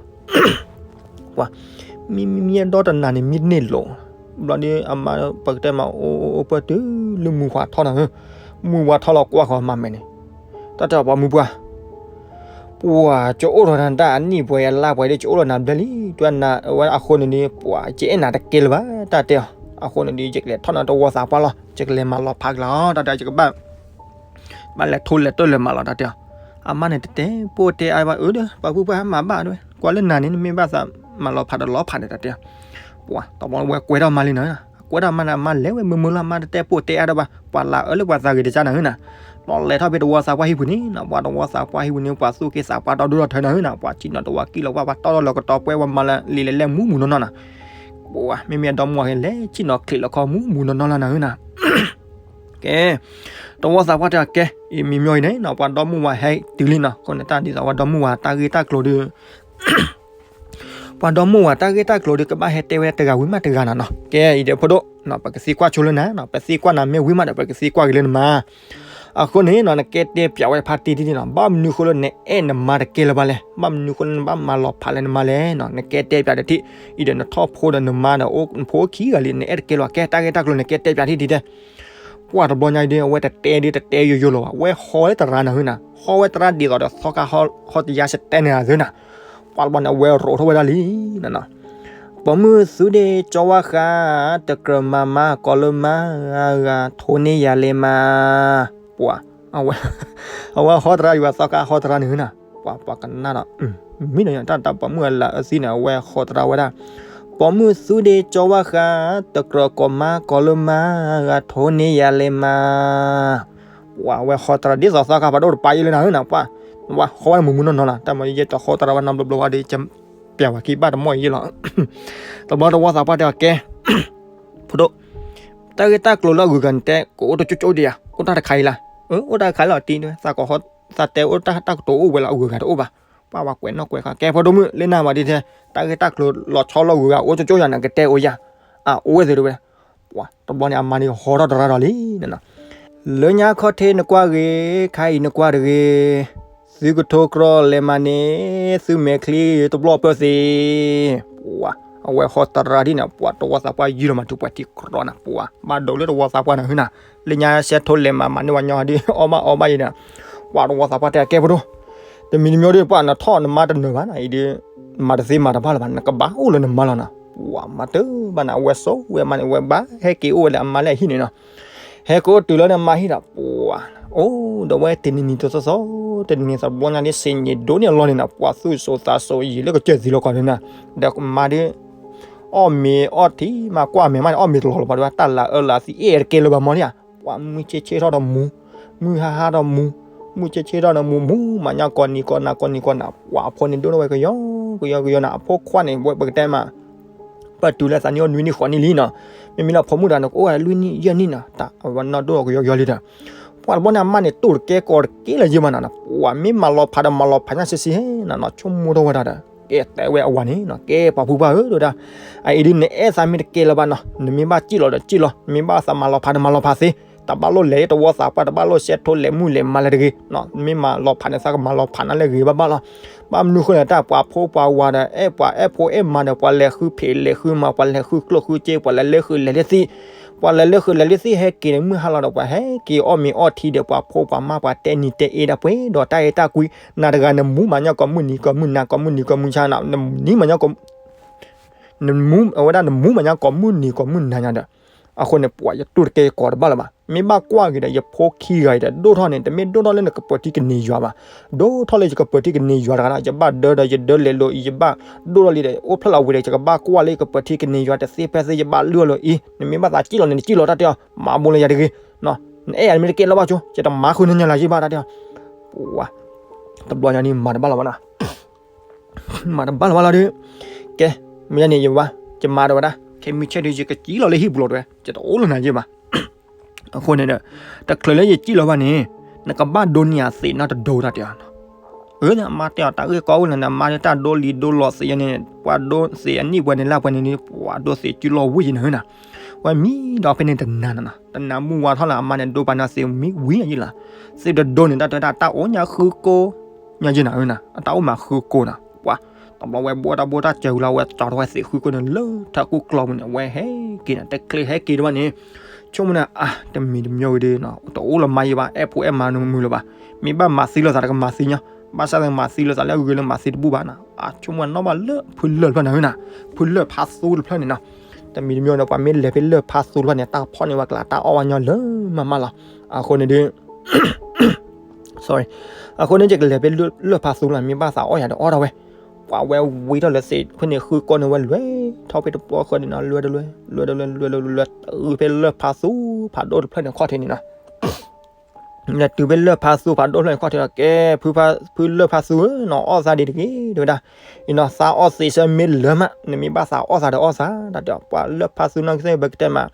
ပှၤ မံမံမံအဒီတနၤန့ၣ် မံတန့ၢ်လိာ် ဘျီဒီးအမါ ပကတဲမးအိၣ်အိၣ်ပှၢ်တုၤလၢမုၢ်ဝါထီၣ်နီၤ မုၢ်ဝါထီၣ်လီၤကွၢ်ဃီၤမၤမဲာ်န့ၣ် တၢ်တဲပှၤမုၢ်ပှၢ် ပှၤကအိၣ်ထီၣ်နၤတၢ်အနံၣ်ပှဲၤအလါပှဲၤဒီး ကအိၣ်လီၤနၤဘျဲလံ တွဲနၤဝဲအဃိန့ၣ်ဒီး ပှၤကအဲၣ်နၤတကဲလၢၤဘၣ် တၢ်တဲအီၤ အဃိန့ၣ်ဒီး ယကလဲၤထီၣ်နၤတဝီသးပှၢ်လီၤ ယကလဲၤမၤလီၤဖးကလီၤ တၢ်တဲယကဘၣ် ဘၣ်လဲၤထိလဲၤတၢၢ်လဲၤမၤလီၤ တၢ်တဲအီၤ အမါန့ၣ်တတဲပိၢ်တဲအါဘၣ်အၢဒီး ပှၤပုၢ်ပှၢ်ဟဲမၤဘၣ်ဒၣ်ဝဲ ကွၢ်လၢနၤန့ၣ် နမ့ၢ်ဘၣ်သးမၤလီၤဖးဒီးလီၤဖးဒီး တၢ်တဲအီၤ ပှၤတဘျီဝဲကွဲထီၣ်မါလံနီၤ ကွဲထီၣ်မါန့ၣ် အမါလဲၤဝဲမုာ်မုာ်လီၤ အမါတတဲပိၢ်တဲအါဒၣ်ဘၣ် ပှၤလၤအၢလၢပှၤသးဂ့ၤတကါနၤဧၢနၤ ဘျီလဲၤထီၣ်ဖဲတဝီသးပှၢ်ဟံၣ်ပူၤန့ၣ်နီၤ ပှၤတဝီသးပှၢ်ဟံၣ်ပူၤန့ၣ် ပှၤသူၣ်က့သးပှၢ်ဒီဒူၣ်ဒီထၢနၤဧၢနၤ ပှၤဆ့ၣ်နီၤတဝီကံၢ်လီၤပှၢ် ပှၤတီၢ်ထီၣ်လၢကတီၤပှဲၤဝဲမၤလၢလံာ်လဲၤလဲၤမူးမူးနီၢ်နီၢ်နၤ ပှၤမ့မ့ၢ်အဒီမါဝၤဟဲလဲၤဆ့ၣ်နီၤချံးလီၤခီမူးမူးနီၢ်နီၢ်လၢနၤဧၢနၤ ကဲ တဝီသးပှၢ်တဲအီၤကဲ အံၤမံမံအံၤန့ၣ်နီၤ ပှၤဒီမါဝၤဟဲတုၤလံနီၤ အဃိန့ၣ်တၢ်ဒ်သိးပှၤဒီမါဝၤတၢ်ဂ့ၢ်တၢ်ကျိၤဒီး ပှၤဒီမါဝၤတၢ်ဂ့ၢ်တၢ်ကျိၤဒီး ကဘၣ်ဟဲတဲဝဲတဂၤဝံၤမးတဂၤနၤနီၤ ကဲအံၤဒီးဖိဒိၣ်နီၤ ပကသံကွၢ်ဆိလၢနၤနီၤ ပသံကွၢ်နၤမ့ၢ်ဝံၤမးဒီး ပကသံကွၢ်က့ၤလၢနမါ အဃိန့ၣ်နီၤ နကဲတဲပၠးဝဲဖါတံၢ်တံၢ်နီၤ ဘၣ်မနုၤဃိလၢနအဲၣ်နမါတကဲလၢၤဘၣ်လဲၣ် ဘၣ်မနုၤဃိလၢနဘၣ်မၤလီၤဖးလၢနမါလဲၣ်နီၤ နကဲတဲပၠးတထံၣ် အံၤဒီးနထီၣ်ဖိဒီးနမါဒီး ဖိခံဂၤလံ နအဲၣ်တကဲလၢၤဘၣ် ကဲတၢ်ဂ့ၢ်တၢ်ကျိၤနကဲတဲပၠးတထံၣ်တံၢ်တဲ ပှၤတဘျီညါအံၤဒီး အဝဲတတဲဒ်တတဲယိယိလီၤဘၣ် ဝဲဟီဝဲတရါနၤဧၢနၤ ဟီဝဲတရါဒ်သိးဒီးသီခါဟီတယါစတဲန့ၣ်ဧါသၢနၤ ပှၤတဘျီန့ၣ် အဝဲရိးထီၣ်ဝဲဒၣ်လံနီၤ ပိာ်မုၣ်သူဒ့ကၠီဝါဃး တကြၢးမၤမါကိးလၢမါဂၤ ထိးန့ၢ်ယၤလဲၤမၤ ပှၤ အဝဲ အဝဲဟီတရါယွၤသီခါဟီတရါန့ၣ်ဧၢနၤ ပှၤပှၤကနၣ်ဒီး မ့ၢ်ဒီးတၢ်တၢ်ပိာ်မုၣ်အလၤအၢသံန့ၣ် အဝဲဟီတရါဝဲဒၣ် ပိာ်မုၣ်သူဒ့ကၠီဝါဃး တကြၢးကိးမါကိးလၢမါဂၤ ထိးန့ၢ်ယၤလဲၤမၤ ပှၤဝဲဟီတရါဒ်သိးသီခါဖးဒိၣ်တပၤယံၤလၢနၤဧၢနၤ ပှၤ ဝဲဟီဝဲမုာ်မုာ်နီၢ်နီၢ်လီၤ တၢ်မၤယဲၢ်တီၤဟီတရါဝဲနီတဘျီဘျီဝဲဒီး ပျးဝဲခံဘၣ်တမီၢ်အံၤယံၤလီၤ တဘျီတဝီသးပှၢ်တဲအီၤကဲ ဖိဒိၣ် တၢ်ဂ့ၢ်တၢ်ကျိၤလၢအဂုၤအဂၤနတဲ ကအိၣ်တကၠိကၠိဒံးဧါ အိၣ်တၢ်တခါအံၤလၢ အိၣ်တၢ်တခါလီၤတံၢ် သးကိး သးတဲအိၣ်တၢ်တၢ်ကတိၤအိၣ်ဝဲလီၤ အဂုၤအဂၤတအိၣ်ဘၣ် ပှၤဝဲကွဲးနီၣ်ကွဲးဃါ ကဲဖိဒိၣ်မုၣ် လၢနၤမၤဒ်ထဲ တၢ်ဂ့ၢ်တၢ်ကျိၤလီၤဆီလီၤဂုၤဂၤ အိၣ်ကၠိကၠိယၤန့ၣ် ကတဲအိၣ်ယၤ အအိၣ်ဝဲသ့ၣ်တဝဲ ပှၤတဘျီန့ၣ် အမါန့ၣ်ဟီထီၣ်တရါဒီးလံ လၢညါခီၣ်ထံးနကွၢ်ဂ့ၤ ခါအံၤနကွၢ်တဂ့ၤ သုကထိကြီလဲၤမၤန့ၣ် သုမဲာ်ချံတဘျီၣ်ပၢၢ်သ့ ပှၤ အဝဲဟီတရါဒ်န့ၣ် ပှၤတဝီသးပှၢ်ယံၤလီၤမး ထူးပှၤထံကြၢးနၤ ပှၤ ဘၣ်ဒိးလၢတဝီသးပှၢ်နၤဟၢနၤ လၢညါဆဲးထိလဲၤမၤမၤန့ၢ်ဝဲညီဟီဒ် အီၣ်ဘၣ်အီဘၣ်ယံၤနၤ ပှၤတဝီသးပှၢ်တဲအကဲဖိဒိၣ် တမံၤတမံၤဒီး ပှၤနထီၣ်နမါတနၢၤဘၣ်နၤ အံၤဒီး မၤတသ့မၤတဘၣ်လၢၤဘၣ် နကဘၣ်အိၣ်လၢနမါလီၤနီၤ. ပှၤမၤတဘၣ်နီၤ အဝဲစိဝဲမါန့ၣ် အဝဲဘၣ်ဟဲက့ၤအိၣ်ဝဲလၢအမါလၢအဟံၣ်န့ၣ်နီၤ. ဟဲက့ၤအိၣ်တုၤလၢန့ၣ် အမါဟံၣ်ဒီး ပှၤ အိၣ်ဒီးဝဲတနံၤနံၤသီသီသီ တနံၤနံၤသီတဘျီညါဒ် ဆ့ၣ်ညံၣ်ဒိၣ်န့ၢ်အလီၢ်န့ၣ်နီၤ ပှၤသူၣ်စိၤသးစိၤယံာ်လၢကစၢၢ်သံလီၤကီးန့ၣ်နီၤ. ဒီးမါဒ် အီၣ်မ့ၤအီထံ မၤကွၢ်မဲာ်မးန့ၣ် အီၣ်မ့ၤတလီၤလီၤဘၣ်ဒီး တၢ်လၤအၢလၤသံအဲၣ်တကဲလၢၤဘၣ်မီၤန့ၣ်ဧါ. ပှၤမုၢ်ဆ့ၣ်ဆ့ၣ်ထီၣ်ဒီးမူ မုၢ်ဟါဟါဒီးမူ မုၢ်ဆ့ၣ်ဆ့ၣ်ထီၣ်ဒီးမူ မူမးညါကိးနံၤကိးနၤ ကိးနံၤကိးနၤ ပှၤအဖိန့ၣ်ဒိၣ်ထီၣ်ဝဲကယီ ကယီကယီနီၤ အဖိခွါန့ၣ် ပကတဲမး ပတုၤလၢသးနံၣ်အိၣ်နွံနံၣ်ဃိးနံၣ်လံနီၤ. မ့မ့ၢ်လၢဖိမုၣ်တဂၤန့ၣ် ကအိၣ်ဝဲလွံၢ်နံၣ်ယဲၢ်နံၣ်နီၤ တၢ်အဝဲနီၢ်ဒိၣ်ကယီကယီလံဒီး ပှၤတဘျီန့ၣ် အမါန့ၣ်တိၢ်တကဲကီးတကဲလၢၤယဲၢ်မးနီၤ ပှၤမ့ၢ်မၤလီၤဖးဒီးမၤလီၤဖးညါဆံးဆံးနီၤ နီၤဆိကမိၣ်ထီၣ်ဝဲဒၣ်ဒီး ကဲတဲဝဲအဝၤန့ၣ်နီၤ ကဲပှၤဖိခွါဧၢ တဲဝဲဒၣ် အအံၤဒ်နအဲၣ်သးမ့ၢ်တကဲလၢၤဘၣ်နီၤ နမ့ၢ်ဘၣ်စံၣ်လီၤဒီးစံၣ်လီၤ နမ့ၢ်ဘၣ်သးမၤလီၤဖးဒီးမၤလီၤဖးသ့ တဘၣ်လိၣ်လဲၤတဝီသးပှၢ် တဘၣ်လိၣ်ဆဲးထိလဲၤမုၢ်လဲၤမၤလၢၤတဂ့ၤ မ့ၢ်မၤလီၤဖးန့ၣ် သးကမၤလီၤဖးနၤလၢဂ့ၤဘၣ်ဘၣ်လီၤ. ဘၣ်မနုၤဃိလဲၣ် တၢ်ပှၤဖိပှၤဝၤဒီး အဲၣ်ပှၤအဲၣ်ဖိအဲၣ်မါဒီး ပှၤလဲၤဃုဖံးလဲၤဃုမၤ ပှၤလဲၤဃုကျိၣ်ဃုစ့ ပှၤလဲၤလၢဃုလဲၤလၢသံ ပှၤလဲၤလၢဃုလဲၤလၢသံ ဟဲက့ၤန့ၣ် မုၢ်ဟါလီၤဒီး ပှၤဟဲက့ၤအီၣ်မ့ၤအီထံဒီး ပှၤဖိပှၤမါ ပှၤတဲနံၤတဲအ့ဒၣ်ပှဲၤဒီး တၢ်အဲၣ်တၢ်ကွံ နၤတဂၤနမူမးညါကိးမုၢ်နံၤကိးမုၢ်နၤ ကိးမုၢ်နံၤကိးမုၢ်ဆါနီၤ နမူမးညါကိး နမူ အဝဲဒၣ်နမူမးညါကိးမုၢ်နံၤကိးမုၢ်နၤညါဒီး အဃိန့ၣ် ပှၤယတိၢ်တကဲကီးတဘၣ်လၢၤဘၣ်. မ့ၢ်ဘၣ်ကွၢ်က့ၤဒီး ယဖိခံဂၤအံၤဒီး ဒိၣ်ထီၣ်န့ၣ် တမ့ၢ်ဒိၣ်ထီၣ်လၢနကပၢၤထံကန့ၢ်ယွၤဘၣ်. ဒိၣ်ထီၣ်လၢယကပၢၤထံကန့ၢ်ယွၤတဂၤဒီး ယဘၣ်ဒၢဒီး ယဒၢလဲၤလိာ်အံၤ ယဘၣ်ဒိၣ်ထီၣ်လံဒီး အိၣ်ဖျဲၣ်လီၤဝံၤဒီး ယကဘၣ်ကွၢ်လၢယကပၢၤထံကန့ၢ်ယွၤတသ့ဖဲသ့ ယဘၣ်လုၢ်အီၤလီၤအံၤ နမ့ၢ်ဘၣ်သးစံၣ်လီၤန့ၣ် နစံၣ်လီၤတၢ်တဲအီၤ မၤဘိလၢယၤတဂ့ၤ နအဲၣ်ယၤမ့ၢ်တကဲလၢၤဘၣ်ကၠိ ယတမၤဃုာ်နညါလၢၤယဘၣ်တၢ်တဲအီၤ ပှၤ တဘျီညါန့ၣ် မၤတဘၣ်လၢၤဘၣ်နီၤ မၤတဘၣ်လၢၤဘၣ်လီၤဒီး ကဲ မ့ၢ်န့ၣ်ယဝၤ ယမၤဒီးဝဲဒၣ် ခဲမုၢ်ဆ့ၣ်ဒုး ယကစံၣ်လီၤလၢဟံၣ်ပူၤလီၤတဲဝဲ ယတအိၣ်လၢနၤယဲၢ်ဘၣ်. အဃိန့ၣ်ဒီး တချုးလၢယစံၣ်လီၤဘၣ်န့ၣ် နကဘၣ်ဒိးန့ၢ်အသံးနီတဒိတၢ်တဲအီၤ အၢ အမါတဲအီၤ တၢ်ဂ့ၢ်ကီအိၣ်လၢနမါဒီး တၢ်ဒိလံၤဒိလီၤသံးယဲန့ၣ် ပှၤဒိသံးအနံၣ်ပှဲၤန့ၣ်လၢပှဲၤန့ၣ် ပှၤဒိသံးစုလီၤဝံၤယဲန့ၣ်နၤ ဝဲမံဒီးဖဲန့ၣ်တနၤနၤနီၤ တနၤမုၢ်ဝါထီၣ်လၢအမါန့ၣ် ဒိပာ်နၤသံးမံဝံၤယဲလီၤ သံးတဒိန့ၣ် တၢ်တဲတၢ်တၢ်အိၣ်ညါဃုကိး ညါယဲနၤဧၢနၤ အတၢ်အိၣ်မးဃုကိးနၤ ပှၤ တဘျီဝဲဘိၣ်တၢ်ဘိၣ်တၢ်စၢၤဝံၤလီၤ ဝဲကၠီထီၣ်ဝဲသံးဃုကိးန့ၣ် လၢထးကူၣ်ကျီပူၤန့ၣ် ဝဲဟဲက့ၤနၤ တချုးဟဲက့ၤတဘၣ်န့ၣ် ဆိကမိၣ်န့ၣ် အါ တမံၤတမံၤဝံၤဒီး တအိၣ်လၢမါယဲဘၣ် အဲၣ်ဖိအဲၣ်မါနမုာ်လၢၤဘၣ် မ့ၢ်ဘၣ်မၤသံလိာ်သးတကမၤသံညီ ဘၣ်ဆၣ်သနာ်က့မၤသံလိာ်သးလၢအဂ့ၤလၢမၤသံတဘူၣ်ဘၣ်နၤ အဆိကမိၣ်နီၣ်ဘၣ်လၢဖုလၢၢ်တဖျၢၣ်န့ၣ်ဧၢနၤ ဖုလၢၢ်ဖါသူတဖျၢၣ်န့ၣ်နီၤ တမံၤတမံၤဒီး ပှၤမ့ၢ်လဲၤဖဲလၢၢ်ဖါသူတဖျၢၣ်န့ၣ် တၢ်ဖီၣ်န့ၢ်ဝဲကျါ တၢ်အီၣ်ဝဲညီလၢမးမးလီၤ အဃိန့ၣ်ဒီး sorry အဃိန့ၣ် ယကလဲၤဖဲလၢၢ်ဖါသူလီၤ မ့ၢ်ဘၣ်သးအီၣ်ယၤဒီးအီၣ်ထီၣ်ဝဲ ပှၤဝဲဝံထီၣ်လၢသံးဖဲန့ၣ် ဃုကိးန့ၣ်ဝဲလွဲထီၣ်ဖဲတပှီၢ်ဃၢန့ၣ်နီၤ လွဲတလွဲ လွဲတလွဲ လွဲတလွဲ တုၤဖဲလၢၢ်ဖါသူဖးဒိၣ်တဖျၢၣ်န့ၣ်ခီၣ်ထံးန့ၣ်နီၤ လဲၤတုၤဖဲလၢၢ်ဖါသူဖးဒိၣ်တဖျၢၣ်န့ၣ်ခီၣ်ထံးဒီး ကဲ ဖုလၢၢ်ဖါသူဧၢ နအီၣ်သးဒံးတဂ့ၤ တဲဝဲဒၣ် အံၤနီၤ သးအီၣ်သံးဆၢမ့ၢ်လၢာ်မး နမ့ၢ်ဘၣ်သးအီၣ်သးဒီးအီၣ်သး တၢ်တဲအီၤ ပှၤလၢၢ်ဖါသူနီၢ်ကစၢ်ပကတဲမး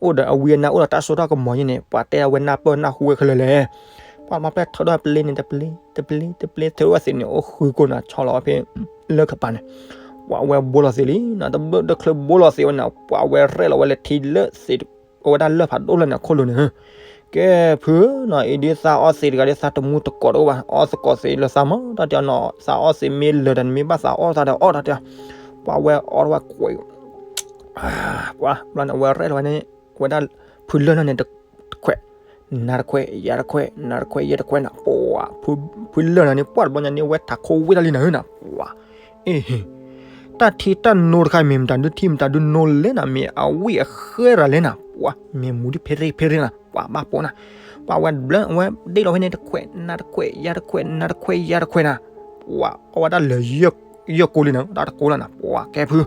အိၣ်ဒီးအဝံအနါ အိၣ်ဒီးတၢ်စိတၢ်ကမီၤယဲန့ၣ် ပှၤတဲအဝဲနၢ်ပၢၢ်နၢ်ဟူဝဲခဲလၢာ်လဲၣ် ပှၤမၤပျဲၢ်ထၢထီၣ်ပျ့ၤန့ၣ် တပျ့ၤ တပျ့ၤ တပျ့ၤ ထုးဝဲသံးန့ၣ် အိၣ်ဃုကိးနီၤ ဆီလီၤဝဲဖဲ လၢၢ်ကပၤန့ၣ် ပှၤဝဲဘိလီၤသံးလံနီၤ တဘျီတချုးဘိလီၤသံးဝဲန့ၣ် ပှၤဝဲရဲၣ်လီၤဝဲလၢထံလၢသံး အဝဲဒၣ်လၢၢ်ဖးဒိၣ်လၢန့ၣ်အခိၣ်လိၤန့ၣ် ကဲဖုနီၤ အံၤဒ်သးအီၣ်သံးတဂၤဒီး သးတမူတကိးတအိၣ်ဘၣ် အီၣ်သကိးသံးလၢသးမး တၢ်တဲအီၤနီၤ သးအီၣ်သံးမ့ၢ်လၢာ်ဒီး နမ့ၢ်ဘၣ်သးအီၣ်သးဒီးအီၣ် တၢ်တဲအီၤ ပှၤဝဲအီၣ်ထီၣ်ဝဲကွံာ် ပှၤဘျီန့ၣ် အဝဲရဲၣ်လီၤဝဲန့ၣ် အဝဲဒၣ်ဖုလၢၢ်နီၤန့ၣ် တခွဲး နၤတခွဲး ယၤတခွဲး နၤတခွဲး ယၤတခွဲးနၤ ပှၤ ဖုလၢၢ်နီၤန့ၣ် ပှၤတဘျီညါန့ၣ် အဝဲထးခိၣ်ဝံၣ်တၢ်လံနၤဧၢနၤ ပှၤ အ့ၣ် တၢ်ထံတၢ်နိတခါ မ့ၢ်မတၤဒုထံၣ်မတၤဒုနိလဲၣ်နၤ မ့ၢ်အဝံၣ်အဃဲရၤလဲၣ်နၤ ပှၤ မ့ၢ်မူဒ်ဖဲရ့ဖဲရ့နၤ ပှၤဘၣ်ပိာ်နၤ ပှၤဝဲဘျီ အဝဲဒ့ၣ်လီၤဖဲန့ၣ် တခွဲး နၤတခွဲး ယၤတခွဲး နၤတခွဲး ယၤတခွဲးနၤ ပှၤ အီၣ်ဝဲဒၣ်လၢာ် ယဲၢ်ကိလံနၤ တၢ်တကိလီၤနၤ ပှၤကဲဖု အံ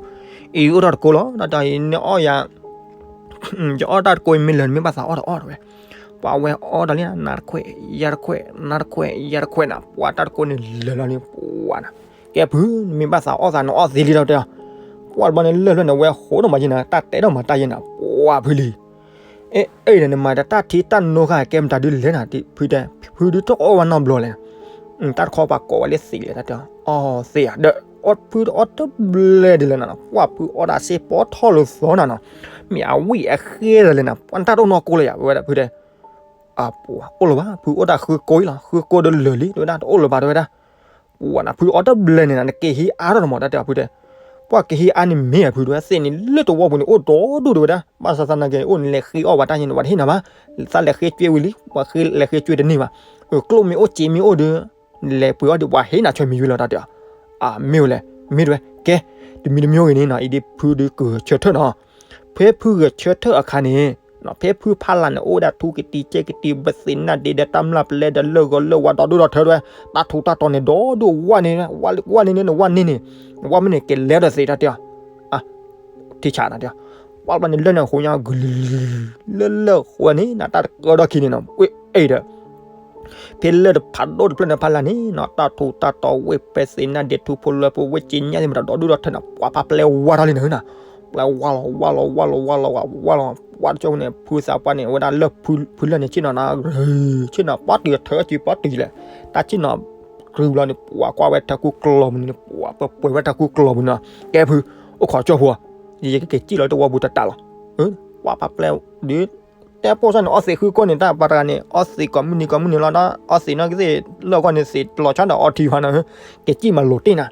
ၤအိၣ်တၢ်တကိလီၤ တၢ်တၢ်အံၤန့ၣ်အီၣ်ယၤ ယအီၣ်တၢ်တကိအံၤမ့ၢ်လၢာ် နမ့ၢ်ဘၣ်သးအီၣ်ဒီးအီၣ်တဝဲ ပှၤဝဲအီၣ်တၢ်လံ နၤတခွဲး ယၤတခွဲး နၤတခွဲး ယၤတခွဲးနၤ ပှၤတၢ်တကိန့ၣ်လၢာ်လီၤန့ၣ် ပှၤနၤ ကဲဖု နမ့ၢ်ဘၣ်သးအီၣ်သးနအီၣ်သ့လံဒီးတဲ ပှၤတဘျီန့ၣ်လၢာ်ဖျၢၣ်န့ၣ် ဝဲဟိးဒီးမၤယဲနၤ တၢ်တဲဒီးမၤတၢ်ယဲနၤ ပှၤဖုလံ အ့ၣ် အ့ၣ် နမၤတၢ်ထံတၢ်နိဃာ် ကဲမတၤဒုလဲၣ်နၤ ဖုတဲ ဖုဒုတအီၣ်ဝဲနီတဘျီလဲၣ် တၢ်တခီပှၤကိးဝဲလၢသံးလဲၣ် တၢ်တဲ အီၣ်သ့ဧါ ဒီး ဖုတအီၣ်တဘျဲဒ်လဲၣ်နၤနီၤ ပှၤဖုအီၣ်တၢ်စ့ပီထီၣ်လိာ်သီနၤနီၤ မ့ၢ်အဝံၣ်အဃဲရၤလဲၣ်နၤ ပှၤတၢ်တအိၣ်နီၢ်ကိလၢၤယၤ ဝဲဒၣ်ဖုတဲ အပှၤ အိၣ်လၢၤဘၣ် ဖုအိၣ်တၢ်ဃုကိလီၤ ဃုကိဒီးလၢာ်လံ တဝဲဒၣ် တအိၣ်လၢၤဘၣ် တဝဲဒၣ် ပှၤနၤ ဖုအီၣ်တဘျဲန့ၣ်နၤ နက့ၤဟံးအါထီၣ်တမး တၢ်တဲအီၤဖုတဲ ပှၤက့ၤဟံးအါန့ၣ်မ့ၢ်ဧါဖုတဲ သ့ၣ်န့ၣ်လၢတဝီပူၤန့ၣ် အိၣ်ဒီဒူၣ်တဝဲဒၣ် ဘၣ်ဆၣ်သနာ်က့ အိၣ်နလဲၤဃ့အီၣ်ပှၤတၢ်ညါန့ၣ် ပှၤတဟ့ၣ်နၤဘၣ် သးလဲၤဃ့ကွ့ဝံၤလံ ပှၤဃ့လဲၤဃ့ကွ့တန့ၢ်ဘၣ် ကျိၣ်မ့ၢ်အိၣ်စ့မ့ၢ်အိၣ်ဒီး နလဲၤပှ့ၤအီၣ်ဒီး ပှၤဟ့ၣ်နၤဆွဲမံၤဝံၤလီၤ တၢ်တဲအီၤ အမ့ၢ်ဝဲလဲၣ် မ့ၢ်တဲဝဲ ကဲ, တမံၤတမံၤဂ့ၤန့ၣ်နီၤ အံၤဒ်ဖုဒုးကဂဲၤဆၢထၢၣ်နီၤ. ဖဲဖုဂဲၤဆၢထၢၣ်အခါန့ၣ်, ဖဲဖုဖးလၢ်န့ၣ် အိၣ်ဝဲဒၣ်ထူကတံၤကဲကတံၤ ပသ့ၣ်နၢ်ဒ့ဒီးတၢ်မျၢ်ပလဲဒီးလၢၢ်ဂီၤလၢၢ်ဝါဒီဒူၣ်ဒီထၢဝဲ, တၢ်ထူးတၢ်တီၤန့ၣ် ဒီဒူၣ်ဝဲန့ၣ်, ဝဲန့ၣ်န့ၣ် ဝဲန့ၣ်န့ၣ်, ဝဲမ့ၢ်န့ၣ် ကလဲၤဒီးသ့ၣ်တၢ်တဲအီၤ, ထံဆးတၢ်တဲအီၤ, ပှၤဘျီန့ၣ်လၢၢ်န့ၣ်အဃိညါဂုာ်လံ, လၢလၢၢ်ဃိန့ၣ် နတၢ်တကၢထီၣ်ခံန့ၣ်နီၤ, ဝဲအဲၣ်ဒီး ဖဲလၢၢ်တဖးဒိၣ်တဖျၢၣ်န့ၣ်ဖးလၢ်န့ၣ်နီၤ တၢ်ထူးတၢ်တီၤဝဲ ပသ့ၣ်နၢ်ဒ့ထူဖိလၢၢ်ဖိဝဲက့ညါသ့ၣ်မတၤဒီဒူၣ်ဒီထၢနီၤ ပှၤဖးပျဲဝါထီၣ်လံနီၤ, ပျဲဝါလီၤ ဝါလီၤ ဝါလီၤ ဝါလီၤ ဝါလီၤ, ပှၤတကၠိန့ၣ် ဖုသးပှၢ်န့ၣ် အဝဲဒၣ်လၢၢ်ဖုလၢၢ်န့ၣ်ဆ့ၣ်နီၤနၤ, ဆ့ၣ်နီၤ ပှၤတုၤထၢက့ၤ ပှၤတုၤလဲၣ်, တၢ်ဆ့ၣ်နီၤ ကြုးဘျီန့ၣ် ပှၤကွၢ်ဝဲထၢကူကျီၢ်ပူၤန့ၣ် ပှၤပှဲၤဝဲထၢကူကျီၢ်ပူၤနီၤ, ကဲဖု, အိၣ်ခိးကၠိဖိ, ယကက့ၤစံၣ်လီၤတဝီပူၤတတးလီၤ, ပှၤဖးပျဲဒုး တဲပိၢ်စၢ်န့ၣ် အီသံးဃုကိၢ်န့ၣ် တၢ်ပှၤတဂၤန့ၣ် အီသံးကိးမုၢ်နံၤကိးမုၢ်နံၤလီၤဒီး အီသံးနီၢ်ကသ့ၣ်လၢအဂီၢ်န့ၣ် သံးလီၤဆီဒီးအီထံဖးနီၤ, က့ၤစံၣ်မးလိၤတ့ၢ်နၤ,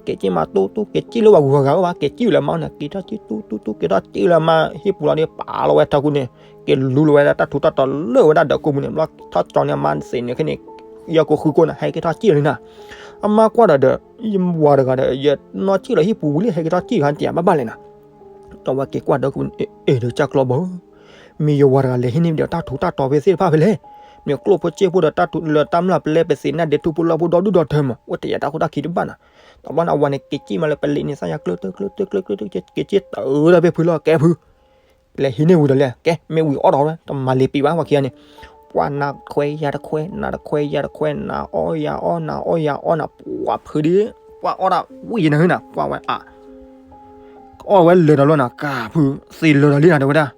က့ၤစံၣ်မးတူတူ က့ၤစံၣ်လၢပှၤဂုၤပှၤဂၤအိၣ်ဘၣ် က့ၤစံၣ်လၢမါန့ၣ် က့ၤထီၣ်စံၣ်တူတူတူ က့ၤထီၣ်စံၣ်လၢမါဟံၣ်ပူၤလီၤဒီး ပာ်လီၤဝဲထၢကူန့ၣ်, က့ၤလူလီၤဝဲဒၣ်တၢ်ထူးတၢ်တီၤလၢဝဲဒၣ်ဒီးကိၢ်ပူၤန့ၣ် ဘျီထီၣ်ကၠီန့ၣ် အမါသံးန့ၣ်ခဲန့ၣ် ယဲၢ်ကိၢ်ဃုကိၢ်န့ၣ် ဟဲက့ၤထီၣ်စံၣ်လီၤလံနၤ, အမါကွၢ်ဒီးဒီး ယဝၤတဂၤဒီး ယနီၢ်စံၣ်လီၤဟံၣ်ပူၤဝံၤလံ ဟဲက့ၤထီၣ်စံၣ်ခါတံၢ်ဘၣ်ဘၣ်လဲၣ်နၤ, ဒီးဝဲက့ၤကွၢ်ဒီး အဲၣ်ဒိးကၢ်ကျီဘၣ်ဧၢ, မ့ၢ်ယဝၤတဂၤလဲၤဟံးန့ၢ်ဒီးတၢ်ထူးတၢ်တီၤဖဲသ့ၣ်တဖၣ်ဖဲလဲၣ်, မ့ၢ်ကျိၣ်ဖိစ့ဖိဒီးတၢ်ထူးလၢတၢ်မျၢ်ပလဲပသ့ၣ်နၢ်ဒ့ထူဖိလၢၢ်ဖိဒီဒူၣ်ဒီထၢမး အိၣ်တယာ်တၢ်ခိၣ်တၢ်ခံတဘၣ်နၤ, တဘျီန့ၣ်အဝၤန့ၣ် က့ၤစံၣ်မးလၢပလံးန့ၣ် သၣ်ညါကျၢၢ်ကျၢၢ်ကျၢၢ်ကျၢၢ် က့ၤစံၣ်တုၤဒီးဖဲဖုလီၤ ကဲဖု လဲၤဟံးန့ၢ်ဝံၤဒီးလဲၣ် ကဲ မ့ၢ်ဝံၤအီၣ်ဒီးဝဲ တမၤလံၤပံၤဘၣ် ပှၤခံဂၤန့ၣ်, ပှၤနၤတခွဲယၤတခွဲ နၤတခွဲယၤတခွဲ နၤအီၣ်ယၤအီၣ် နၤအီၣ်ယၤအီၣ်နၤ ပှၤဖုဒုး ပှၤအီၣ်ဒၣ်ဝံၤယနၤနၤ ပှၤဝဲအါ အီၣ်ဝဲလၢာ်ဒီးလီၤနၤ ကၢ်ဖု သံးလၢာ်ဒီးလံနၤတဲဝဲဒၣ်,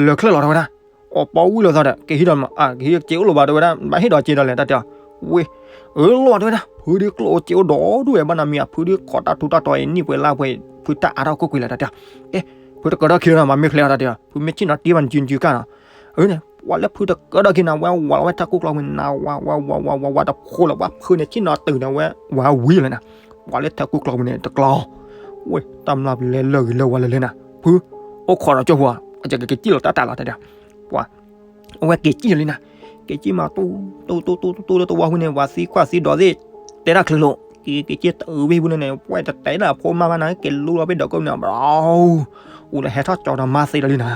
လၢာ်ချၢၣ်လီၤတဲဝဲဒၣ်, အီၣ်ပီဝံၤလီၤသီဒီး ကဟံးဒီးမး ကဟံးက့ၤအိၣ်လီၤဘၣ်တဲဝဲဒၣ် ဘၣ်ဟ့ၣ်ဒီးက့ၤဒီးလဲၣ် တၢ်တဲအီၤ, ဝ့ၢ် အၢလီၤတဲဝဲဒၣ် ဖုဒုးကျိၣ်အိၣ်စ့အိၣ်ဒီဒူၣ်ဝဲဘၣ်နၤ မ့ၢ်အဖုဒုးခိးတၢ်ထူးတၢ်တီၤအံၤ နံၣ်ပှဲၤလါပှဲၤ ဖုတၢ်အါထီၣ်ခိၣ်ကွံာ်လဲၣ် တၢ်တဲအီၤ, ကဲ ဖုတကၢထီၣ်ခံလီၤနၤ မၤမ့ၢ်ချ့အီၤ တၢ်တဲအီၤ ဖုမ့ၢ်ဆ့ၣ်နီၤတ့ဘၣ်နစုနစုကၢ်နီၤ, အၢန့ၣ် ပှၤလၢဖုတကၢထီၣ်ခံနၤ ဝဲဝၤလီၤဝဲထၢကူကျီၢ်ပူၤန့ၣ် နၤဝၤဝၤဝၤဝၤဝၤဝၤတဖိလီၤ ပှၤဖုန့ၣ် ဆ့ၣ်နီၤတုၤဒီးဝဲ ဝၤဝံၤလီၤနၤ, ပှၤလၢထၢကူကျီၢ်ပူၤန့ၣ် တကျီ ဝ့ၢ် တၢ်မျၢ်ပလဲလၢာ်ဂ့ၤလၢာ်ဝါလၢာ်လၢနၤ, ဖု အိၣ်ခိးဒီးကၠိဖိ အကက့ၤစံၣ်လီၤတၢ်တၢ်လီၤ တၢ်တဲအီၤ, ပှၤ အဝဲက့ၤစံၣ်လီၤလံနၤ, က့ၤစံၣ်မး တူတူတူတူတူလၢတဝီဖုန့ၣ် ပှၤသံကွၢ်သံဒိးသ့ၣ် တဲတၢ်ချ့လိာ် က့ၤက့ၤစံၣ်တုၤဝဲဖုန့ၣ် ပှၤတတဲလၢအဖိမါဘၣ်နၤ က့ၤလူလီၤဖဲဒီးကိးပူၤန့ၣ် ဘျီ အိၣ်လၢဟဲထီၣ်ကၠီဒီးမါသံလီၤလံန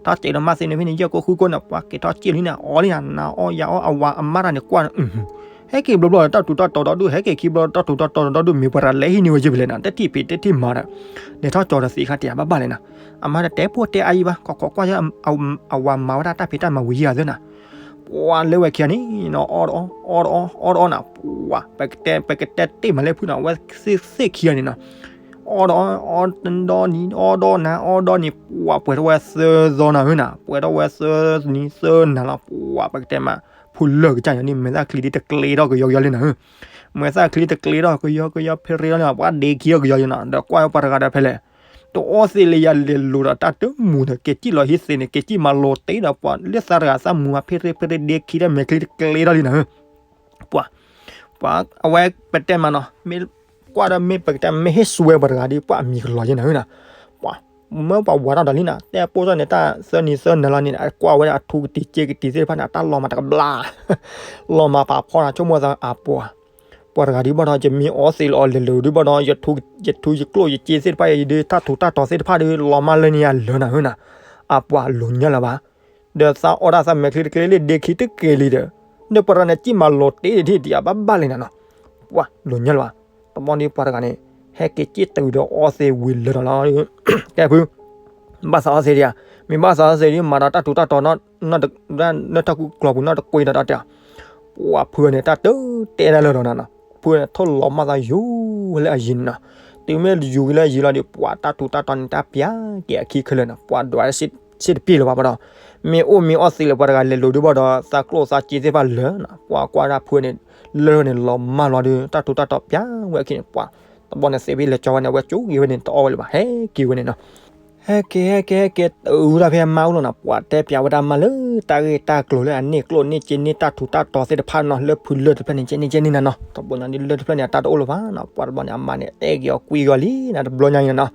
ၤ, ထီၣ်စံၣ်ဒီးမါသံန့ၣ်ဖဲန့ၣ် ယဲၢ်ကိၢ်ဃုကိၢ်န့ၣ် ပှၤက့ၤထီၣ်စံၣ်လံနၤ အီၣ်လံနၤ နၤအီၣ်ယၤအီၣ် အဝၤအမါတၢ်န့ၣ်ကွၢ်န့ၣ် ဟဲက့ၤဘျီဘျီတၢ်ထူးတၢ်တီၤဒီဒူၣ် ဟဲက့ၤခံဘျီတၢ်ထူးတၢ်တီၤဒီဒူၣ် မ့ၢ်ပှၤတလဲဟံးန့ၢ်ဝဲယ့ၢ်ဖဲလဲၣ်နၤ တထံၣ်ဖံးတထံၣ်မၤဒီး လဲၤထီၣ်ကၠီဒီးသံခါတံၢ်ဘၣ်ဘၣ်လဲၣ်နၤ, အမါတတဲပိၢ်တဲအါယံၤဘၣ် ခိးခိးကွၢ်ယဲ အဝၤမၤဝဲဒၣ်တၢ်ဖံးတၢ်မၤဝံၤယံၤအသးနၤ, ပှၤလၢဝဲခံဂၤန့ၣ်နီၤ အီၣ်တအီၣ် အီၣ်တအီၣ် အီၣ်တအီၣ်နၤ, ပှၤ ပကတဲ ပကတဲတ့ၢ်မးလၢဖုနၤ အဝဲသ့ၣ်ခံဂၤန့ၣ်နီၤ အီၣ်ဒီးအီၣ် အီၣ်ဒီနံၤ အီၣ်ဒီနၤ အီၣ်ဒီနံၤ ပှၤပှဲၤထီၣ်ဝဲသၢသီနၤဧၢနၤ ပှဲၤထီၣ်ဝဲသၢနံၤသၢနၤလီၤ ပှၤပကတဲမး ဖုလၢာ်ကစၢ်ယွၤန့ၣ် မဲာ်သၣ်ချံဒ်တကျ့ထီၣ်ကယီကယီလံနၤဧၢ, မဲာ်သၣ်ချံတကျ့ထီၣ်ကယီကယီဖဲရ့ထီၣ်လံ ပှၤဒ့ခံထီၣ်ကယီယံၤနၤ ဒီးကွၢ်ဝဲပှၤတဂၤဒီးဖဲလဲၣ် တအီၣ်သ့လၢယၤလဲၤလိၤဒီးတၢ်တမူၤဒီး က့ၤစံၣ်လီၤဟံးသ့န့ၣ် က့ၤစံၣ်မၤလိၤတ့ၢ်ဒီးပှၤလၢသးတဂၤသးမူၤဖဲရ့ဖဲရ့ဒ့ခံဒီးမဲာ်ချံတကျ့ထီၣ်လံနၤဧၢ ပှၤ ပှၤအဝဲပတဲမးနီၤ မ့ၢ်ကွၢ်ဒီးမ့ၢ်ပကတဲမ့ၢ်ဟ့ၣ်စွဲပှၤတဂၤဒီး ပှၤအမံၤကလီၤယဲနၤဧၢနၤ, ပှၤ မ့ၢ်ပှၤဝၤထီၣ်ဒီးလံနၤ တဲပိၢ်စၢ်န့ၣ် တၢ်သၢနံၤသၢနၤလီၤန့ၣ် အကွၢ်ဝဲဒၣ်အထူကတံၤစ့ကတံၤသ့ၣ်တဖၣ်န့ၣ် အတၢ်လီၤမးတကဘျါ လီၤမးပာ်ဖီနၤ ဆိကမိၣ်သးအပှၤ ပှၤတဂၤဒုးဘၣ်ဒီး ယမ့ၢ်အီသံးလီၤအီၤလဲၤလိၤဒုးဘၣ်ဒီး ယထူယကျိၣ်ယစ့သ့ၣ်တဖၣ်အံၤဒုး တၢ်ထူးတၢ်တီၤသ့ၣ်တဖၣ်ဒုး လီၤမၢ်လၢန့ၣ်ယၤလၢနၤဧၢနၤ, အပှၤလိၤညါလၢၤဘၣ် ဒီးသးအီၣ်တၢ်သးမဲာ်ချံတကျ့လံ ဒ့ခံတက့ၤလံဒီး ဒီးပှၤတဂၤန့ၣ် စံၣ်မၤလိၤတ့ၢ်ဒံးဒံးအဘၣ်ဘၣ်လံနၤနီၤ, ပှၤလိၤညါလၢၤဘၣ်, တဘျီန့ၣ်ပှၤတဂၤန့ၣ် ဟဲက့ၤစံၣ်တုၤဒီးအီသံးဝံၤလၢာ်ဒီးလီၤ, ကဲဖု ဘၣ်သးအီသံးဒံးဧါ, မ့ၢ်ဘၣ်သးအီသံးဒံး မၤဒီးတၢ်ထူးတၢ်တီၤ လၢထၢၣ်ကူၣ်ကျီၢ်ပူၤနီတကွံဒီးတၢ်တဲ, ပှၤဖုန့ၣ် တၢ်တတဲတၢ်လၢာ်ဒီးနၤနီၤ, ဖုန့ၣ် ထိၣ်လီၤမၢ်သးယူၤလၢအယံၤန့ၣ်နီၤ, တုၤမ့ၢ်ယူၤလၢအယံၤလီၤဒီး ပှၤတၢ်ထူးတၢ်တီၤန့ၣ် တၢ်ပျၢ်က့ၤအခံခဲလၢာ်နီၤ, ပှၤဒွးစ့တပျ့ၤလၢၤဘၣ်ဘၣ်ဒီး, မ့ၢ်အိၣ်မ့ၢ်အီသံးလၢပှၤတဂၤလဲၤလိၤဒုးဘၣ်ဒီး သးကျိၣ်သးစ့သ့ၣ်တဖၣ်လၢာ်နီၤ, ပှၤကွၢ်ဒၣ်ဖုန့ၣ် လၢာ်န့ၣ်လီၤမၢ်လီၤဒီး တၢ်ထူးတၢ်တီၤပျၢ်ဝဲအခံန့ၣ် ပှၤ တဘျီန့ၣ်သ့ဖဲလဲၤကၠီဝဲန့ၣ် အဝဲကၠိက့ၤဝဲန့ၣ် တအီၣ်ဝဲလၢၤဘၣ် ဟဲက့ၤဝဲန့ၣ်နီၤ, ဟဲက့ၤဟဲက့ၤဟဲက့ၤတုၤဒၣ်ဖဲအမါအိၣ်လီၤနီၤ, ပှၤတဲပျးဝဲဒၣ်မါလၢတၢ်ဂ့ၢ်တၢ်ကျိၤလၢအန့ၢ်ကျိၣ်န့ၢ်စ့န့ၢ် တၢ်ထူးတၢ်တီၤသ့ၣ်တဖၣ်နီၤ လၢဖုလၢာ်တဖျၢၣ်န့ၣ် ကဲန့ၣ်ကဲန့ၣ်နၤနီၤ, တဘျီညါဒ်လၢာ်တဖျၢၣ်န့ၣ် အတၢ်တအိၣ်လၢၤဘၣ်နီၤ, ပှၤတဘျီန့ၣ် အမါန့ၣ် အဲၣ်က့ၤအီၤကွံက့ၤအီၤလံနၤ တဘျီညါအံၤနၤနီၤ,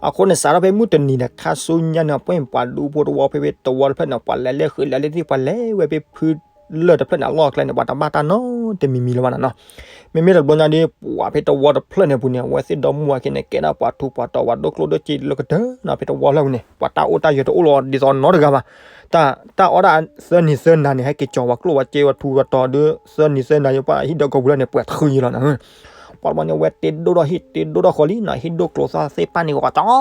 အဃိန့ၣ်စးထီၣ်ဖဲမုၢ်တနံၤန့ၣ် ခါဆူညါန့ၣ် ပှၤဒူဖိတဝီဖဲဖဲတဝီတဖျၢၣ်န့ၣ် ပှၤလဲၤလၢဃုာ်လဲၤလၢသ့ၣ် ပှၤလဲၤဝဲဖဲဖု လၢၢ်တဖျၢၣ်န့ၣ် အလီၢ်အကျဲန့ၣ် ပှၤတဘၣ်တၢ်နီတမံၤမံၤလၢၤဘၣ်နၤနီၤ. မ့မ့ၢ်တဘျီညါဒီး ပှၤဖဲတဝီတဖျၢၣ်န့ၣ်ပူၤန့ၣ် အဝဲသ့ၣ်ဒီမါဝၤခံန့ၣ် ကဲဒၣ်ပှၤထူးပှၤတီၤ ပှၤဒိၣ်ကျိၣ်ဒိၣ်စ့လၢကတၢၢ်နီၤ ဖဲတဝီလၢပူၤန့ၣ် ပှၤတၢ်အိၣ်တၢ်ယၢၤတအိၣ်လီၤဒ်သိးနီတဂၤဘၣ်. တၢ် တၢ်အီၣ်ဒၣ်သၢနံၤသၢနၤန့ၣ် ဟဲက့ၤကၠီၤပှၤကျိၣ်ပှၤစ့ပှၤထူးပှၤတီၤဒီး သၢနံၤသၢနၤယပှၤဟံၣ်ဒီကဝံၤလီၤန့ၣ် ပှဲၤထူယံၤလီၤနၤ. ပှၤတဘျီန့ၣ် အဝဲတ့ဒိၣ်ထီၣ်ဟံၣ် တ့ဒိၣ်ထီၣ်ဃီလံနီၤ ဟံၣ်ဒိၣ်ကျိၤသီသ့ၣ်ပၣ်န့ၣ်ဂီၤကၠီနီၤ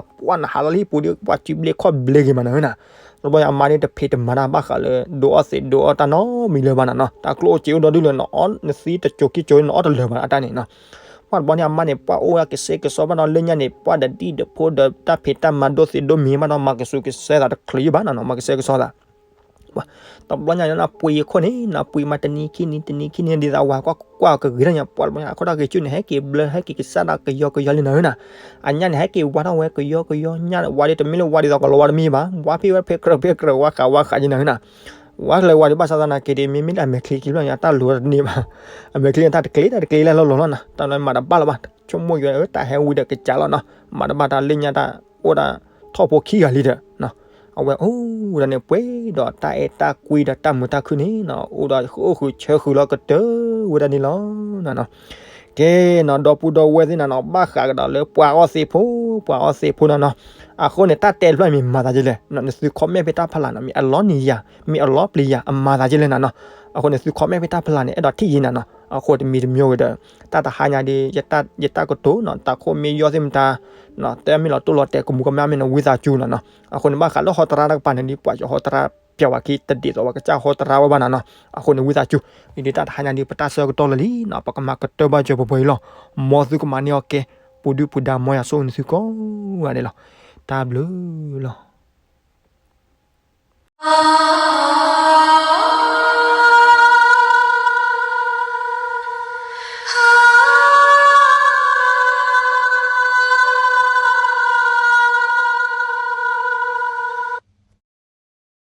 ပှၤနဟးလီၤလံပူၤဒီး ပှၤစုဘျ့ခီၣ်ဘျ့ဂ့ၤမးနၤနၤ. တဘျီညါအမါန့ၣ် တဖံးတမၤတၢ်ဘၣ်ဃးလၢ ဒိးအီၣ်သံးဒိးအီၣ်တၢ်နီတမံၤလၢၤဘၣ်နၤနီၤ တၢ်ကျိၣ်အိၣ်စ့အိၣ်ဒီဒူၣ်လၢ နသံတစိၤခံစိၤနအီၣ်တလၢာ်ဘၣ်အတၢ်န့ၣ်နီၤ. ပှၤတဘျီန့ၣ် အမါန့ၣ် ပှၤအိၣ်ဝဲကစဲကစီဘၣ်ဒီးလၢညါန့ၣ် ပှၤဒီးဒံၣ်ဒီးဖိဒီးတၢ်ဖံးတၢ်မၤဒိသ့ဒိမ့ၤဘၣ်ဒီး မၤကစူၤကစဲသးတချုးယံၤဘၣ်နၤနီၤ မၤကစဲကစီသး တဘျီညါနပှ့ၤအခိၣ်န့ၣ် နပှ့ၤမးတနံၤခံနံၤ တနံၤခံနံၤ ဒ်သိးဝၤကွၢ်ကွၢ်ကဂ့ၤထီၣ်ညါ ပှၤတဘျီညါ အခိၣ်တၢ်ဂ့ၤဆူၣ်န့ၣ် ဟဲက့ၤဘျၢ ဟဲက့ၤကစၢ်ဒၣ်ကယီကယီလံနၤဧၢနၤ. အညၣ်န့ၣ် ဟဲက့ၤဝါထီၣ်ဝဲကယီကယီ ညၣ်ဝါဒီးတမ့ၢ်လၢဝါဒ်သိးကလီၤဝါတမ့ၢ်ဘၣ် ဝါဖ့ၣ်ဝဲဖဲကြၢးဖဲကြၢး ဝါဃးဝါဃးက့နၤဧၢနၤ. ဝါကျဲဝါဒံးဘၣ်ဆၣ်သနာ်က့ဒီး မ့မ့ၢ်လၢအမဲာ်ချံခံဘျီညါ တၢ်လိၤတန့ၢ်ဘၣ်. အမဲာ်ချံန့ၣ် တၢ်တကျ့ တၢ်တကျ့လၢလီၤလီၤလီၤနၤ တၢ်လၢမၤတဘၣ်လၢၤဘၣ် ဆိကမိၣ်ယွၤဧၢ တၢ်ဟဲဝံၤဒီးကစၢ်လီၤနီၤ မၤတဘၣ်တၢ်လၢညါတၢ် အိၣ်ဒၣ်ထီၣ်ဖိခံဂၤလံဒီး အဝဲအိၣ်ဝဲဒၣ်န့ၣ် ပှဲၤဒီးတၢ်အဲၣ်တၢ်ကွံဒီးတၢ်မုာ်တၢ်ခုၣ်န့ၣ်နီၤ အိၣ်ဒီးအိၣ်ဃုာ်ဆၢဃုာ်လီၤကတၢၢ်ဝဲဒၣ်န့ၣ်လီၤနၤနီၤ. ကဲနီၤ ဒီပုၢ်ဒီဝဲၢ်သ့ၣ်နၤနီၤ ဘၣ်ဃးကဒီးလၢပှၤအီၣ်သံးဖိ ပှၤအီၣ်သံးဖိနၤနီၤ. အဃိန့ၣ် တၢ်တဲတဖျၢၣ်မ့ၢ်မၤသးဒ်လဲၣ် နသု comment ဖဲတၢ်ဖးလၢ်နီၤ မ့ၢ်အလီၤနံၤယၤ မ့ၢ်အလီၤပျံၤယၤ အမၤသးဒ်လဲၣ်နၤနီၤ. အဃိန့ၣ် သု comment ဖဲတၢ်ဖးလၢ်န့ၣ် အဲၣ်ဒိးထံၣ်ယံၤနၤနီၤ. အဃိတမံၤတမံၤဝဲဒီး တၢ်တဟါညါဒီး ယတၢ်ကတိၤနီၤ တၢ်ခိၣ်မ့ၢ်ယီၢ်သ့ၣ်မတၤ တၢ်မ့ၢ်လီၤတိၢ်လီၤတဲာ်ကမူၤကမၣ်မ့ၢ်နၤ ဝံသးစူၤနၤနီၤ. အဃိန့ၣ် ဘၣ်ဃးလၢဟီတရါတကပၤန့ၣ်ဒီး ပှၤကဟီတရါပျဲဝဲခံတဒ်သိးပှၤကစၢ်ဟီတရါဝဲဘၣ်နၤနီၤ. အဃိန့ၣ် ဝံသးစူၤ အံၤဒီးတၢ်တဟါညါဒီး ပတၢ်ဆၢကတီၢ်လၢာ်လံနီၤ ပကမၤကတၢၢ်ဘၣ်စၢၤပှဲၤပှဲၤအံၤလီၤ. မ်သုကမၤန့ၢ်အီၤကဲ ပူၤဒုၣ်ပူၤဒါ မ်ယွၤဆိၣ်ဂ့ၤနသုကိးဂၤဒဲးလီၤ. တၢ်ဘျုးလီၤ.